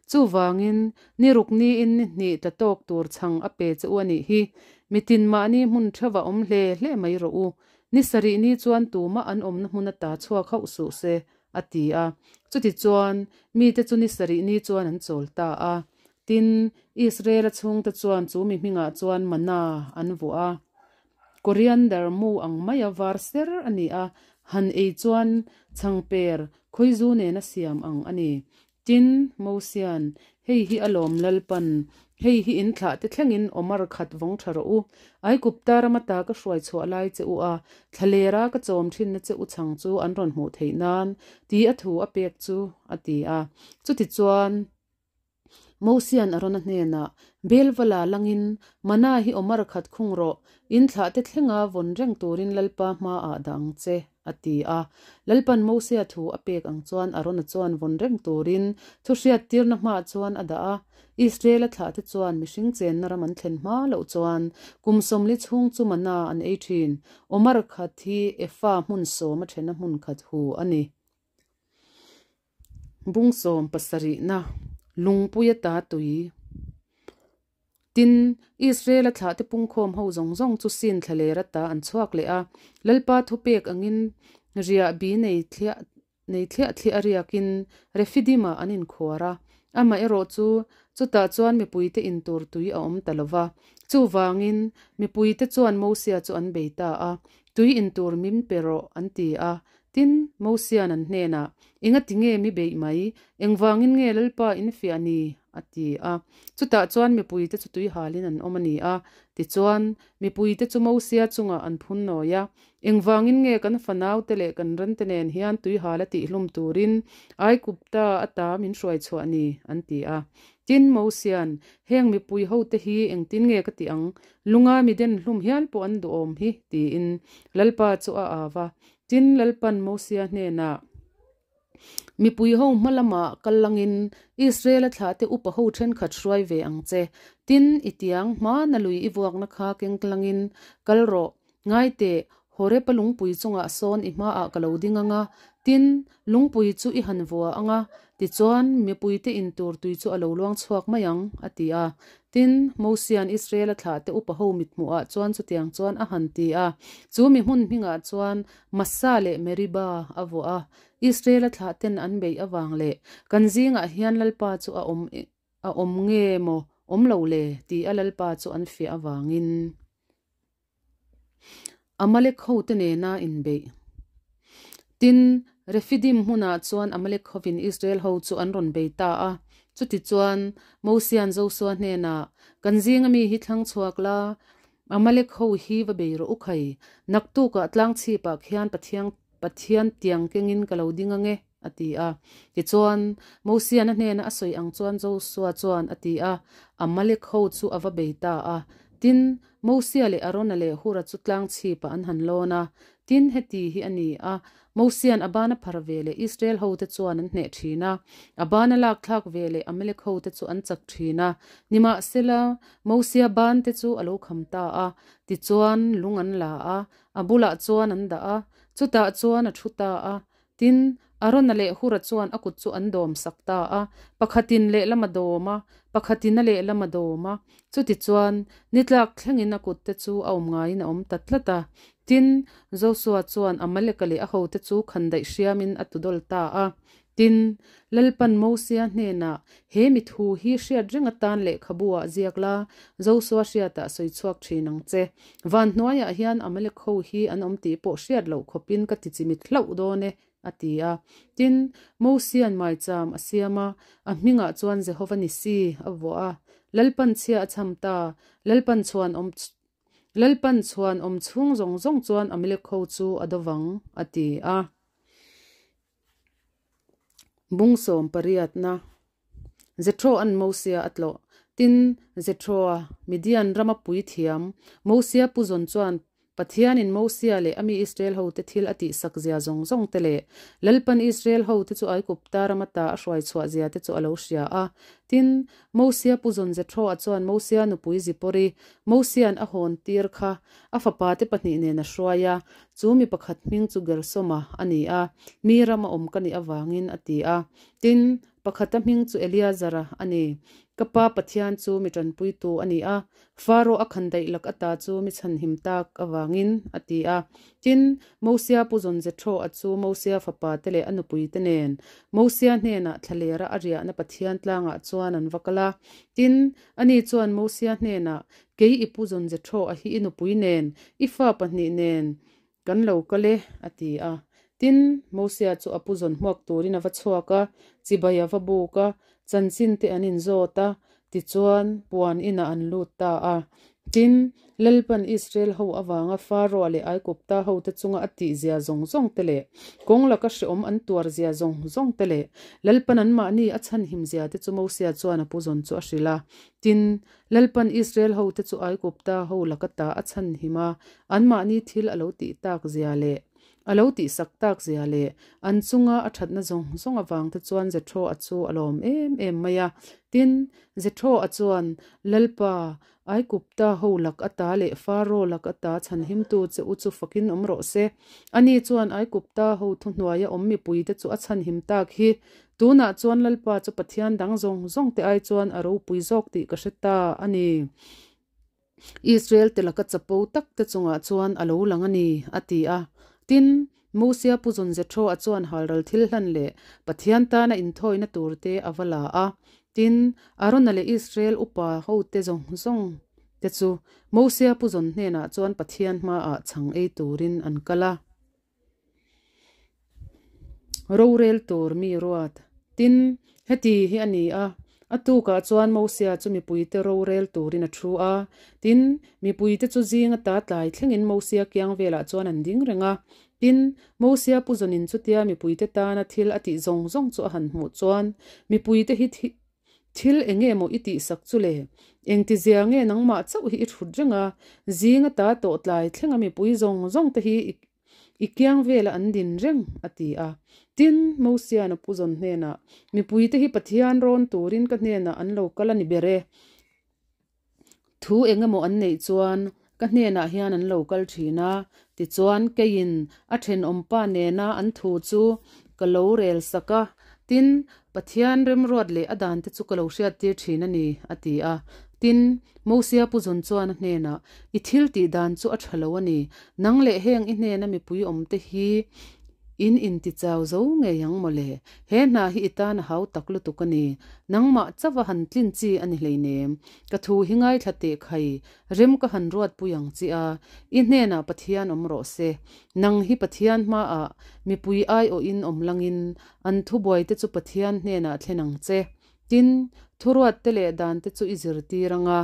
Chuvangin, ni ruk niin ni hnih tla tawk tur chhang a pe che u a nih hi. Mitin mahni hmun theuh a awm hle hle mai rawh u. Ni sarih ni chuan tumah an awmna hmun ata chhuak hauh suh se, a ti a. Chutichuan, mite chu ni sarih ni chuan an chawl ta a. Tin, Israel-a chhungte chuan chu mi hmingah chuan Manna an vuah a. Coriander mu ang maia var ser a ni a, han ei chuan chhangper khawizu nena siam ang a ni. Tin, Mosia'n, Hei hi a lawm Lalpan, hei hi in thlah te thlengin Omar khat vawng tha rawh u. Aigupta rama ta ka hruai chhuah lai che u a, thlalera ka chawm thinna che u chhang chu an rawn hmuh theih nan, ti a thu a pek chu, a ti a. Chutichuan. Mosia'n Arona hnenah, Belvala langin Mana hi Omar khat khung rawh, in thlah te thlenga vawn reng turin Lalpa hmaah dah ang che, a ti a. Lalpa'n Mosia thu a pek ang chuan Arona chuan vawn reng turin thu hriattirna hmaah chuan a dah a. Israela thlah te chuan mihring chenna ram an thlen hma loh chuan kum sawmli chhung chu Mana an ei thin. Omar khat hi Efa hmun sawm a thena hmun khat hu a ni. Bung sawm pasarihna lungpui ata tui. Tin, Israel-a thlahte pungkhawm ho zawng zawng chu sin thlaler ata an chhuak leh a, Lalpa thupek angin riah bi nei thliah nei thliah thliah a riakin Refidim-ah an inkhuar a. Amaherawhchu, chutah chuan mipuite intur tui a awm ta lo va. Chuvangin, mipuite chuan Mosia chu an bei ta a, Tui intur min pe rawh, an ti a. Tin, Mosia'n an hnenah, Engati nge mi beih mai? Engvangin nge Lalpa in fiah ni? a ti a. Chutah chuan mipuite chu tui halin an awm a ni a. Tichuan, mipuite chu Mosia chungah an phun nawi a, Engvangin nge kan fanaute leh kan rante nen hian tui hala tihhlum turin Aigupta ata min hruai chhuah ni? an ti a. Tin, Mosia'n, Heng mipui hote hi engtin nge ka tih ang? Lunga mi den hlum hial pawh an duhawm hi, tiin Lalpa chu a au a. Tin, Lalpan Mosia hnenah, Mipui ho hma lamah kal langin Israel-a thlahte upa ho thenkhat hruai ve ang che. Tin, i tiang hmana lui i vuakna kha keng tlangin kal rawh. Ngai teh, Horeb-a lungpui chungah sawn i hmaah ka lo ding ang a, tin, lungpui chu i han vua ang a, tichuan, mipuite in tur tui chu a lo luang chhuak mai ang, a ti a. Tin, Mosia'n Israel-a thlahte upa ho mithmuhah chuan chutiang chuan a han ti a. Chu mi hmun hmingah chuan Massa leh Meriba a vuah a. Israel-a thlahten an beih avang leh kan zingah hian Lalpa chu a awm a awm nge maw awm lo le ti a Lalpa chu an fiah avangin. Amalek hote nena inbeih. Tin, Refidim hmunah chuan Amalek hovin Israel ho chu an rawn bei ta a. Chutichuan, Mosia'n Josua hnenah, Kan zinga mi hi thlang chhuak la, Amalek ho hi va bei rawh u khai. Naktukah tlangchhipah khian Pathian Pathian tiang kengin ka lo ding ange, a ti a. Tichuan, Mosia'n a hnena a sawi ang chuan Josua chuan a ti a, Amalek ho chu a va bei ta a. Tin, Mosia leh Arona leh Hura chu tlang chhipah an han lawn a. Tin, heti hi a ni a, Mosia'n a bana phar ve leh Israel hote chuan an hneh thin a, a bana lak thlak ve leh Amalek hote chu an chak thin a. Nimahsela, Mosia bante chu a lo kham ta a, tichuan lung an la a, a bulah chuan an dah a, chutah chuan a thu ta a. Tin, Arona leh Hura chuan a kut chu an dawm sak ta a, pakhatin lehlam a dawm a, pakhatin a lehlam a dawm a. Chutichuan, ni tlak thlengin a kutte chu a awm ngaiin a awm ta tlat a. Tin, Josua chuan Amaleka leh a hote chu khandaih hriamin a tudawl ta a. Tin, Lalpan Mosia hnenah, He mi thu hi hriat reng atan lehkhabu-ah ziak la, Josua hriatah sawi chhuak thin ang che. Van hnuaiah hian Amalek ho hi an awm tih pawh hriat loh khawpin ka ti chimit hlauh dawn e, a ti a. Tin, Mosia'n maicham a siam a, a hmingah chuan Jehova Nisi a vuah a. Lalpan chhia a chham ta, Lalpan chhuan awm Lalpan chhuan awm chhung zawng zawng chuan Amalek ho chu a do vang, a ti a. Bung sawm pariatna Jethro-a'n Mosia a tlawh. Tin, Jethro-a, Midian rama puithiam, Mosia pu zawn chuan Pathianin Mosia leh a mi Israel hote thil a tihsak zia zawng zawng te leh Lalpan Israel hote chu Aigupta rama ta a hruai chhuah zia te chu a lo hria a. Tin, Mosia pu zawn Jethro-a chuan Mosia nupui Zipori, Mosia'n a hawn tir kha a fapate pahnih nen a hruai a, Chu mi pakhat hming chu Gersoma a ni a, mi rama awm ka nih avangin a ti a. Tin, pakhata hming chu Eliazara a ni. Ka pa Pathian chu mi tanpuitu a ni a, Faro a khan daih lak ata chu mi chhanhim tak avangin a ti a. Tin, Mosia pu zawn Jethro-a chu Mosia fapa te leh a nupui te nen Mosia hnenah thlalera a riahna Pathian tlangah chuan an va kal a. Tin, ani chuan Mosia hnenah, Kei i pu zawn Jethro a hi i nupui nen, i fa pahnih nen kan lo kal e, a ti a. Tin, Mosia chu a pu zawn hmuak turin a va chhuak a, chibai a va buk a, chanchin te an inzawt a, tichuan puan inah an lut ta a. Tin, Lalpan Israel ho avanga Faroa leh Aigupta hote chunga a tih zia zawng zawng te leh kawng laka hrehawm an tuar zia zawng zawng te leh Lalpan anmahni a chhanhim zia te chu Mosia chuan a pu zawn chu a hrilh a. Tin, Lalpan Israel hote chu Aigupta ho laka ta a chhanhim a, anmahni thil a lo tih tak zia leh a lo tihsak tak zia leh an chunga a thatna zawng zawng avangte chuan Jethro-a chu a lawm em em mai a. Tin, Jethro-a chuan, Lalpa, Aigupta ho lak ata leh Faro lak ata chhanhimtu che u chu fakin awm rawh se. Ani chuan Aigupta ho thuhnuaia awm mipuite chu a chhanhim tak hi. Tunah chuan Lalpa chu Pathian dang zawng zawng te ai chuan a ropui zawk tih ka hre ta a ni. Israel te laka chapo tak te chungah chuan a lo lang a ni, a ti a. Tin, Mosia pu zawn Jethro-a chuan halral thil hlan leh Pathian tana inthawina tur te a va la a. Tin, Arona leh Israel upa hote zawng zawng te chu Mosia pu zawn hnenah chuan Pathian hmaah chhang ei turin an kal a. Rorel tur mi ruat. Tin, heti hi a ni a, a tukah chuan Mosia chu mipuite rorel turin a thu a. Tin, mipuite chu zing ata tlai thlengin Mosia kiang velah chuan an ding reng a. Tin, Mosia pu zawnin chutia mipuite tana thil a tih zawng zawng chu a han hmuh chuan, mipuite hi Thil eng nge maw i tihsak chu le? Engtizia nge nangmah chauh hi i thut reng a, zing ata tawh tlai thlenga mipui zawng zawng te hi i kiang vela an din reng, a ti a. Tin, Mosian a pu zawn hnenah, Mipui te hi Pathian rawn turin ka hnenah an lo kal a ni ber e. Thu eng emaw an neih chuan ka hnenah hian an lo kal thin a, tichuan keiin a thenawmpa nena an thu chu ka lo rel sak a, tin, Pathian remruat leh a dante chu ka lo hriattir thin a ni, a ti a. Tin, Mosia pu zawn chuan a hnenah, I thil tih dan chu a tha lo a ni, nang leh heng i hnena mipui awmte hi In intichau zo ngei ang maw le? He hna hi i tan a hau tak lutuk a ni. Nangmah chauha han tlin chi a ni hleinem. Ka thu hi ngaithla teh khai, rem ka han ruatpui ang chi a, i hnenah Pathian awm rawh se. Nang hi Pathian hmaah mipui aiawhin awm langin an thubuaite chu Pathian hnenah thlen ang che. Tin, thuruatte leh dante chu i zirtir ang a,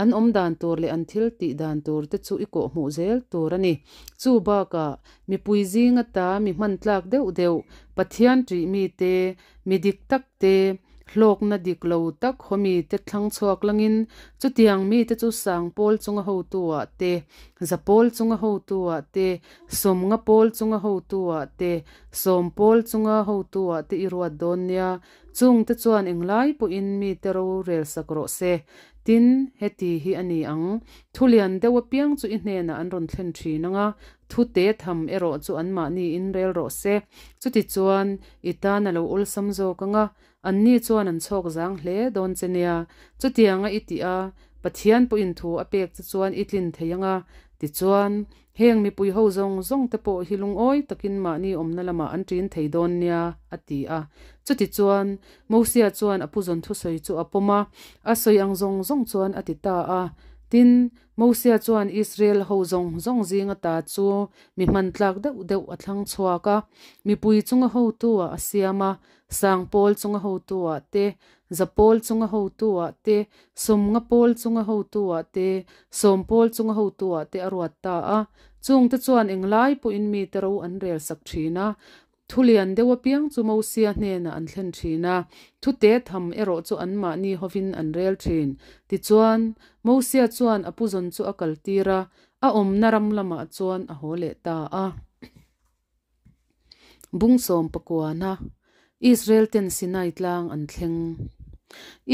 an awm dan tur leh an thil tih dan turte chu i kawhhmuh zel tur a ni. Chu bakah, mipui zing ata mi hman tlak deuh deuh, Pathian ṭih mite, mi dik tak te, Hlawkna dik lo tak haw mite thlang chhuak langin chutiang mite chu sang pawl chunga hotu-ah te, za pawl chunga hotu-ah te, sawmnga pawl chunga hotu-ah te, sawm pawl chunga hotu-ah te i ruat dawn nia. Chungte chuan englai pawhin mite rorel sak rawh se. Tin, heti hi a ni ang, thu lian deuh apiang chu i hnenah an rawn thlen thin ang a, thu te tham erawh chu anmahni in rel rawh se. Chutichuan, i tan a lo awlsam zawk ang a, anni chuan an chhawk zang hle dawn che nia. Chutianga i tih a, Pathian pawhin thu a pek che chuan i tlin thei ang a, tichuan, Heng mipui ho zawng zawng te pawh hi lungawi takin mahni awmna lamah an ṭin thei dawn nia, a ti a. Chutichuan, Mosia chuan a puzawn thusawi chu a pawm a, a sawi ang zawng zawng chuan a ti ta a. Tin, Mosia chuan Israel ho zawng zawng zinga ta chu mi hman tlak deuh deuh a thlang chhuak a, mipui chunga hotu-ah a siam a, sang pawl chunga hotu-ah te, za pawl chunga hotu-ah te, sawmnga pawl chunga hotu-ah te, sawm pawl chunga hotu-ah te a ruat ta a. Chungte chuan englai pawhin mite ro an rel sak thin a, thu lian deuh apiang chu Mosia hnenah an thlen thin a, thu te tham erawh chu anmahni hovin an rel thin. Tichuan, Mosia chuan a puzawn chu a kaltir a, a awmna ram lamah chuan a haw leh ta a. Bung sawm pakuana Israel ten Sinai tlang an thleng.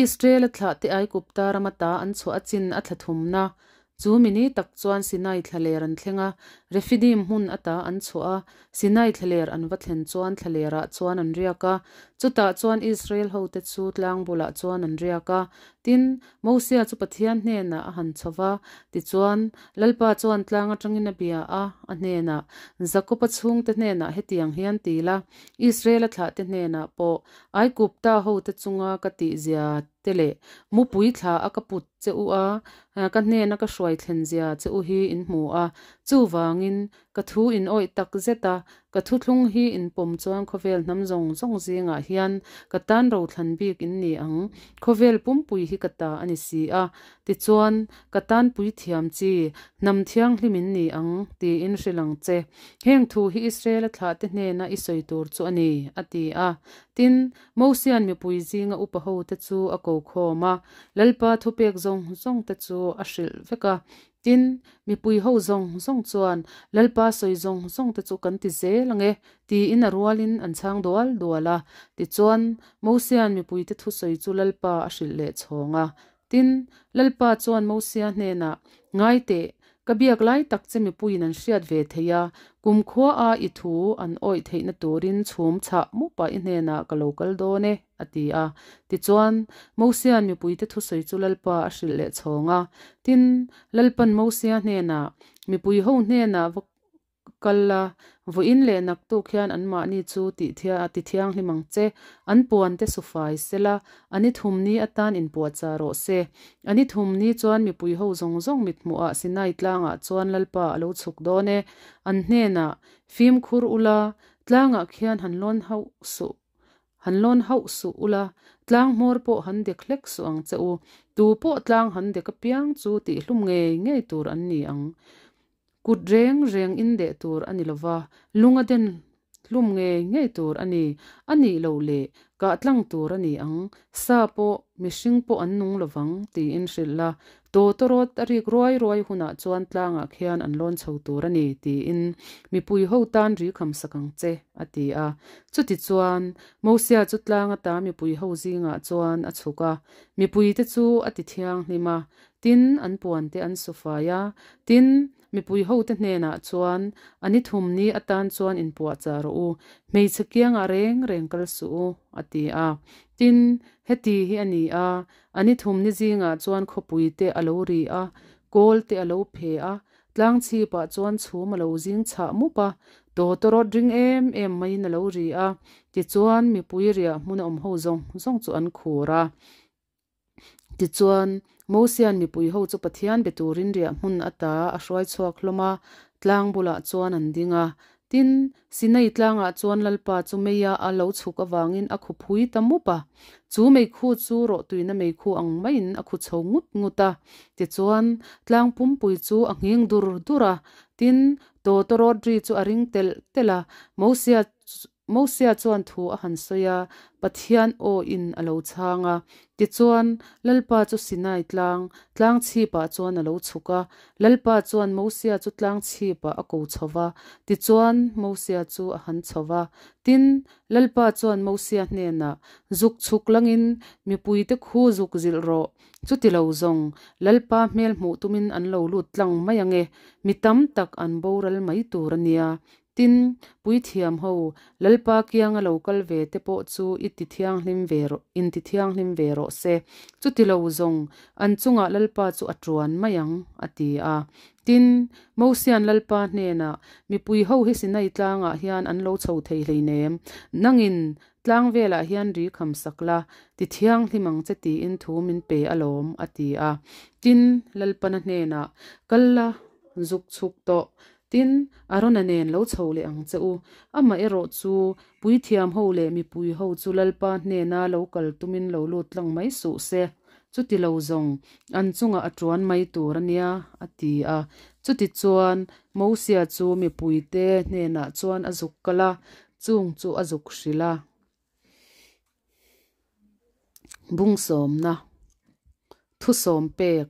Israel a thlah te Aigupta rama ta an chhuah a chin a thla thumna chu mi ni tak chuan Sinai thlaler an thleng a, Rephidim hmun ata an chhuah a, Sinai thlaler an va thlen chuan thlalerah chuan an riak a, chutah chuan Israel hote chu tlang bulah chuan an riak a. Tin, Mosia chu Pathian hnenah a han chho va, tichuan, Lalpa chuan tlang atangin a bia a, a hnenah, Jakoba chhungte hnenah hetiang hian ti la, Israela thlahte hnenah pawh, Aigupta hote chunga ka tihzia te leh mupui thla a ka put che u a, ka hnena ka hruai thlen zia che u hi in hmu a, chuvangin, Ka thu in awih tak zet a, ka thuthlung hi in pawm chuan khawvel hnam zawng zawng zingah hian ka tan rothlan bik in ni ang, khawvel pumpui hi ka ta a ni si a, tichuan ka tan puithiam chi, hnam thianghlim in ni ang, tiin hrilh ang che. Heng thu hi Israela thlahte hnena i sawi tur chu a ni, a ti a. Tin, Mosia'n mipui zinga upa hote chu a ko khawm a, Lalpa thupek zawng zawngte chu a hrilh vek a. Tin, mipui ho zawng zawng chuan, Lalpa sawi zawng zawng te chu kan ti zel ang e, tiin a rualin an chhang dual dual a. Tichuan, Mosia'n mipuite thusawi chu Lalpa a hrilh leh chhawng a. Tin, Lalpa chuan Mosia hnenah, Ngai teh, ka biak lai tak che mipuiin an hriat ve thei a, kumkhua a i thu an awih theihna turin chhum chhah mupa i hnenah ka lo kal dawn e. a ti a. Tichuan, Mosia'n mipuite thusawi chu Lalpa a hrilh leh chhawng a. Tin, Lalpa'n Mosia hnenah, Mipui ho hnenah va kal la, vawiin leh naktuk hian anmahni chu ti thianghlim ang che, an puante su fai sela, a ni thumni atan inpuahchah rawh se. A ni thumni chuan mipui ho zawng zawng mithmuhah Sinai tlangah chuan Lalpa a lo chhuk dawn e. An hnenah, Fimkhur ula, tlangah khian han lawn hauh suh. Han lawn hauh suh ula, tlang hmawr pawh han dek hlek suh ang che u. Tu pawh tlang han dek apiang chu tihhlum ngei ngei tur an ni ang. Kut reng reng in deh tur a ni lova, lung a den hlum ngei ngei tur a ni. A nih loh leh kah tlang tur a ni ang. Sa pawh, mihring pawh an nung lovang, tiin hrilh la. Tawtawrawt a rik ruai ruai hunah chuan tlangah khian an lawn chho tur a ni, tiin mipui ho tan ri kham sak ang che, a ti a. Chutichuan, Mosia chu tlang ata mipui ho zingah chuan a chhuk a, mipuite chu a ti thianghlim a, tin, an puante an su fai a, tin, mipui hote hnenah chuan, A ni thum ni atan chuan inpuahchah rawh u, hmeichhe kiangah reng reng kal suh u, a ti a. Tin, heti hi a ni a, A ni thum ni zingah chuan khawpui te a lo ri a, kawl te a lo phe a, tlang chhipah chuan chhum a lo zing chhah mup a, tawtawrawt ring em em maiin a lo ri a, tichuan mipui riah hmun a awm ho zawng zawng chu an khur a. Tichuan, Mosia'n mipui ho chu Pathian be turin riah hmun ata a hruai chhuak hlawm a, tlang bulah chuan an ding a. Tin, Sinai tlangah chuan Lalpa chu meia a lo chhuk avangin a khu phui ta mup a. Chu meikhu chu rawhtuina meikhu ang maiin a khu chho ngut ngut a. Tichuan, tlang pumpui chu a nghing dur dur a. Tin, tawtawrawt ri chu a ring telh telh a. Mosia. Mosia chuan thu a han sawi a, Pathian aw in a lo chhang a. Tichuan, Lalpa chu Sinai tlang, tlang chhipah chuan a lo chhuk a. Lalpa chuan Mosia chu tlang chhipah a ko chho va, tichuan, Mosia chu a han chho va. Tin, Lalpa chuan Mosia hnenah, Zuk chhuk langin mipuite khu zuk zilh rawh. Chuti lo zawng, Lalpa hmel hmuh tumin an lo lut tlang mai ang e, mi tam tak an boral mai tur a nia. Tin, puithiam ho, Lalpa kianga lo kal ve te pawh chu i ti thianghlim ve rawh, inti thianghlim ve rawh se. Chuti lo zawng, an chungah Lalpa chu a tuan mai ang, a ti a. Tin, Mosia'n Lalpa hnenah, Mipui ho hi Sinai tlangah hian an lo chho thei hleinem. Nangin tlang velah hian ri kham sak la, ti thianghlim ang che tiin thu min pe alawm, a ti a. Tin, Lalpana hnenah, Kal la, zuk chhuk tawh, Tin, Arona nen lo chho leh ang che u. Amaherawh chu, puithiam ho leh mipui ho chu Lalpa hnena lo kal tumin lo lut tlang mai suh se. Chuti lo zawng, an chungah a tuan mai tur a nia, a ti a. Chutichuan, Mosia chu mipuite hnenah chuan a zuk kal a, chung chu a zuk hrilh a. Bungsawmna, Thusawm pek.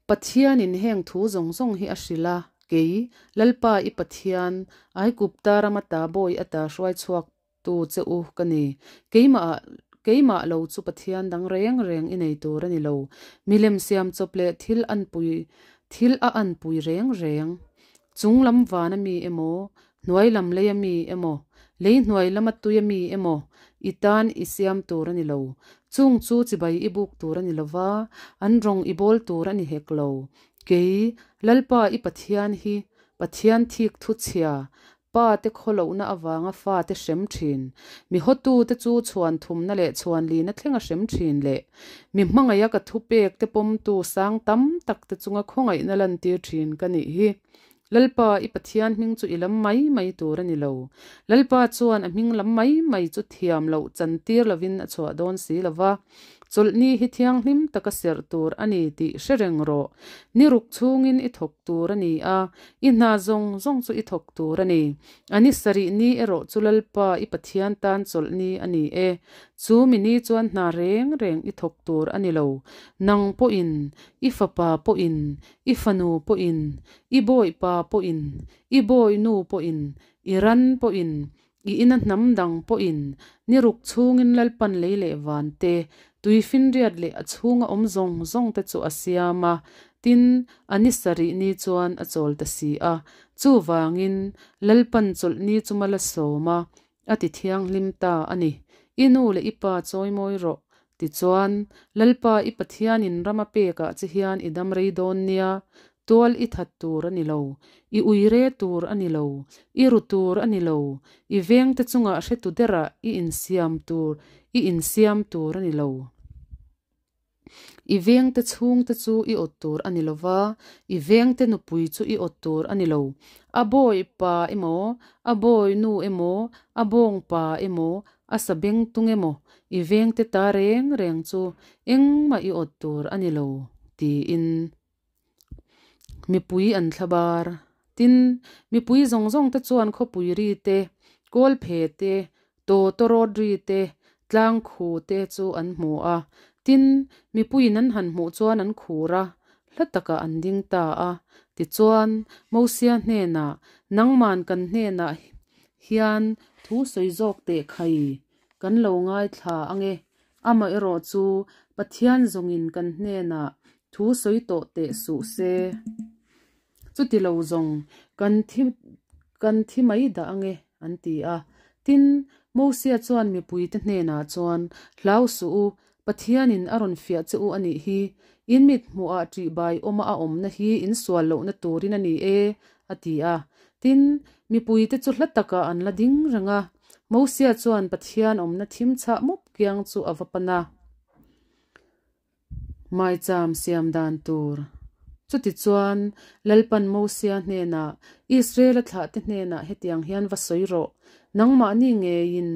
Pathianin heng thu zawng zawng hi a hrilh a, Kei, Lalpa i Pathian, Aigupta rama ta bawi ata hruai chhuaktu che u ka ni. Keimah keimah lo chu Pathian dang reng reng i nei tur a ni lo. Milem siam chawp leh thil anpui thil a anpui reng reng. Chung lam van a mi emaw, hnuai lam lei a mi emaw, lei hnuai lama tui a mi emaw i tan i siam tur a ni lo. Chung chu chibai i buk tur a ni lo va, an rawng i bawl tur a ni hek lo. Kei, Lalpa i Pathian hi, Pathian thik thu chhia, Pa te khawlohna avanga fa te hrem thin, mi hawtute chu chhuan thumna leh chhuan lina thlenga hrem thin leh mi hmangaih a ka thupek te pawmtu sang tam tak te chunga khawngaihna lantir thin ka nih hi. Lalpa, i Pathian hming chu i lam mai mai tur a ni lo. Lalpa chuan a hming lam mai mai chu thiam loh chantir lovin a chhuah dawn si lo va. Chawlhni hi thianghlim taka serh tur a ni tih hre reng rawh. Ni ruk chhungin i thawk tur a ni a, i hna zawng zawng chu i thawk tur a ni. A ni sarih ni erawh chu Lalpa i Pathian tan chawlhni a ni e. Chu mi ni chuan hna reng reng i thawk tur a ni lo. Nang pawhin, i fapa pawhin, i fanu pawhin, i bawipa pawhin, i bawinu pawhin, i ran pawhin, I ina hnam dang pawhin ni ruk chhungin Lalpan lei leh van te, tuifinriat leh a chhunga awm zawng zawng te chu a siam a, tin, a ni sarih ni chuan a chawl ta si a. Chuvangin, Lalpan chawlhni chu mal a sawm a, a ti thianghlim ta a ni. I nu leh i pa chawimawi rawh. Tichuan, Lalpa i Pathianin ram a pekah che hian i dam rei dawn nia, Tual i that tur a ni lo, i uire tur a ni lo, i ru tur a ni lo, i vengte chungah hretu derah i insiam tur i insiam tur a ni lo. I vengte chhungte chu i awt tur a ni lo va, i vengte nupui chu i awt tur a ni lo. A bawi pa emaw, a bawi nu emaw, a bawng pa emaw, a sabeng tung emaw, i vengte ta reng reng chu engmah i awt tur a ni lo, tiin. Mipui an thla bar. Tin, mipui zawng zawng te chuan khawpui ri te, kawlphe te, tawtawrawt ri te, tlang khu te chu an hmu a. Tin, mipuiin an han hmuh chuan an khur a, hla takah an ding ta a. Tichuan, Mosia hnenah, Nangman kan hnenah hian thu sawi zawk teh khai, kan lo ngaithla ange, Amaherawh chu Pathian zawngin kan hnenah thu sawi tawh teh suh se. Chuti lo zawng kan thi kan thi mai dah ange, an ti a. Tin, Mosia chuan mipuite hnenah chuan, Hlau suh u, Pathianin a rawn fiah che u a nih hi. In mit hmuhah ṭihbai awma a awmna hi in sual lohna turin a ni e, a ti a. Tin, mipuite chu hla takah an la ding reng a. Mosia chuan Pathian awmna thim chhah mup kiang chu a va pan a. Maicham siam dan tur. Chutichuan, Lalpan Mosia hnenah, Israela thlahte hnenah hetiang hian va sawi rawh, Nangmahni ngeiin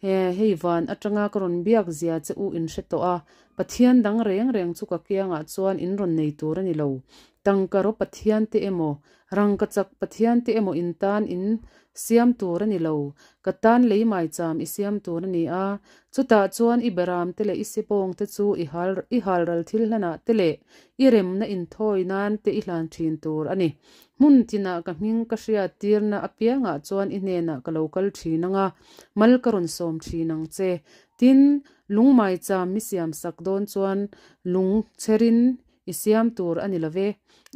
he hei van atanga ka rawn biak zia che u in hre tawh a, Pathian dang reng reng chu ka kiangah chuan in rawn nei tur a ni lo. Tangka raw Pathian te emaw, rangkachak Pathian te emaw in tan in Siam tur a ni lo. Ka tan lei maicham i siam tur a ni a. Chutah chuan i beramte leh i sipawngte chu i hal i halral thil hlanah te leh i remna inthawi nan te i hlan thin tur a ni. Hmun tinah ka hming ka hriat tirna apiangah chuan i hnenah ka lo kal thin ang a, mal ka rawn sawm thin ang che. Tin, lung maicham mi siam sak dawn chuan lung chherin I siam tur a ni lo ve.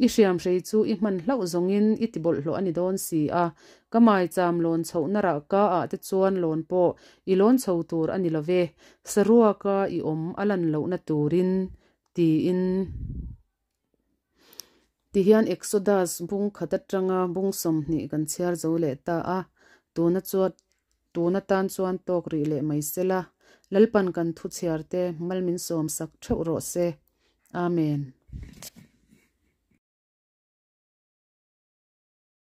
I hriamhrei chu i hman hlauh zawngin i ti bawlhhlawh a ni dawn si a. Ka maicham lawn chhohna rah ka ah te chuan lawn pawh i lawn chho tur a ni lo ve. Saruaka i awm a lan lohna turin, tiin. Tihian Exodus bung khat atanga bung 20 kan chhiar zo leh ta a. Tuna chuan Tun atan chuan tawk rih leh mai sela, Lalpan kan thu chhiar te mal min sawm sak theuh rawh se. Amen.